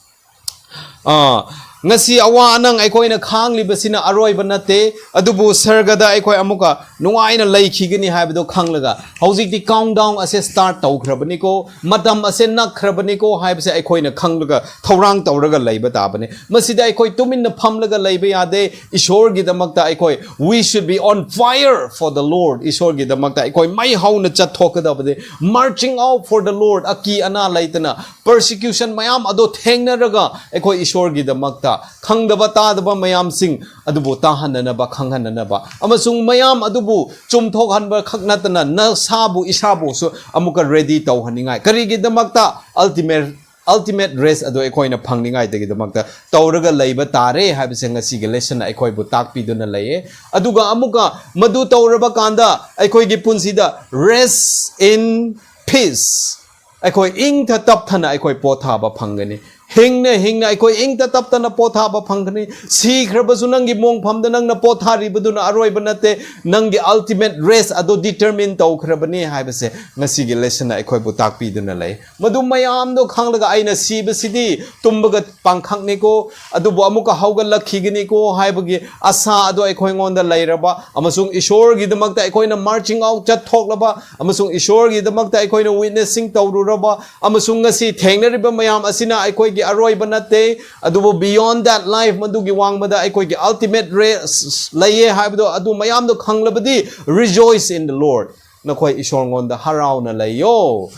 ꯑ, ꯉꯁꯤ ꯑꯋꯥ ꯑꯅꯪ ꯑꯩꯈꯣꯏꯅ ꯈꯥꯡꯂꯤꯕꯁꯤꯅ ꯑꯔꯣꯏꯕ ꯅꯠꯇꯦ, ꯑꯗꯨꯕꯨ ꯁꯔꯒꯗ ꯑꯩꯈꯣꯏ ꯑꯃꯨꯛꯀ ꯅꯨꯡꯉꯥꯏꯅ ꯂꯩꯈꯤꯒꯅꯤ ꯍꯥꯏꯕꯗꯨ ꯈꯪꯂꯒ, ꯍꯧꯖꯤꯛꯇꯤ countdown ꯑꯁꯦ start ꯇꯧꯈ꯭ꯔꯕꯅꯤꯀꯣ, ꯃꯇꯝ ꯑꯁꯦ ꯅꯛꯈ꯭ꯔꯕꯅꯤꯀꯣ ꯍꯥꯏꯕꯁꯦ ꯑꯩꯈꯣꯏꯅ ꯈꯪꯂꯒ ꯊꯧꯔꯥꯡ ꯇꯧꯔꯒ ꯂꯩꯕ ꯇꯥꯕꯅꯤ꯫ ꯃꯁꯤꯗ ꯑꯩꯈꯣꯏ ꯇꯨꯃꯤꯟꯅ ꯐꯝꯂꯒ ꯂꯩꯕ ꯌꯥꯗꯦ꯫ ꯏꯁꯣꯔꯒꯤꯗꯃꯛꯇ ꯑꯩꯈꯣꯏ, we should be on fire for the Lord, ꯏꯁꯣꯔꯒꯤꯗꯃꯛꯇ ꯑꯩꯈꯣꯏ ꯃꯩ ꯍꯧꯅ ꯆꯠꯊꯣꯛꯀꯗꯕꯅꯤ꯫ Marching out for the Lord, ꯑꯀꯤ ꯑꯅꯥ ꯂꯩꯇꯅ, persecution ꯃꯌꯥꯝ ꯑꯗꯣ ꯊꯦꯡꯅꯔꯒ ꯑꯩꯈꯣꯏ ꯏꯁꯣꯔꯒꯤꯗꯃꯛꯇ ꯈꯪꯗꯕ ꯇꯥꯗꯕ ꯃꯌꯥꯝꯁꯤꯡ ꯑꯗꯨꯕꯨ ꯇꯥꯍꯟꯅꯅꯕ, ꯈꯪꯍꯟꯅꯅꯕ, ꯑꯃꯁꯨꯡ ꯃꯌꯥꯝ ꯑꯗꯨꯕꯨ ꯆꯨꯝꯊꯣꯛꯍꯟꯕ ꯈꯛ ꯅꯠꯇꯅ ꯅꯁꯥꯕꯨ ꯏꯁꯥꯕꯨꯁꯨ ꯑꯃꯨꯛꯀ ready ꯇꯧꯍꯟꯅꯤꯡꯉꯥꯏ꯫ ꯀꯔꯤꯒꯤꯗꯃꯛꯇ? Ultimate, ultimate rest ꯑꯗꯨ ꯑꯩꯈꯣꯏꯅ ꯐꯪꯅꯤꯡꯉꯥꯏꯗꯒꯤꯗꯃꯛꯇ ꯇꯧꯔꯒ ꯂꯩꯕ ꯇꯥꯔꯦ ꯍꯥꯏꯕꯁꯦ ꯉꯁꯤꯒꯤ lesson ꯑꯩꯈꯣꯏꯕꯨ ꯇꯥꯛꯄꯤꯗꯨꯅ ꯂꯩꯌꯦ꯫ ꯑꯗꯨꯒ ꯑꯃꯨꯛꯀ ꯃꯗꯨ ꯇꯧꯔꯕ ꯀꯥꯟꯗ ꯑꯩꯈꯣꯏꯒꯤ ꯄꯨꯟꯁꯤꯗ rest in peace, ꯑꯩꯈꯣꯏ ꯏꯪꯊ ꯇꯞꯊꯅ ꯑꯩꯈꯣꯏ ꯄꯣꯊꯥꯕ ꯐꯪꯒꯅꯤ꯫ ꯍꯤꯡꯅ ꯍꯤꯡꯅ ꯑꯩꯈꯣꯏ ꯏꯪꯇ ꯇꯞꯇꯅ ꯄꯣꯊꯥꯕ ꯐꯪꯒꯅꯤ꯫ ꯁꯤꯈ꯭ꯔꯕꯁꯨ ꯅꯪꯒꯤ ꯃꯣꯡꯐꯝꯗ ꯅꯪꯅ ꯄꯣꯊꯥꯔꯤꯕꯗꯨꯅ ꯑꯔꯣꯏꯕ ꯅꯠꯇꯦ꯫ ꯅꯪꯒꯤ ultimate rest ꯑꯗꯨ determine ꯇꯧꯈ꯭ꯔꯕꯅꯤ ꯍꯥꯏꯕꯁꯦ ꯉꯁꯤꯒꯤ lesson ꯑꯩꯈꯣꯏꯕꯨ ꯇꯥꯛꯄꯤꯗꯨꯅ ꯂꯩ꯫ ꯃꯗꯨ ꯃꯌꯥꯝꯗꯣ ꯈꯪꯂꯒ ꯑꯩꯅ ꯁꯤꯕꯁꯤꯗꯤ ꯇꯨꯝꯕꯒ ꯄꯥꯡꯈꯛꯅꯤꯀꯣ, ꯑꯗꯨꯕꯨ ꯑꯃꯨꯛꯀ ꯍꯧꯒꯠꯂꯛꯈꯤꯒꯅꯤꯀꯣ ꯍꯥꯏꯕꯒꯤ ꯑꯁꯥ ꯑꯗꯣ ꯑꯩꯈꯣꯏꯉꯣꯟꯗ ꯂꯩꯔꯕ, ꯑꯃꯁꯨꯡ ꯏꯁꯣꯔꯒꯤꯗꯃꯛꯇ ꯑꯩꯈꯣꯏꯅ marching out ꯆꯠꯊꯣꯛꯂꯕ, ꯑꯃꯁꯨꯡ ꯏꯁꯣꯔꯒꯤꯗꯃꯛꯇ ꯑꯩꯈꯣꯏꯅ witnessing ꯇꯧꯔꯨꯔꯕ, ꯑꯃꯁꯨꯡ ꯉꯁꯤ ꯊꯦꯡꯅꯔꯤꯕ ꯃꯌꯥꯝ ꯑꯁꯤꯅ ꯑꯩꯈꯣꯏꯒꯤ ꯑꯔꯣꯏꯕ ꯅꯠꯇꯦ, ꯑꯗꯨꯕꯨ beyond that life, ꯃꯗꯨꯒꯤ ꯋꯥꯡꯃꯗ ꯑꯩꯈꯣꯏꯒꯤ ultimate rest ꯂꯩꯌꯦ ꯍꯥꯏꯕꯗꯣ, ꯑꯗꯨ ꯃꯌꯥꯝꯗꯣ ꯈꯪꯂꯕꯗꯤ, rejoice in the Lord, ꯅꯈꯣꯏ ꯏꯁꯣꯔꯉꯣꯟꯗ ꯍꯔꯥꯎꯅ ꯂꯩꯌꯣ꯫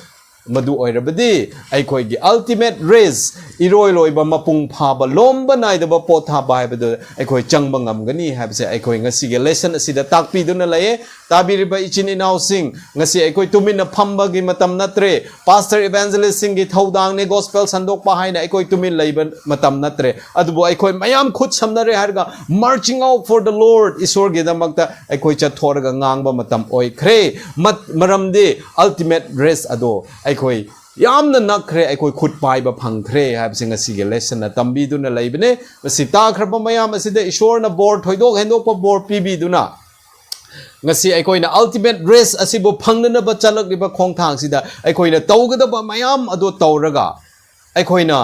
ꯃꯗꯨ ꯑꯣꯏꯔꯕꯗꯤ ꯑꯩꯈꯣꯏꯒꯤ ultimate rest, ꯏꯔꯣꯏ ꯂꯣꯏꯕ ꯃꯄꯨꯡ ꯐꯥꯕ, ꯂꯣꯝꯕ ꯅꯥꯏꯗꯕ ꯄꯣꯠ ꯊꯥꯕ ꯍꯥꯏꯕꯗꯨ ꯑꯩꯈꯣꯏ ꯆꯪꯕ ꯉꯝꯒꯅꯤ ꯍꯥꯏꯕꯁꯦ ꯑꯩꯈꯣꯏ ꯉꯁꯤꯒꯤ lesson ꯑꯁꯤꯗ ꯇꯥꯛꯄꯤꯗꯨꯅ ꯂꯩꯌꯦ꯫ ꯇꯥꯕꯤꯔꯤꯕ ꯏꯆꯤꯟ ꯏꯅꯥꯎꯁꯤꯡ, ꯉꯁꯤ ꯑꯩꯈꯣꯏ ꯇꯨꯃꯤꯟꯅ ꯐꯝꯕꯒꯤ ꯃꯇꯝ ꯅꯠꯇ꯭ꯔꯦ꯫ Pastor evangelistꯁꯤꯡꯒꯤ ꯊꯧꯗꯥꯡꯅꯦ gospel ꯁꯟꯗꯣꯛꯄ ꯍꯥꯏꯅ ꯑꯩꯈꯣꯏ ꯇꯨꯃꯤꯟ ꯂꯩꯕ ꯃꯇꯝ ꯅꯠꯇ꯭ꯔꯦ꯫ ꯑꯗꯨꯕꯨ ꯑꯩꯈꯣꯏ ꯃꯌꯥꯝ ꯈꯨꯠ ꯁꯝꯅꯔꯦ ꯍꯥꯏꯔꯒ marching out for the Lord, ꯏꯁꯣꯔꯒꯤꯗꯃꯛꯇ ꯑꯩꯈꯣꯏ ꯆꯠꯊꯣꯔꯒ ꯉꯥꯡꯕ ꯃꯇꯝ ꯑꯣꯏꯈ꯭ꯔꯦ꯫ ꯃꯠ-, ꯃꯔꯝꯗꯤ ultimate rest ꯑꯗꯣ ꯑꯩꯈꯣꯏ ꯌꯥꯝꯅ ꯅꯛꯈ꯭ꯔꯦ, ꯑꯩꯈꯣꯏ ꯈꯨꯠ ꯄꯥꯏꯕ ꯐꯪꯈ꯭ꯔꯦ ꯍꯥꯏꯕꯁꯤ ꯉꯁꯤꯒꯤ lessonꯅ ꯇꯝꯕꯤꯗꯨꯅ ꯂꯩꯕꯅꯦ꯫ ꯃꯁꯤ ꯇꯥꯈ꯭ꯔꯕ ꯃꯌꯥꯝ ꯑꯁꯤꯗ ꯏꯁꯣꯔꯅ ꯕꯣꯔ, ꯊꯣꯏꯗꯣꯛ ꯍꯦꯟꯗꯣꯛꯄ ꯕꯣꯔ ꯄꯤꯕꯤꯗꯨꯅ, ꯉꯁꯤ ꯑꯩꯈꯣꯏꯅ ultimate rest ꯑꯁꯤꯕꯨ ꯐꯪꯅꯅꯕ ꯆꯠꯂꯛꯂꯤꯕ ꯈꯣꯡꯊꯥꯡꯁꯤꯗ ꯑꯩꯈꯣꯏꯅ ꯇꯧꯒꯗꯕ ꯃꯌꯥꯝ ꯑꯗꯨ ꯇꯧꯔꯒ, ꯑꯩꯈꯣꯏꯅ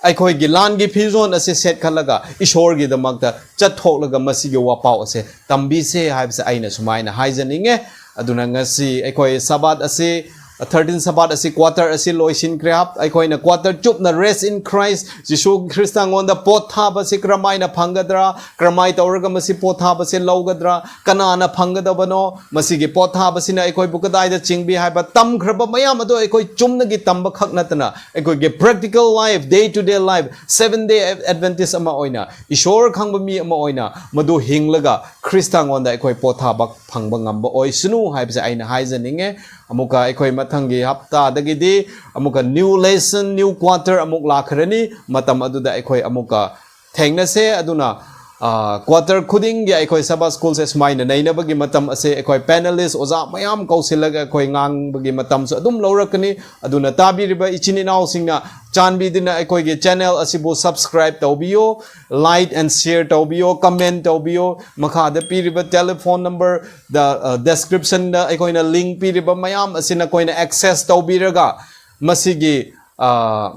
ꯑꯩꯈꯣꯏꯒꯤ ꯂꯥꯟꯒꯤ ꯐꯤꯖꯣꯜ ꯑꯁꯦ ꯁꯦꯠꯈꯠꯂꯒ ꯏꯁꯣꯔꯒꯤꯗꯃꯛꯇ ꯆꯠꯊꯣꯛꯂꯒ ꯃꯁꯤꯒꯤ ꯋꯥꯄꯥꯎ ꯑꯁꯦ ꯇꯝꯕꯤꯁꯦ ꯍꯥꯏꯕꯁꯦ ꯑꯩꯅ ꯁꯨꯃꯥꯏꯅ ꯍꯥꯏꯖꯅꯤꯡꯉꯦ꯫ ꯑꯗꯨꯅ ꯉꯁꯤ ꯑꯩꯈꯣꯏ ꯁꯕꯥꯠ ꯑꯁꯤ, ꯊꯥꯔꯇꯤꯟ ꯁꯕꯥꯠ ꯑꯁꯤ, ꯀ꯭ꯋꯥꯇꯔ ꯑꯁꯤ ꯂꯣꯏꯁꯤꯟꯈ꯭ꯔꯦ꯫ ꯑꯩꯈꯣꯏꯅ ꯀ꯭ꯋꯥꯇꯔ ꯆꯨꯞꯅ Rest in Christ, ꯖꯤꯁꯨ ꯈ꯭ꯔꯤꯁꯇꯉꯣꯟꯗ ꯄꯣꯠ ꯊꯥꯕꯁꯤ ꯀꯔꯝꯍꯥꯏꯅ ꯐꯪꯒꯗ꯭ꯔꯥ, ꯀꯔꯝꯍꯥꯏꯅ ꯇꯧꯔꯒ ꯃꯁꯤ ꯄꯣꯠ ꯊꯥꯕꯁꯤ ꯂꯧꯒꯗ꯭ꯔꯥ, ꯀꯅꯥꯅ ꯐꯪꯒꯗꯕꯅꯣ, ꯃꯁꯤꯒꯤ ꯄꯣꯠ ꯊꯥꯕꯁꯤꯅ ꯑꯩꯈꯣꯏꯕꯨ ꯀꯗꯥꯏꯗ ꯆꯤꯡꯕꯤ ꯍꯥꯏꯕ ꯇꯝꯈ꯭ꯔꯕ ꯃꯌꯥꯝ ꯑꯗꯨ ꯑꯩꯈꯣꯏ ꯆꯨꯝꯅꯒꯤ ꯇꯝꯕ ꯈꯛ ꯅꯠꯇꯅ ꯑꯩꯈꯣꯏꯒꯤ practical life, day to day life, Seventh Day Adventist ꯑꯃ ꯑꯣꯏꯅ, ꯏꯁꯣꯔ ꯈꯪꯕ ꯃꯤ ꯑꯃ ꯑꯣꯏꯅ ꯃꯗꯨ ꯍꯤꯡꯂꯒ ꯈ꯭ꯔꯤꯁꯇꯉꯣꯟꯗ ꯑꯩꯈꯣꯏ ꯄꯣꯠ ꯊꯥꯕ ꯐꯪꯕ ꯉꯝꯕ ꯑꯣꯏꯁꯅꯨ ꯍꯥꯏꯕꯁꯦ ꯑꯩꯅ ꯍꯥꯏꯖꯅꯤꯡꯉꯦ꯫ ꯑꯃꯨꯛꯀ ꯑꯩꯈꯣꯏ ꯃꯊꯪꯒꯤ ꯍꯞꯇꯥꯗꯒꯤꯗꯤ ꯑꯃꯨꯛꯀ new lesson, new quarter ꯑꯃꯨꯛ ꯂꯥꯛꯈ꯭ꯔꯅꯤ꯫ ꯃꯇꯝ ꯑꯗꯨꯗ ꯑꯩꯈꯣꯏ ꯑꯃꯨꯛꯀ ꯊꯦꯡꯅꯁꯦ꯫ ꯑꯗꯨꯅ, ꯑ, ꯀ꯭ꯋꯥꯇꯔ ꯈꯨꯗꯤꯡꯒꯤ ꯑꯩꯈꯣꯏ ꯁꯕꯥꯠ ꯁ꯭ꯀꯨꯜꯁꯦ ꯁꯨꯃꯥꯏꯅ ꯅꯩꯅꯕꯒꯤ ꯃꯇꯝ ꯑꯁꯦ ꯑꯩꯈꯣꯏ panelist ꯑꯣꯖꯥ ꯃꯌꯥꯝ ꯀꯧꯁꯤꯜꯂꯒ ꯑꯩꯈꯣꯏ ꯉꯥꯡꯕꯒꯤ ꯃꯇꯝꯁꯨ ꯑꯗꯨꯝ ꯂꯧꯔꯛꯀꯅꯤ꯫ ꯑꯗꯨꯅ ꯇꯥꯕꯤꯔꯤꯕ ꯏꯆꯤꯟ ꯏꯅꯥꯎꯁꯤꯡꯅ ꯆꯥꯟꯕꯤꯗꯨꯅ ꯑꯩꯈꯣꯏꯒꯤ channel ꯑꯁꯤꯕꯨ subscribe ꯇꯧꯕꯤꯌꯨ, like and share ꯇꯧꯕꯤꯌꯨ, comment ꯇꯧꯕꯤꯌꯨ꯫ ꯃꯈꯥꯗ ꯄꯤꯔꯤꯕ telephone number ꯗ, ꯑ, description ꯗ ꯑꯩꯈꯣꯏꯅ link ꯄꯤꯔꯤꯕ ꯃꯌꯥꯝ ꯑꯁꯤ ꯅꯈꯣꯏꯅ access ꯇꯧꯕꯤꯔꯒ ꯃꯁꯤꯒꯤ, ꯑ,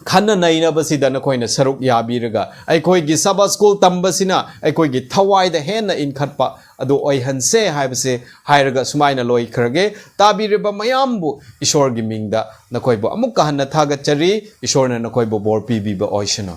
ꯈꯟꯅ ꯅꯩꯅꯕꯁꯤꯗ ꯅꯈꯣꯏꯅ ꯁꯔꯨꯛ ꯌꯥꯕꯤꯔꯒ ꯑꯩꯈꯣꯏꯒꯤ ꯁꯕꯥꯠ ꯁ꯭ꯀꯨꯜ ꯇꯝꯕꯁꯤꯅ ꯑꯩꯈꯣꯏꯒꯤ ꯊꯋꯥꯏꯗ ꯍꯦꯟꯅ ꯏꯟꯈꯠꯄ ꯑꯗꯨ ꯑꯣꯏꯍꯟꯁꯦ ꯍꯥꯏꯕꯁꯦ ꯍꯥꯏꯔꯒ ꯁꯨꯃꯥꯏꯅ ꯂꯣꯏꯈ꯭ꯔꯒꯦ꯫ ꯇꯥꯕꯤꯔꯤꯕ ꯃꯌꯥꯝꯕꯨ ꯏꯁꯣꯔꯒꯤ ꯃꯤꯡꯗ ꯅꯈꯣꯏꯕꯨ ꯑꯃꯨꯛꯀ ꯍꯟꯅ ꯊꯥꯒꯠꯆꯔꯤ꯫ ꯏꯁꯣꯔꯅ ꯅꯈꯣꯏꯕꯨ ꯕꯣꯔ ꯄꯤꯕꯤꯕ ꯑꯣꯏꯁꯅꯨ꯫